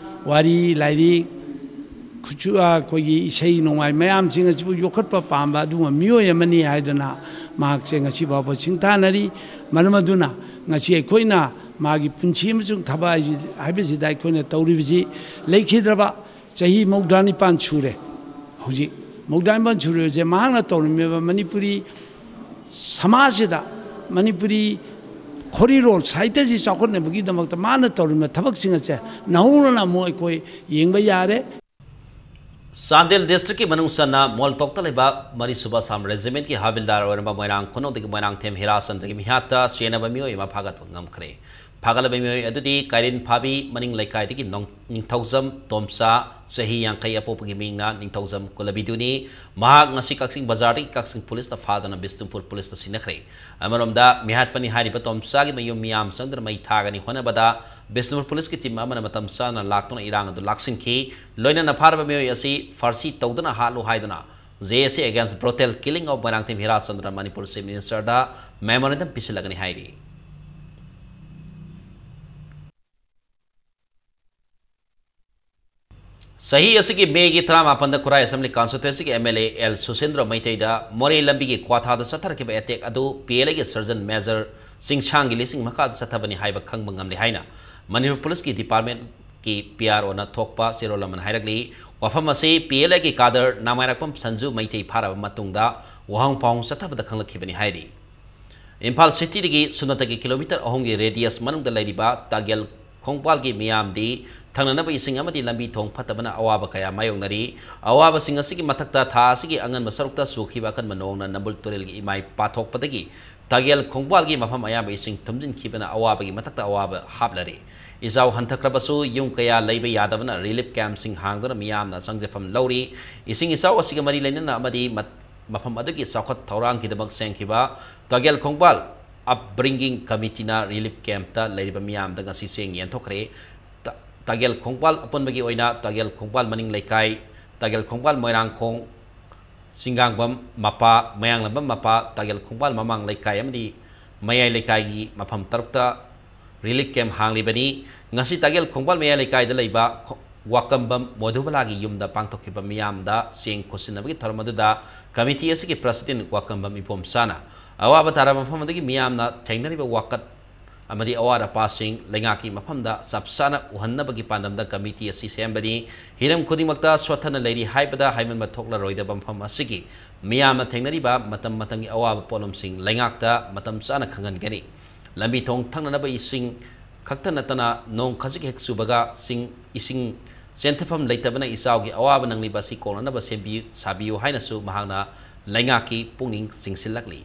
ꯋꯥꯔꯤ, ꯂꯥꯏꯔꯤꯛ, ꯈꯨꯠꯁꯨ-, ꯑ, ꯑꯩꯈꯣꯏꯒꯤ ꯏꯁꯩ ꯅꯣꯡꯃꯥꯏ ꯃꯌꯥꯝꯁꯤꯡ ꯑꯁꯤꯕꯨ ꯌꯣꯛꯈꯠꯄ ꯄꯥꯝꯕ ꯑꯗꯨꯒꯨꯝꯕ ꯃꯤꯑꯣꯏ ꯑꯃꯅꯤ ꯍꯥꯏꯗꯨꯅ ꯃꯍꯥꯛꯁꯦ ꯉꯁꯤ ꯐꯥꯎꯕ ꯁꯤꯡꯊꯥꯅꯔꯤ꯫ ꯃꯔꯝ ꯑꯗꯨꯅ ꯉꯁꯤ ꯑꯩꯈꯣꯏꯅ ꯃꯥꯒꯤ ꯄꯨꯟꯁꯤ ꯑꯃꯁꯨꯡ ꯊꯕꯛ ꯍꯥꯏꯁꯤ-, ꯍꯥꯏꯕꯁꯤꯗ ꯑꯩꯈꯣꯏꯅ ꯇꯧꯔꯤꯕꯁꯤ ꯂꯩꯈꯤꯗ꯭ꯔꯕ ꯆꯍꯤ ꯃꯧꯗ꯭ꯔꯥ ꯅꯤꯄꯥꯟ ꯁꯨꯔꯦ꯫ ꯍꯧꯖꯤꯛ ꯃꯧꯗ꯭ꯔꯥ ꯅꯤꯄꯥꯟ ꯁꯨꯔꯤꯕꯁꯦ ꯃꯍꯥꯛꯅ ꯇꯧꯔꯝꯃꯤꯕ ꯃꯅꯤꯄꯨꯔꯤ ꯁꯃꯥꯖꯁꯤꯗ ꯃꯅꯤꯄꯨꯔꯤ ꯈꯣꯔꯤꯔꯣꯜ ꯁꯥꯍꯤꯇ꯭ꯌꯁꯤ ꯆꯥꯎꯈꯠꯅꯕꯒꯤꯗꯃꯛꯇ ꯃꯥꯅ ꯇꯧꯔꯤꯕ ꯊꯕꯛꯁꯤꯡ ꯑꯁꯦ ꯅꯧꯍꯧꯅꯅ ꯑꯃꯨꯛ ꯑꯩꯈꯣꯏ ꯌꯦꯡꯕ ꯌꯥꯔꯦ꯫ ꯆꯥꯟꯗꯦꯜ ꯗꯤꯁꯇ꯭ꯔꯤꯛꯀꯤ ꯃꯅꯨꯡ ꯆꯟꯅ ꯃꯣꯜꯇꯣꯛꯇ ꯂꯩꯕ ꯃꯔꯤꯁꯨꯕ ꯑꯁꯥꯝ ꯔꯦꯖꯤꯃꯦꯟꯠꯀꯤ ꯍꯥꯕꯤꯜꯗꯥꯔ ꯑꯣꯏꯔꯝꯕ ꯃꯣꯏꯔꯥꯡ ꯈꯨꯅꯧꯗꯒꯤ ꯃꯣꯏꯔꯥꯡꯊꯦꯝ ꯍꯤꯔꯥꯆꯟꯗ꯭ꯔꯒꯤ ꯃꯤꯍꯥꯠꯇ ꯆꯦꯟꯅꯕ ꯃꯤꯑꯣꯏ ꯑꯃ ꯐꯥꯒꯠꯄ ꯉꯝꯈ꯭ꯔꯦ꯫ ꯐꯥꯒꯠꯂꯕ ꯃꯤꯑꯣꯏ ꯑꯗꯨꯗꯤ ꯀꯩꯔꯦꯟ ꯐꯥꯕꯤ ꯃꯅꯤꯡ ꯂꯩꯀꯥꯏꯗꯒꯤ ꯅꯣꯡ-, ꯅꯤꯡꯊꯧꯖꯝ ꯇꯣꯝꯆꯥ, ꯆꯍꯤ ꯌꯥꯡꯈꯩ ꯑꯄꯣꯛꯄꯒꯤ ꯃꯤꯡꯅ ꯅꯤꯡꯊꯧꯖꯝ ꯀꯨꯂꯕꯤꯗꯨꯅꯤ꯫ ꯃꯍꯥꯛ ꯉꯁꯤ ꯀꯛꯆꯤꯡ ꯕꯖꯥꯔꯗꯒꯤ ꯀꯛꯆꯤꯡ ꯄꯨꯂꯤꯁꯅ ꯐꯥꯗꯨꯅ ꯕꯤꯁꯅꯨꯄꯨꯔ ꯄꯨꯂꯤꯁꯇ ꯁꯤꯟꯅꯈ꯭ꯔꯦ꯫ ꯑꯃꯔꯣꯝꯗ, ꯃꯤꯍꯥꯠꯄꯅꯤ ꯍꯥꯏꯔꯤꯕ ꯇꯣꯝꯆꯥꯒꯤ ꯃꯌꯨꯝ ꯃꯤꯌꯥꯝ ꯆꯪꯗꯨꯅ ꯃꯩ ꯊꯥꯒꯅꯤ ꯍꯣꯠꯅꯕꯗ ꯕꯤꯁꯅꯨꯄꯨꯔ ꯄꯨꯂꯤꯁꯀꯤ ꯇꯤꯝ ꯑꯃꯅ ꯃꯇꯝ ꯆꯥꯅ ꯂꯥꯛꯇꯨꯅ ꯏꯔꯥꯡ ꯑꯗꯨ ꯂꯥꯛꯁꯤꯟꯈꯤ꯫ ꯂꯣꯏꯅꯅ ꯐꯥꯔꯕ ꯃꯤꯑꯣꯏ ꯑꯁꯤ ꯐꯥꯔꯁꯤ ꯇꯧꯗꯨꯅ ꯍꯥꯠꯂꯨ ꯍꯥꯏꯗꯨꯅ J S A against brutal killing of Moirangthem Hirachandra Manipur Chief Ministerꯗ memorandum ꯄꯤꯁꯤꯜꯂꯒꯅꯤ ꯍꯥꯏꯔꯤ꯫ ꯆꯍꯤ ꯑꯁꯤꯒꯤ ꯃꯦꯒꯤ ꯇꯔꯥꯃꯥꯄꯟꯗ ꯈꯨꯔꯥꯏ ꯑꯦꯁꯦꯝꯕ꯭ꯂꯤ ꯀꯟꯁꯇꯤꯇ꯭ꯋꯦꯟꯁꯤꯒꯤ M L A L Susindro ꯃꯩꯇꯩꯗ ꯃꯣꯔꯦ ꯂꯝꯕꯤꯒꯤ ꯀ꯭ꯋꯥꯊꯥꯗ ꯆꯠꯊꯔꯛꯈꯤꯕ ꯑꯦꯇꯦꯛ ꯑꯗꯨ P L Aꯒꯤ ꯁꯔꯖꯟ ꯃꯦꯖꯔ ꯆꯤꯡꯁꯥꯡꯒꯤ ꯂꯤꯁꯤꯡ ꯃꯈꯥꯗ ꯆꯠꯊꯕꯅꯤ ꯍꯥꯏꯕ ꯈꯪꯕ ꯉꯝꯂꯦ ꯍꯥꯏꯅ ꯃꯅꯤꯄꯨꯔ ꯄꯨꯂꯤꯁꯀꯤ ꯗꯤꯄꯥꯔꯠꯃꯦꯟꯠꯀꯤ P R Oꯅ ꯊꯣꯛꯄ ꯆꯦꯔꯣꯜ ꯑꯃꯅ ꯍꯥꯏꯔꯛꯂꯤ꯫ ꯋꯥꯐꯝ ꯑꯁꯤ P L Aꯒꯤ ꯀꯥꯗꯔ ꯅꯥꯃꯥꯏꯔꯛꯄꯝ ꯁꯟꯖꯨ ꯃꯩꯇꯩ ꯐꯥꯔꯕ ꯃꯇꯨꯡꯗ ꯋꯥꯍꯪ ꯄꯥꯎꯍꯪ ꯆꯠꯊꯕꯗ ꯈꯪꯂꯛꯈꯤꯕꯅꯤ ꯍꯥꯏꯔꯤ꯫ ꯏꯝꯐꯥꯜ ꯁꯤꯇꯤꯗꯒꯤ ꯁꯨꯞꯅꯇꯒꯤ ꯀꯤꯂꯣꯃꯤꯇꯔ ꯑꯍꯨꯝꯒꯤ ꯔꯦꯗꯤꯌꯁ ꯃꯅꯨꯡꯗ ꯂꯩꯔꯤꯕ ꯇꯥꯒꯦꯜ ꯈꯣꯡꯕꯥꯜꯒꯤ ꯃꯤꯌꯥꯝꯗꯤ ꯊꯛꯅꯅꯕ ꯏꯁꯤꯡ ꯑꯃꯗꯤ ꯂꯝꯕꯤ ꯊꯣꯡ ꯐꯠꯇꯕꯅ ꯑꯋꯥꯕ ꯀꯌꯥ ꯃꯥꯌꯣꯛꯅꯔꯤ꯫ ꯑꯋꯥꯕꯁꯤꯡ ꯑꯁꯤꯒꯤ ꯃꯊꯛꯇ ꯊꯥ ꯑꯁꯤꯒꯤ ꯑꯉꯟꯕ ꯁꯔꯨꯛꯇ ꯆꯨꯈꯤꯕ ꯑꯀꯟꯕ ꯅꯣꯡꯅ ꯅꯝꯕꯨꯜ ꯇꯨꯔꯦꯜꯒꯤ ꯏꯃꯥꯏ ꯄꯥꯊꯣꯛꯄꯗꯒꯤ ꯇꯥꯒꯦꯜ ꯈꯣꯡꯕꯥꯜꯒꯤ ꯃꯐꯝ ꯑꯌꯥꯝꯕ ꯏꯁꯤꯡ ꯊꯨꯝꯖꯤꯟꯈꯤꯕꯅ ꯑꯋꯥꯕꯒꯤ ꯃꯊꯛꯇ ꯑꯋꯥꯕ ꯍꯥꯞꯂꯔꯤ꯫ ꯏꯖꯥꯎ ꯍꯟꯊꯈ꯭ꯔꯕꯁꯨ ꯌꯨꯝ ꯀꯌꯥ ꯂꯩꯕ ꯌꯥꯗꯕꯅ ꯔꯤꯂꯤꯐ ꯀꯦꯝꯞꯁꯤꯡ ꯍꯥꯡꯗꯨꯅ ꯃꯤꯌꯥꯝꯅ ꯆꯪꯖꯐꯝ ꯂꯧꯔꯤ꯫ ꯏꯁꯤꯡ ꯏꯆꯥꯎ ꯑꯁꯤꯒ ꯃꯔꯤ ꯂꯩꯅꯅ ꯑꯃꯗꯤ ꯃꯠ-, ꯃꯐꯝ ꯑꯗꯨꯒꯤ ꯆꯥꯎꯈꯠ ꯊꯧꯔꯥꯡꯒꯤꯗꯃꯛ ꯁꯦꯝꯈꯤꯕ ꯇꯥꯒꯦꯜ ꯈꯣꯡꯕꯥꯜ ꯑꯞꯕ꯭ꯔꯤꯡꯒꯤꯡ ꯀꯃꯤꯇꯤꯅ ꯔꯤꯂꯤꯐ ꯀꯦꯝꯞꯇ ꯂꯩꯔꯤꯕ ꯃꯤꯌꯥꯝꯗ ꯉꯁꯤ ꯆꯦꯡ ꯌꯦꯟꯊꯣꯛꯈ꯭ꯔꯦ꯫ ꯇ-, ꯇꯥꯒꯦꯜ ꯈꯣꯡꯕꯥꯜ ꯑꯄꯨꯟꯕꯒꯤ ꯑꯣꯏꯅ ꯇꯥꯒꯦꯜ ꯈꯣꯡꯕꯥꯜ ꯃꯅꯤꯡ ꯂꯩꯀꯥꯏ, ꯇꯥꯒꯦꯜ ꯈꯣꯡꯕꯥꯜ ꯃꯣꯏꯔꯥꯡꯈꯣꯡ, ꯁꯤꯡꯒꯥꯡꯕꯝ ꯃꯄꯥ, ꯃꯌꯥꯡꯂꯝꯕꯝ ꯃꯄꯥ, ꯇꯥꯒꯦꯜ ꯈꯣꯡꯕꯥꯜ ꯃꯃꯥꯡ ꯂꯩꯀꯥꯏ ꯑꯃꯗꯤ ꯃꯌꯥꯏ ꯂꯩꯀꯥꯏꯒꯤ ꯃꯐꯝ ꯇꯔꯨꯛꯇ ꯔꯤꯂꯤꯐ ꯀꯦꯝꯞ ꯍꯥꯡꯂꯤꯕꯅꯤ꯫ ꯉꯁꯤ ꯇꯥꯒꯦꯜ ꯈꯣꯡꯕꯥꯜ ꯃꯌꯥꯏ ꯂꯩꯀꯥꯏꯗ ꯂꯩꯕ ꯈꯣ-, ꯋꯥꯀꯝꯕꯝ ꯃꯣꯙꯨꯕꯂꯥꯒꯤ ꯌꯨꯝꯗ ꯄꯥꯡꯊꯣꯛꯈꯤꯕ ꯃꯤꯌꯥꯝꯗ ꯆꯦꯡ ꯈꯨꯠꯁꯤꯟꯅꯕꯒꯤ ꯊꯧꯔꯝ ꯑꯗꯨꯗ ꯀꯃꯤꯇꯤ ꯑꯁꯤꯒꯤ ꯄ꯭ꯔꯁꯤꯗꯦꯟꯠ ꯋꯥꯀꯝꯕꯝ ꯏꯕꯣꯝꯆꯥꯅ ꯑꯋꯥꯕ ꯇꯥꯔꯕ ꯃꯐꯝ ꯑꯗꯨꯒꯤ ꯃꯤꯌꯥꯝꯅ ꯊꯦꯡꯅꯔꯤꯕ ꯋꯥꯀꯠ ꯑꯃꯗꯤ ꯑꯋꯥꯠ ꯑꯄꯥꯁꯤꯡ ꯂꯩꯉꯥꯛꯀꯤ ꯃꯐꯝꯗ ꯆꯞ ꯆꯥꯅ ꯎꯍꯟꯅꯕꯒꯤ ꯄꯥꯟꯗꯝꯗ ꯀꯃꯤꯇꯤ ꯑꯁꯤ ꯁꯦꯝꯕꯅꯤ꯫ ꯍꯤꯔꯝ ꯈꯨꯗꯤꯡꯃꯛꯇ ꯁꯣꯠꯊꯅ ꯂꯩꯔꯤ ꯍꯥꯏꯕꯗ ꯍꯥꯏꯃꯟꯕ ꯊꯣꯛꯂꯔꯣꯏꯗꯕ ꯃꯐꯝ ꯑꯁꯤꯒꯤ ꯃꯤꯌꯥꯝꯅ ꯊꯦꯡꯅꯔꯤꯕ ꯃꯇꯝ ꯃꯇꯝꯒꯤ ꯑꯋꯥꯕ ꯄꯣꯠꯂꯝꯁꯤꯡ ꯂꯩꯉꯥꯛꯇ ꯃꯇꯝ ꯆꯥꯅ ꯈꯪꯍꯟꯒꯅꯤ꯫ ꯂꯝꯕꯤ ꯊꯣꯡ ꯊꯛꯅꯅꯕ ꯏꯁꯤꯡ ꯈꯛꯇ ꯅꯠꯇꯅ ꯅꯣꯡ ꯈꯖꯤꯛ ꯍꯦꯛ ꯆꯨꯕꯒ ꯆꯤꯡ ꯏꯁꯤꯡ ꯆꯦꯟꯊꯐꯝ ꯂꯩꯇꯕꯅ ꯏꯆꯥꯎꯒꯤ ꯑꯋꯥꯕ ꯅꯪꯂꯤꯕ ꯑꯁꯤ ꯀꯣꯛꯅꯅꯕ ꯁꯦꯝꯕꯤ-, ꯁꯥꯕꯤꯌꯨ ꯍꯥꯏꯅꯁꯨ ꯃꯍꯥꯛꯅ ꯂꯩꯉꯥꯛꯀꯤ ꯄꯨꯛꯅꯤꯡ ꯆꯤꯡꯁꯤꯜꯂꯛꯂꯤ꯫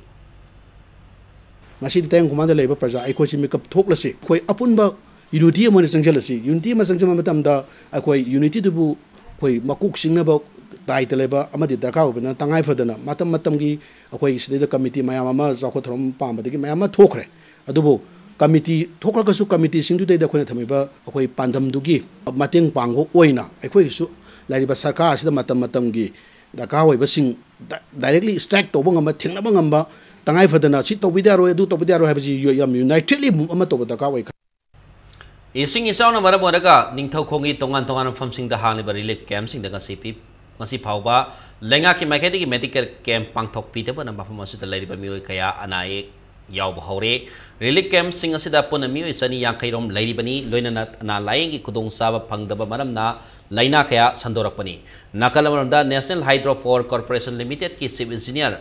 ꯉꯁꯤꯗꯤ ꯇꯌꯥꯡ ꯈꯨꯃꯥꯡꯗ ꯂꯩꯕ ꯄ꯭ꯔꯖꯥ ꯑꯩꯈꯣꯏꯁꯤ ꯃꯤꯀꯞ ꯊꯣꯛꯂꯁꯤ꯫ ꯑꯩꯈꯣꯏ ꯑꯄꯨꯟꯕ unity ꯑꯃ ꯑꯣꯏꯅ ꯆꯪꯁꯤꯜꯂꯁꯤ꯫ Unity ꯑꯃ ꯆꯪꯁꯤꯟꯕ ꯃꯇꯝꯗ ꯑꯩꯈꯣꯏ unityꯗꯨꯕꯨ ꯑꯩꯈꯣꯏ ꯃꯀꯣꯛ ꯆꯤꯡꯅꯕ ꯇꯥꯏꯇ ꯂꯩꯕ ꯑꯃꯗꯤ ꯗꯔꯀꯥꯔ ꯑꯣꯏꯕꯅ ꯇꯉꯥꯏ ꯐꯗꯅ ꯃꯇꯝ ꯃꯇꯝꯒꯤ ꯑꯩꯈꯣꯏ ꯁꯤꯗꯩꯗ ꯀꯃꯤꯇꯤ ꯃꯌꯥꯝ ꯑꯃ ꯆꯥꯎꯈꯠ ꯊꯧꯔꯥꯡ ꯄꯥꯝꯕꯗꯒꯤ ꯃꯌꯥꯝ ꯑꯃ ꯊꯣꯛꯈ꯭ꯔꯦ꯫ ꯑꯗꯨꯕꯨ ꯀꯃꯤꯇꯤ ꯊꯣꯛꯈ꯭ꯔꯒꯁꯨ ꯀꯃꯤꯇꯤꯁꯤꯡꯗꯨꯗꯩꯗ ꯑꯩꯈꯣꯏꯅ ꯊꯝꯃꯤꯕ ꯑꯩꯈꯣꯏ ꯄꯥꯟꯗꯝꯗꯨꯒꯤ ꯃꯇꯦꯡ ꯄꯥꯡꯕ ꯑꯣꯏꯅ ꯑꯩꯈꯣꯏꯒꯤꯁꯨ ꯂꯩꯔꯤꯕ ꯁꯔꯀꯥꯔ ꯑꯁꯤꯗ ꯃꯇꯝ ꯃꯇꯝꯒꯤ ꯗꯔꯀꯥꯔ ꯑꯣꯏꯕꯁꯤꯡ ꯗ-, directly strike ꯇꯧꯕ ꯉꯝꯕ, ꯊꯦꯡꯅꯕ ꯉꯝꯕ, ꯇꯉꯥꯏ ꯐꯗꯅ ꯁꯤ ꯇꯧꯕꯤꯗ ꯌꯥꯔꯣꯏ, ꯑꯗꯨ ꯇꯧꯕꯤꯗ ꯌꯥꯔꯣꯏ ꯍꯥꯏꯕꯁꯤ ꯌ-, ꯌꯥꯝ unitedly move ꯑꯃ ꯇꯧꯕ ꯗꯔꯀꯥꯔ ꯑꯣꯏ ꯈꯜꯂꯤ꯫ ꯏꯁꯤꯡ ꯏꯆꯥꯎꯅ ꯃꯔꯝ ꯑꯣꯏꯔꯒ ꯅꯤꯡꯊꯧꯈꯣꯡꯒꯤ ꯇꯣꯉꯥꯟ ꯇꯣꯉꯥꯟꯕ ꯃꯐꯝꯁꯤꯡꯗ ꯍꯥꯡꯂꯤꯕ relief campꯁꯤꯡꯗ ꯉꯁꯤ ꯄꯤ-, ꯉꯁꯤ ꯐꯥꯎꯕ ꯂꯩꯉꯥꯛꯀꯤ ꯃꯥꯏꯀꯩꯗꯒꯤ medical camp ꯄꯥꯡꯊꯣꯛꯄꯤꯗꯕꯅ ꯃꯐꯝ ꯑꯁꯤꯗ ꯂꯩꯔꯤꯕ ꯃꯤꯑꯣꯏ ꯀꯌꯥ ꯑꯅꯥ ꯑꯌꯦꯛ ꯌꯥꯎꯕ ꯍꯧꯔꯦ꯫ Relief campꯁꯤꯡ ꯑꯁꯤꯗ ꯄꯨꯟꯅ ꯃꯤꯑꯣꯏ ꯆꯅꯤ ꯌꯥꯡꯈꯩ ꯔꯣꯝ ꯂꯩꯔꯤꯕꯅꯤ꯫ ꯂꯣꯏꯅꯅ ꯑꯅꯥ ꯂꯥꯌꯦꯡꯒꯤ ꯈꯨꯗꯣꯡꯆꯥꯕ ꯐꯪꯗꯕ ꯃꯔꯝꯅ ꯂꯥꯏꯅꯥ ꯀꯌꯥ ꯁꯟꯗꯣꯔꯛꯄꯅꯤ꯫ ꯅꯥꯀꯜ ꯑꯃꯔꯣꯝꯗ National Hydro Power Corporation Limitedꯀꯤ Chief Engineer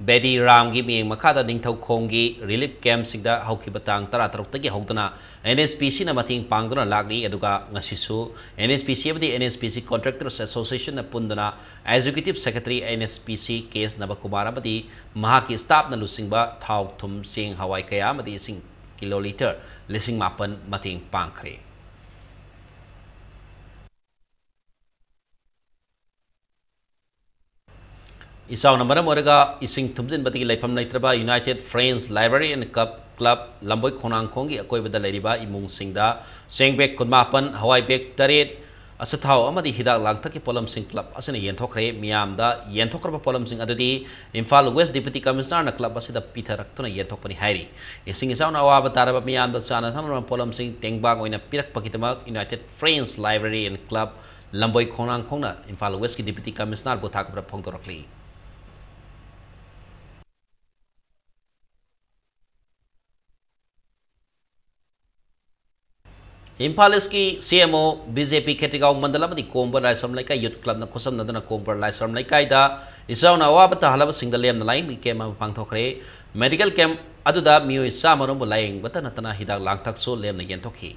Bedi ꯔꯥꯝꯒꯤ ꯃꯤꯠꯌꯦꯡ ꯃꯈꯥꯗ ꯅꯤꯡꯊꯧꯈꯣꯡꯒꯤ relief campꯁꯤꯡꯗ ꯍꯧꯈꯤꯕ ꯇꯥꯡ ꯇꯔꯥꯇꯔꯨꯛꯇꯒꯤ ꯍꯧꯗꯨꯅ NHPCꯅ ꯃꯇꯦꯡ ꯄꯥꯡꯗꯨꯅ ꯂꯥꯛꯂꯤ꯫ ꯑꯗꯨꯒ ꯉꯁꯤꯁꯨ NHPC ꯑꯃꯗꯤ NHPC Contractors Associationꯅ ꯄꯨꯟꯗꯨꯅ Executive Secretary NHPC ꯀꯦ ꯑꯦꯁ ꯅꯕꯀꯨꯃꯥꯔ ꯑꯃꯗꯤ ꯃꯍꯥꯛꯀꯤ staffꯅ ꯂꯨꯆꯤꯡꯕ ꯊꯥꯎ, ꯊꯨꯝ, ꯆꯦꯡ, ꯍꯋꯥꯏ ꯀꯌꯥ ꯑꯃꯗꯤ ꯏꯁꯤꯡ ꯀꯤꯂꯣ ꯂꯤꯇꯔ ꯂꯤꯁꯤꯡ ꯃꯥꯄꯟ ꯃꯇꯦꯡ ꯄꯥꯡꯈ꯭ꯔꯦ꯫ ꯏꯆꯥꯎꯅ ꯃꯔꯝ ꯑꯣꯏꯔꯒ ꯏꯁꯤꯡ ꯊꯨꯝꯖꯤꯟꯕꯗꯒꯤ ꯂꯩꯐꯝ ꯂꯩꯇ꯭ꯔꯕ United Friends Library and Club, Club ꯂꯝꯕꯣꯏ ꯈꯣꯡꯅꯥꯡꯈꯣꯡꯒꯤ ꯑꯀꯣꯏꯕꯗ ꯂꯩꯔꯤꯕ ꯏꯃꯨꯡꯁꯤꯡꯗ ꯆꯦꯡ bag ꯀꯨꯟꯃꯥꯄꯟ, ꯍꯋꯥꯏ bag ꯇꯔꯦꯠ, ꯑꯆꯥꯊꯥꯎ ꯑꯃꯗꯤ ꯍꯤꯗꯥꯛ ꯂꯥꯡꯊꯛꯀꯤ ꯄꯣꯠꯂꯝꯁꯤꯡ club ꯑꯁꯤꯅ ꯌꯦꯟꯊꯣꯛꯈ꯭ꯔꯦ꯫ ꯃꯤꯌꯥꯝꯗ ꯌꯦꯟꯊꯣꯛꯈ꯭ꯔꯕ ꯄꯣꯠꯂꯝꯁꯤꯡ ꯑꯗꯨꯗꯤ ꯏꯝꯐꯥꯜ West Deputy Commissionerꯅ club ꯑꯁꯤꯗ ꯄꯤꯊꯔꯛꯇꯨꯅ ꯌꯦꯟꯊꯣꯛꯄꯅꯤ ꯍꯥꯏꯔꯤ꯫ ꯏꯁꯤꯡ ꯏꯆꯥꯎꯅ ꯑꯋꯥꯕ ꯇꯥꯔꯕ ꯃꯤꯌꯥꯝꯗ ꯆꯥꯅ ꯊꯛꯅꯕ ꯄꯣꯠꯂꯝꯁꯤꯡ ꯇꯦꯡꯕꯥꯡ ꯑꯣꯏꯅ ꯄꯤꯔꯛꯄꯒꯤꯗꯃꯛ United Friends Library and Club ꯂꯝꯕꯣꯏ ꯈꯣꯡꯅꯥꯡꯈꯣꯡꯅ Imphal Westꯀꯤ Deputy Commissionerꯕꯨ ꯊꯥꯒꯠꯄ ꯐꯣꯡꯗꯣꯔꯛꯂꯤ꯫ ꯏꯝꯐꯥꯜ ꯏꯁꯀꯤ ꯁꯤ ꯑꯦꯝ ꯑꯣ, ꯕꯤ ꯖꯦ ꯄꯤ ꯈꯦꯇ꯭ꯔꯤꯒꯥꯎ ꯃꯟꯗꯜ ꯑꯃꯗꯤ ꯀꯣꯡꯕ ꯂꯥꯏꯁ꯭ꯔꯝ ꯂꯩꯀꯥꯏ ꯌꯨꯠ ꯀ꯭ꯂꯕꯅ ꯈꯨꯠꯁꯝꯅꯗꯨꯅ ꯀꯣꯡꯕ ꯂꯥꯏꯁ꯭ꯔꯝ ꯂꯩꯀꯥꯏꯗ ꯏꯆꯥꯎꯅ ꯑꯋꯥꯕ ꯇꯥꯍꯜꯂꯕꯁꯤꯡꯗ ꯂꯦꯝꯅ ꯂꯥꯌꯦꯡꯕꯒꯤ ꯀꯦꯝꯞ ꯑꯃ ꯄꯥꯡꯊꯣꯛꯈ꯭ꯔꯦ꯫ ꯃꯦꯗꯤꯀꯦꯜ ꯀꯦꯝꯞ ꯑꯗꯨꯗ ꯃꯤꯑꯣꯏ ꯆꯥꯝꯃ ꯔꯣꯝꯕꯨ ꯂꯥꯌꯦꯡꯕꯇ ꯅꯠꯇꯅ ꯍꯤꯗꯥꯛ ꯂꯥꯡꯊꯛꯁꯨ ꯂꯦꯝꯅ ꯌꯦꯟꯊꯣꯛꯈꯤ꯫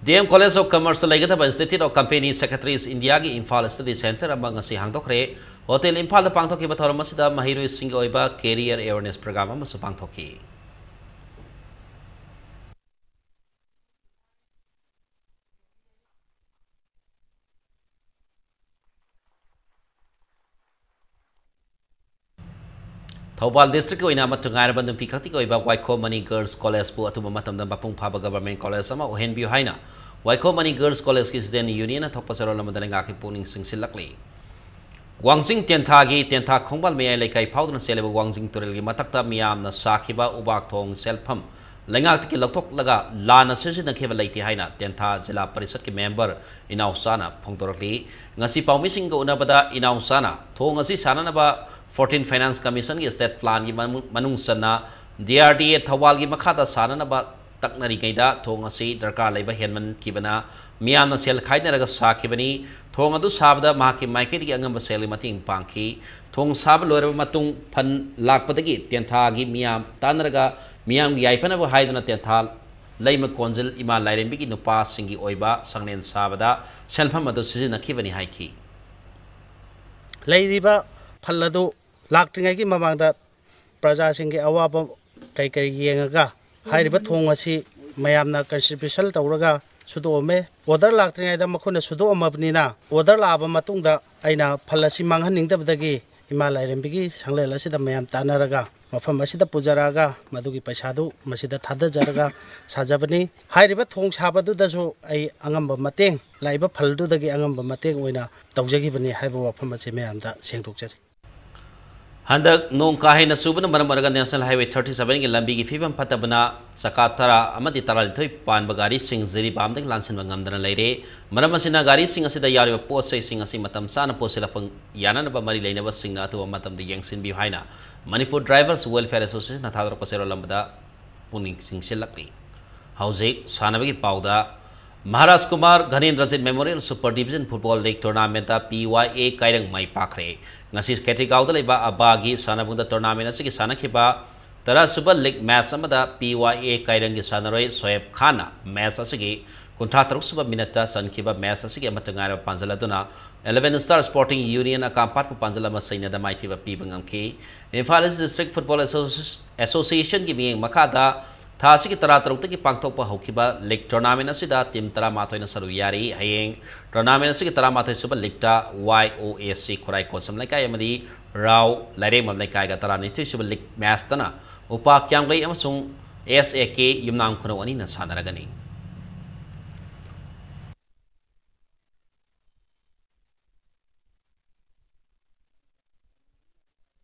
ꯗꯤ ꯑꯦꯝ College of Commerceꯇ ꯂꯩꯒꯗꯕ Institute of Company Secretaries Indiaꯒꯤ Imphal Study Centre ꯑꯃ ꯉꯁꯤ ꯍꯥꯡꯗꯣꯛꯈ꯭ꯔꯦ꯫ ꯍꯣꯇꯦꯜ ꯏꯝꯐꯥꯜꯗ ꯄꯥꯡꯊꯣꯛꯈꯤꯕ ꯊꯧꯔꯝ ꯑꯁꯤꯗ ꯃꯍꯩꯔꯣꯏꯁꯤꯡꯒꯤ ꯑꯣꯏꯕ Career Awareness Program ꯑꯃꯁꯨ ꯄꯥꯡꯊꯣꯛꯈꯤ꯫ ꯊꯧꯕꯥꯜ districtꯀꯤ ꯑꯣꯏꯅ ꯑꯃꯠꯇ ꯉꯥꯏꯔꯕ ꯅꯨꯄꯤ ꯈꯛꯇꯒꯤ ꯑꯣꯏꯕ ꯋꯥꯏꯈꯣꯝ ꯃꯅꯤ Girls Collegeꯄꯨ ꯑꯊꯨꯕ ꯃꯇꯝꯗ ꯃꯄꯨꯡ ꯐꯥꯕ government college ꯑꯃ ꯑꯣꯏꯍꯟꯕꯤꯌꯨ ꯍꯥꯏꯅ ꯋꯥꯏꯈꯣꯝ ꯃꯅꯤ Girls Collegeꯀꯤ Student Unionꯅ ꯊꯣꯛꯄ ꯆꯦꯔꯣꯜ ꯑꯃꯗ ꯂꯩꯉꯥꯛꯀꯤ ꯄꯨꯛꯅꯤꯡ ꯆꯤꯡꯁꯤꯜꯂꯛꯂꯤ꯫ ꯋꯥꯡꯖꯤꯡ ꯇꯦꯟꯊꯥꯒꯤ ꯇꯦꯟꯊꯥ ꯈꯣꯡꯕꯥꯜ ꯃꯌꯥꯏ ꯂꯩꯀꯥꯏ ꯐꯥꯎꯗꯨꯅ ꯆꯦꯜꯂꯤꯕ ꯋꯥꯡꯖꯤꯡ ꯇꯨꯔꯦꯜꯒꯤ ꯃꯊꯛꯇ ꯃꯤꯌꯥꯝꯅ ꯁꯥꯈꯤꯕ ꯎꯕꯥꯛ ꯊꯣꯡ ꯁꯦꯜꯐꯝ ꯂꯩꯉꯥꯛꯇꯒꯤ ꯂꯧꯊꯣꯛꯂꯒ ꯂꯥꯟꯅ ꯁꯤꯖꯤꯟꯅꯈꯤꯕ ꯂꯩꯇꯦ ꯍꯥꯏꯅ ꯇꯦꯟꯊꯥ ꯖꯤꯂꯥ ꯄꯔꯤꯁꯠꯀꯤ member ꯏꯅꯥꯎꯆꯥꯅ ꯐꯣꯡꯗꯣꯔꯛꯂꯤ꯫ ꯉꯁꯤ ꯄꯥꯎꯃꯤꯁꯤꯡꯒ ꯎꯅꯕꯗ ꯏꯅꯥꯎꯆꯥꯅ ꯊꯣꯡ ꯑꯁꯤ ꯁꯥꯅꯅꯕ fourteen Finance Commissionꯒꯤ state planꯒꯤ ꯃꯅꯨꯡ, ꯃꯅꯨꯡ ꯆꯟꯅ D R D A ꯊꯧꯕꯥꯜꯒꯤ ꯃꯈꯥꯗ ꯁꯥꯅꯅꯕ ꯇꯛꯅꯔꯤꯉꯩꯗ ꯊꯣꯡ ꯑꯁꯤ ꯗꯔꯀꯥꯔ ꯂꯩꯕ ꯍꯦꯟꯃꯟꯈꯤꯕꯅ ꯃꯤꯌꯥꯝꯅ ꯁꯦꯜ ꯈꯥꯏꯅꯔꯒ ꯁꯥꯈꯤꯕꯅꯤ꯫ ꯊꯣꯡ ꯑꯗꯨ ꯁꯥꯕꯗ ꯃꯍꯥꯛꯀꯤ ꯃꯥꯏꯀꯩꯗꯒꯤ ꯑꯉꯝꯕ ꯁꯦꯜꯒꯤ ꯃꯇꯦꯡ ꯄꯥꯡꯈꯤ꯫ ꯊꯣꯡ ꯁꯥꯕ ꯂꯣꯏꯔꯕ ꯃꯇꯨꯡ ꯐꯟ ꯂꯥꯛꯄꯗꯒꯤ ꯇꯦꯟꯊꯥꯒꯤ ꯃꯤꯌꯥꯝ ꯇꯥꯟꯅꯔꯒ ꯃꯤꯌꯥꯝꯒꯤ ꯌꯥꯏꯐꯅꯕ ꯍꯥꯏꯗꯨꯅ ꯇꯦꯟꯊꯥ ꯂꯩꯃ ꯀꯣꯟꯖꯤꯜ ꯏꯃꯥ ꯂꯥꯏꯔꯦꯝꯕꯤꯒꯤ ꯅꯨꯄꯥꯁꯤꯡꯒꯤ ꯑꯣꯏꯕ ꯁꯪꯂꯦꯟ ꯁꯥꯕꯗ ꯁꯦꯟꯐꯝ ꯑꯗꯨ ꯁꯤꯖꯤꯟꯅꯈꯤꯕꯅꯤ ꯍꯥꯏꯈꯤ꯫ ꯂꯩꯔꯤꯕ ꯐꯟ ꯑꯗꯨ ꯂꯥꯛꯇ꯭ꯔꯤꯉꯩꯒꯤ ꯃꯃꯥꯡꯗ ꯄ꯭ꯔꯖꯥꯁꯤꯡꯒꯤ ꯑꯋꯥꯕ ꯀꯩ ꯀꯩ ꯌꯦꯡꯉꯒ ꯍꯥꯏꯔꯤꯕ ꯊꯣꯡ ꯑꯁꯤ ꯃꯌꯥꯝꯅ contribution ꯇꯧꯔꯒ ꯁꯨꯗꯣꯛꯑꯝꯃꯦ꯫ Order ꯂꯥꯛꯇ꯭ꯔꯤꯉꯩꯗ ꯃꯈꯣꯏꯅ ꯁꯨꯗꯣꯛꯑꯝꯃꯕꯅꯤꯅ, order ꯂꯥꯛꯑꯕ ꯃꯇꯨꯡꯗ ꯑꯩꯅ ꯐꯟ ꯑꯁꯤ ꯃꯥꯡꯍꯟꯅꯤꯡꯗꯕꯗꯒꯤ ꯏꯃꯥ ꯂꯥꯏꯔꯦꯝꯕꯤꯒꯤ ꯁꯪꯂꯦꯟ ꯑꯁꯤꯗ ꯃꯌꯥꯝ ꯇꯥꯟꯅꯔꯒ ꯃꯐꯝ ꯑꯁꯤꯗ ꯄꯨꯖꯔꯛꯑꯒ ꯃꯗꯨꯒꯤ ꯄꯩꯁꯥꯗꯨ ꯃꯁꯤꯗ ꯊꯥꯗꯖꯔꯒ ꯁꯥꯖꯕꯅꯤ꯫ ꯍꯥꯏꯔꯤꯕ ꯊꯣꯡ ꯁꯥꯕꯗꯨꯗꯁꯨ ꯑꯩ ꯑꯉꯝꯕ ꯃꯇꯦꯡ, ꯂꯥꯛꯏꯕ ꯐꯟꯗꯨꯗꯒꯤ ꯑꯉꯝꯕ ꯃꯇꯦꯡ ꯑꯣꯏꯅ ꯇꯧꯖꯈꯤꯕꯅꯤ ꯍꯥꯏꯕ ꯋꯥꯐꯝ ꯑꯁꯤ ꯃꯌꯥꯝꯗ ꯁꯦꯡꯗꯣꯛꯆꯔꯤ꯫ ꯍꯟꯗꯛ ꯅꯣꯡ ꯀꯥ ꯍꯦꯟꯅ ꯆꯨꯕꯅ ꯃꯔꯝ ꯑꯣꯏꯔꯒ National Highway thirty seven ꯒꯤ ꯂꯝꯕꯤꯒꯤ ꯐꯤꯕꯝ ꯐꯠꯇꯕꯅ ꯆꯀꯥ ꯇꯔꯥ ꯑꯃꯗꯤ ꯇꯔꯥꯅꯤꯊꯣꯏ ꯄꯥꯟꯕ ꯒꯥꯔꯤꯁꯤꯡ ꯖꯤꯔꯤꯕꯥꯝꯗꯒꯤ ꯂꯥꯟꯁꯤꯟꯕ ꯉꯝꯗꯅ ꯂꯩꯔꯦ꯫ ꯃꯔꯝ ꯑꯁꯤꯅ ꯒꯥꯔꯤꯁꯤꯡ ꯑꯁꯤꯗ ꯌꯥꯎꯔꯤꯕ ꯄꯣꯠ ꯆꯩꯁꯤꯡ ꯑꯁꯤ ꯃꯇꯝ ꯆꯥꯅ ꯄꯨꯁꯤꯜꯂꯛꯄ ꯌꯥꯅꯅꯕ ꯃꯔꯤ ꯂꯩꯅꯕꯁꯤꯡꯅ ꯑꯊꯨꯕ ꯃꯇꯝꯗ ꯌꯦꯡꯁꯤꯟꯕꯤꯌꯨ ꯍꯥꯏꯅ Manipur Drivers Welfare Association ꯅ ꯊꯥꯗꯣꯔꯛꯄ ꯆꯦꯔꯣꯜ ꯑꯃꯗ ꯄꯨꯛꯅꯤꯡ ꯆꯤꯡꯁꯤꯜꯂꯛꯂꯤ꯫ ꯍꯧꯖꯤꯛ ꯁꯥꯟꯅꯕꯒꯤ ꯄꯥꯎꯗ꯫ Maharaj Kumar ꯘꯅꯦꯟꯗ꯭ꯔꯖꯤꯠ Memorial Super Division Football League Tournament ꯇ P Y A ꯀꯥꯏꯔꯪ ꯃꯥꯏ ꯄꯥꯛꯈ꯭ꯔꯦ꯫ ꯉꯁꯤ ꯈꯦꯇ꯭ꯔꯤꯒꯥꯎꯗ ꯂꯩꯕ ꯑꯕꯥꯒꯤ ꯁꯥꯟꯅꯕꯨꯡꯗ tournament ꯑꯁꯤꯒꯤ ꯁꯥꯟꯅꯈꯤꯕ ꯇꯔꯥ ꯁꯨꯕ league match ꯑꯃꯗ P Y A ꯀꯥꯏꯔꯪꯒꯤ ꯁꯥꯟꯅꯔꯣꯏ ꯁꯣꯌꯦꯕ ꯈꯥꯟꯅ match ꯑꯁꯤꯒꯤ ꯀꯨꯟꯊ꯭ꯔꯥ ꯇꯔꯨꯛ ꯁꯨꯕ minute ꯇ ꯆꯟꯈꯤꯕ match ꯑꯁꯤꯒꯤ ꯑꯃꯠꯇ ꯉꯥꯏꯔꯕ ꯄꯥꯟꯖꯜ ꯑꯗꯨꯅ Eleven Star Sporting Union ꯑꯀꯥꯝꯄꯥꯠꯄꯨ ꯄꯥꯟꯖꯜ ꯑꯃ ꯁꯩꯅꯗ ꯃꯥꯏꯊꯤꯕ ꯄꯤꯕ ꯉꯝꯈꯤ꯫ Imphal East District Football Association ꯒꯤ ꯃꯤꯠꯌꯦꯡ ꯃꯈꯥꯗ ꯊꯥ ꯑꯁꯤꯒꯤ ꯇꯔꯥ ꯇꯔꯨꯛꯇꯒꯤ ꯄꯥꯡꯊꯣꯛꯄ ꯍꯧꯈꯤꯕ league tournament ꯑꯁꯤꯗ team ꯇꯔꯥꯃꯥꯊꯣꯏꯅ ꯁꯔꯨꯛ ꯌꯥꯔꯤ꯫ ꯍꯌꯦꯡ tournament ꯑꯁꯤꯒꯤ ꯇꯔꯥꯃꯥꯊꯣꯏ ꯁꯨꯕ league ꯇ Y O S C ꯈꯨꯔꯥꯏ ꯀꯣꯟꯁꯝ ꯂꯩꯀꯥꯏ ꯑꯃꯗꯤ ꯔꯥꯎ ꯂꯥꯏꯔꯦꯝꯕꯝ ꯂꯩꯀꯥꯏꯒ ꯇꯔꯥꯅꯤꯊꯣꯏ ꯁꯨꯕ league match ꯇꯅ ꯎꯄꯥ ꯀ꯭ꯌꯥꯝꯒꯩ ꯑꯃꯁꯨꯡ S A K ꯌꯨꯝꯅꯥꯝ ꯈꯨꯅꯧ ꯑꯅꯤꯅ ꯁꯥꯟꯅꯔꯒꯅꯤ꯫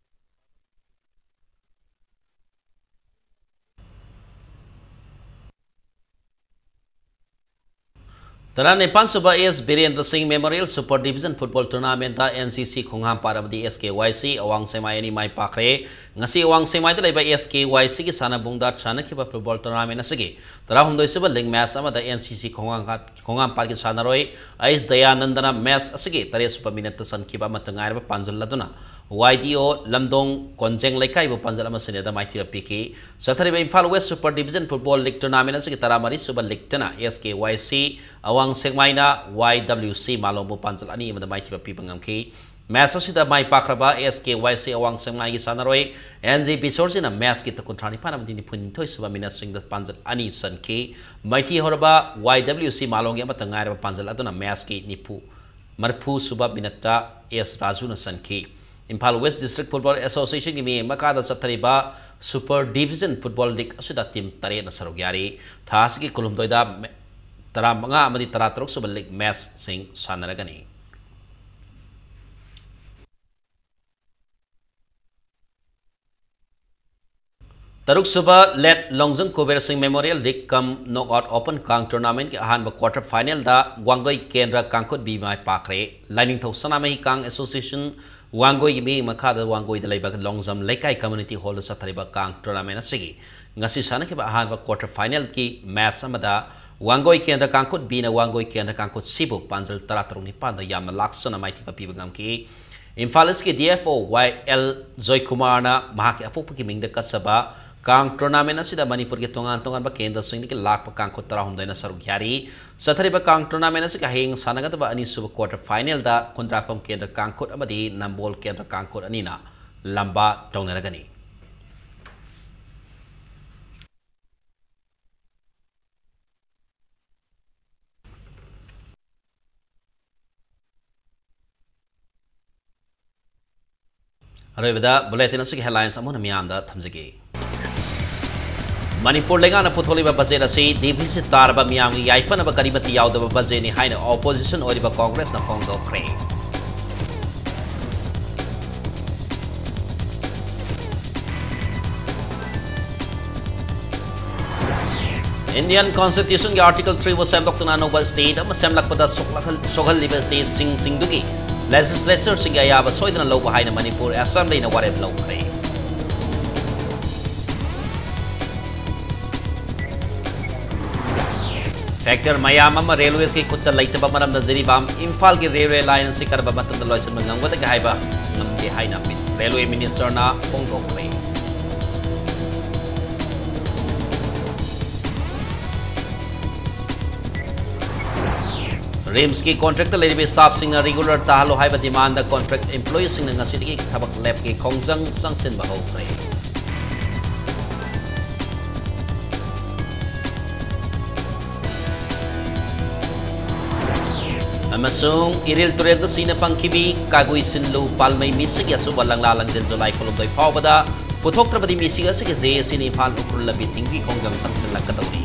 ꯇꯔꯥꯅꯤꯄꯥꯟ ꯁꯨꯕ S ꯕꯤꯔꯦꯟꯗ꯭ꯔ ꯁꯤꯡ Memorial Super Division Football Tournament ꯇ N C C ꯈꯣꯡꯍꯥꯝꯄꯥꯠ ꯑꯃꯗꯤ S K Y C ꯑꯋꯥꯡ ꯁꯦꯛꯃꯥꯏ ꯑꯅꯤ ꯃꯥꯏ ꯄꯥꯛꯈ꯭ꯔꯦ꯫ ꯉꯁꯤ ꯑꯋꯥꯡ ꯁꯦꯛꯃꯥꯏꯗ ꯂꯩꯕ S K Y C ꯒꯤ ꯁꯥꯟꯅꯕꯨꯡꯗ ꯁꯥꯟꯅꯈꯤꯕ football tournament ꯑꯁꯤꯒꯤ ꯇꯔꯥꯍꯨꯝꯗꯣꯏ ꯁꯨꯕ league match ꯑꯃꯗ N C C ꯈꯣꯡꯍꯥꯝ-, ꯈꯣꯡꯍꯥꯝꯄꯥꯠꯀꯤ ꯁꯥꯟꯅꯔꯣꯏ ꯑꯩꯁ ꯗꯌꯥꯅꯟꯗꯅ match ꯑꯁꯤꯒꯤ ꯇꯔꯦꯠ ꯁꯨꯕ minute ꯇ ꯆꯟꯈꯤꯕ ꯑꯃꯠꯇ ꯉꯥꯏꯔꯕ ꯄꯥꯟꯖꯜ ꯑꯗꯨꯅ Y D O ꯂꯝꯗꯣꯡ ꯀꯣꯟꯖꯦꯡ ꯂꯩꯀꯥꯏꯕꯨ ꯄꯥꯟꯖꯜ ꯑꯃ ꯁꯩꯅꯗ ꯃꯥꯏꯊꯤꯕ ꯄꯤꯈꯤ꯫ ꯆꯠꯊꯔꯤꯕ Imphal West Super Division Football League Tournament ꯑꯁꯤꯒꯤ ꯇꯔꯥꯃꯔꯤ ꯁꯨꯕ league ꯇꯅ S K Y C ꯑꯋꯥꯡ ꯁꯦꯛꯃꯥꯏꯅ Y W C ꯃꯥꯂꯣꯝꯕꯨ ꯄꯥꯟꯖꯜ ꯑꯅꯤ ꯑꯃꯗ ꯃꯥꯏꯊꯤꯕ ꯄꯤꯕ ꯉꯝꯈꯤ꯫ Match ꯑꯁꯤꯗ ꯃꯥꯏ ꯄꯥꯛꯈ꯭ꯔꯕ S K Y C ꯑꯋꯥꯡ ꯁꯦꯛꯃꯥꯏꯒꯤ ꯁꯥꯟꯅꯔꯣꯏ N G ꯕꯤꯁꯣꯔꯖꯤꯅ match ꯀꯤ ꯀꯨꯟꯊ꯭ꯔꯥ ꯅꯤꯄꯥꯟ ꯑꯃꯗꯤ ꯅꯤꯐꯨ ꯅꯤꯊꯣꯏ ꯁꯨꯕ minute ꯁꯤꯡꯗ ꯄꯥꯟꯖꯜ ꯑꯅꯤ ꯆꯟꯈꯤ꯫ ꯃꯥꯏꯊꯤ ꯍꯧꯔꯕ Y W C ꯃꯥꯂꯣꯝꯒꯤ ꯑꯃꯠꯇ ꯉꯥꯏꯔꯕ ꯄꯥꯟꯖꯜ ꯑꯗꯨꯅ match ꯀꯤ ꯅꯤꯐꯨ, ꯃꯔꯤꯐꯨ ꯁꯨꯕ minute ꯇ S ꯔꯥꯖꯨꯅ ꯆꯟꯈꯤ꯫ Imphal West District Football Association ꯒꯤ ꯃꯤꯠꯌꯦꯡ ꯃꯈꯥꯗ ꯆꯠꯊꯔꯤꯕ Super Division Football League ꯑꯁꯤꯗ team ꯇꯔꯦꯠꯅ ꯁꯔꯨꯛ ꯌꯥꯔꯤ꯫ ꯊꯥ ꯑꯁꯤꯒꯤ ꯀꯨꯟꯍꯨꯝꯗꯣꯏꯗ ꯃꯦ-, ꯇꯔꯥꯃꯉꯥ ꯑꯃꯗꯤ ꯇꯔꯥꯇꯔꯨꯛ ꯁꯨꯕ league match ꯁꯤꯡ ꯁꯥꯟꯅꯔꯒꯅꯤ꯫ ꯇꯔꯨꯛꯁꯨꯕ ꯂꯦꯠ ꯂꯣꯡꯖꯪ ꯀꯨꯕꯦꯔ ꯁꯤꯡ ꯃꯦꯃꯣꯔꯤꯌꯦꯜ ꯂꯤꯒ ꯀꯝ ꯅꯣꯛ ꯑꯥꯎꯠ ꯑꯣꯄꯟ ꯀꯥꯡ ꯇꯣꯔꯅꯥꯃꯦꯟꯠꯀꯤ ꯑꯍꯥꯟꯕ ꯀ꯭ꯋꯥꯔꯇꯔ ꯐꯥꯏꯅꯦꯜꯗ ꯋꯥꯡꯒꯣꯏ ꯀꯦꯟꯗ꯭ꯔ ꯀꯥꯡꯈꯨꯠ ꯕꯤ ꯃꯥꯏ ꯄꯥꯛꯈ꯭ꯔꯦ꯫ ꯂꯥꯏꯅꯤꯡꯊꯧ ꯁꯅꯥꯃꯍꯤ ꯀꯥꯡ ꯑꯦꯁꯣꯁꯤꯌꯦꯁꯟ ꯋꯥꯡꯒꯣꯏꯒꯤ ꯃꯤꯠꯌꯦꯡ ꯃꯈꯥꯗ ꯋꯥꯡꯒꯣꯏꯗ ꯂꯩꯕ ꯂꯣꯡꯖꯝ ꯂꯩꯀꯥꯏ ꯀꯝꯃ꯭ꯌꯨꯅꯤꯇꯤ ꯍꯣꯜꯗ ꯆꯠꯊꯔꯤꯕ ꯀꯥꯡ ꯇꯣꯔꯅꯥꯃꯦꯟꯠ ꯑꯁꯤꯒꯤ ꯉꯁꯤ ꯁꯥꯟꯅꯈꯤꯕ ꯑꯍꯥꯟꯕ ꯀ꯭ꯋꯥꯔꯇꯔ ꯐꯥꯏꯅꯦꯜꯒꯤ ꯃꯦꯆ ꯑꯃꯗ ꯋꯥꯡꯒꯣꯏ ꯀꯦꯟꯗ꯭ꯔ ꯀꯥꯡꯈꯨꯠ ꯕꯤꯅ ꯋꯥꯡꯒꯣꯏ ꯀꯦꯟꯗ꯭ꯔ ꯀꯥꯡꯈꯨꯠ ꯁꯤꯕꯨ ꯄꯥꯟꯖꯜ ꯇꯔꯥ ꯇꯔꯨꯛ ꯅꯤꯄꯥꯟꯗ ꯌꯥꯝꯅ ꯂꯥꯛꯆꯅ ꯃꯥꯏꯊꯤꯕ ꯄꯤꯕ ꯉꯝꯈꯤ꯫ ꯏꯝꯐꯥꯜ ꯏꯁꯀꯤ ꯗꯤ ꯑꯦꯐ ꯑꯣ ꯋꯥꯏ ꯑꯦꯜ ꯖꯣꯏꯀꯨꯃꯥꯔꯅ ꯃꯍꯥꯛꯀꯤ ꯑꯄꯣꯛꯄꯒꯤ ꯃꯤꯡꯗ ꯀꯠꯆꯕ ꯀꯥꯡ ꯇꯣꯔꯅꯥꯃꯦꯟꯠ ꯑꯁꯤꯗ ꯃꯅꯤꯄꯨꯔꯒꯤ ꯇꯣꯉꯥꯟ ꯇꯣꯉꯥꯟꯕ ꯀꯦꯟꯗ꯭ꯔꯁꯤꯡꯗꯒꯤ ꯂꯥꯛꯄ ꯀꯥꯡꯈꯨꯠ ꯇꯔꯥꯍꯨꯝꯗꯣꯏꯅ ꯁꯔꯨꯛ ꯌꯥꯔꯤ꯫ ꯆꯠꯊꯔꯤꯕ ꯀꯥꯡ ꯇꯣꯔꯅꯥꯃꯦꯟꯠ ꯑꯁꯤꯒꯤ ꯍꯌꯦꯡ ꯁꯥꯟꯅꯒꯗꯕ ꯑꯅꯤꯁꯨꯕ ꯀ꯭ꯋꯥꯔꯇꯔ ꯐꯥꯏꯅꯦꯜꯗ ꯈꯨꯟꯗ꯭ꯔꯥꯛꯄꯝ ꯀꯦꯟꯗ꯭ꯔ ꯀꯥꯡꯈꯨꯠ ꯑꯃꯗꯤ ꯅꯝꯕꯣꯜ ꯀꯦꯟꯗ꯭ꯔ ꯀꯥꯡꯈꯨꯠ ꯑꯅꯤꯅ ꯂꯝꯕꯥ ꯇꯧꯅꯔꯒꯅꯤ꯫ ꯑꯔꯣꯏꯕꯗ ꯕꯨꯂꯦꯇꯤꯟ ꯑꯁꯤꯒꯤ ꯍꯦꯗꯂꯥꯏꯟꯁ ꯑꯃꯨꯛ ꯍꯟꯅ ꯃꯤꯌꯥꯝꯗ ꯊꯝꯖꯒꯦ꯫ ꯃꯅꯤꯄꯨꯔ ꯂꯩꯉꯥꯛꯅ ꯄꯨꯊꯣꯛꯂꯤꯕ ꯕꯖꯦꯠ ꯑꯁꯤ ꯗꯤꯐꯤꯁꯤꯠ ꯇꯥꯔꯕ, ꯃꯤꯌꯥꯝꯒꯤ ꯌꯥꯏꯐꯅꯕ ꯀꯔꯤꯃꯠꯇ ꯌꯥꯎꯗꯕ ꯕꯖꯦꯠꯅꯤ ꯍꯥꯏꯅ ꯑꯣꯄꯣꯖꯤꯁꯟ ꯑꯣꯏꯔꯤꯕ ꯀꯣꯡꯒ꯭ꯔꯦꯁꯅ ꯐꯣꯡꯗꯣꯛꯈ꯭ꯔꯦ꯫ ꯏꯟꯗꯤꯌꯟ ꯀꯣꯟꯁꯇꯤꯇ꯭ꯌꯨꯁꯟꯒꯤ ꯑꯥꯔꯇꯤꯀꯜ ꯊ꯭ꯔꯤꯕꯨ ꯁꯦꯝꯗꯣꯛꯇꯨꯅ ꯑꯅꯧꯕ ꯁ꯭ꯇꯦꯠ ꯑꯃ ꯁꯦꯝꯂꯛꯄꯗ ꯁꯣꯛꯂꯛꯍꯜ-, ꯁꯣꯛꯍꯜꯂꯤꯕ ꯁ꯭ꯇꯦꯠꯁꯤꯡ, ꯁꯤꯡꯗꯨꯒꯤ ꯂꯦꯖꯤꯁꯂꯦꯆꯔꯁꯤꯡꯒꯤ ꯑꯌꯥꯕ ꯁꯣꯏꯗꯅ ꯂꯧꯕ ꯍꯥꯏꯅ ꯃꯅꯤꯄꯨꯔ ꯑꯦꯁꯦꯝꯕ꯭ꯂꯤꯅ ꯋꯥꯔꯦꯞ ꯂꯧꯈ꯭ꯔꯦ꯫ ꯐꯦꯛꯇꯔ ꯃꯌꯥꯝ ꯑꯃ ꯔꯦꯜꯋꯦꯁꯀꯤ ꯈꯨꯠꯇ ꯂꯩꯇꯕ ꯃꯔꯝꯅ ꯖꯤꯔꯤꯕꯥꯝ ꯏꯝꯐꯥꯜꯒꯤ ꯔꯦꯜꯋꯦ ꯂꯥꯏꯟ ꯑꯁꯤ ꯀꯔꯝꯕ ꯃꯇꯝꯗ ꯂꯣꯏꯁꯤꯟꯕ ꯉꯝꯒꯗꯒꯦ ꯍꯥꯏꯕ ꯉꯝꯗꯦ ꯍꯥꯏꯅ ꯔꯦꯜꯋꯦ ꯃꯤꯅꯤꯁꯇꯔꯅ ꯐꯣꯡꯗꯣꯛꯈ꯭ꯔꯦ꯫ ꯔꯤꯝꯁꯀꯤ ꯀꯣꯟꯇ꯭ꯔꯦꯛꯇ ꯂꯩꯔꯤꯕ ꯁ꯭ꯇꯥꯐꯁꯤꯡꯅ ꯔꯤꯒꯨꯂꯔ ꯇꯥꯍꯜꯂꯨ ꯍꯥꯏꯕ ꯗꯤꯃꯥꯟꯗ ꯀꯣꯟꯇ꯭ꯔꯦꯛ ꯑꯦꯝꯄ꯭ꯂꯣꯌꯤꯁꯤꯡꯅ ꯉꯁꯤꯗꯒꯤ ꯊꯕꯛ ꯂꯦꯞꯀꯤ ꯈꯣꯡꯖꯪ ꯆꯪꯁꯤꯟꯕ ꯍꯧꯈ꯭ꯔꯦ꯫ ꯑꯃꯁꯨꯡ ꯏꯔꯤꯜ ꯇꯨꯔꯦꯜꯗ ꯁꯤꯅ ꯐꯪꯈꯤꯕꯤ ꯀꯥꯒꯨꯏ ꯁꯤꯟꯂꯨ ꯄꯥꯜꯃꯩ ꯃꯤꯁꯤꯒꯤ ꯑꯁꯨꯕ ꯂꯪꯂꯥ ꯂꯪꯖꯦꯜ ꯖꯨꯂꯥꯏ ꯀꯨꯟꯍꯨꯝꯗꯣꯏ ꯐꯥꯎꯕꯗ ꯄꯨꯊꯣꯛꯇ꯭ꯔꯕꯗꯤ ꯃꯤꯁꯤꯡ ꯑꯁꯤꯒꯤ ꯖꯦ ꯑꯦ ꯁꯤꯅ ꯏꯝꯐꯥꯜ ꯎꯈ꯭ꯔꯨꯜ ꯂꯝꯕꯤ ꯊꯤꯡꯕꯒꯤ ꯈꯣꯡꯖꯪ ꯆꯪꯁꯤꯜꯂꯛꯀꯗꯧꯔꯤ꯫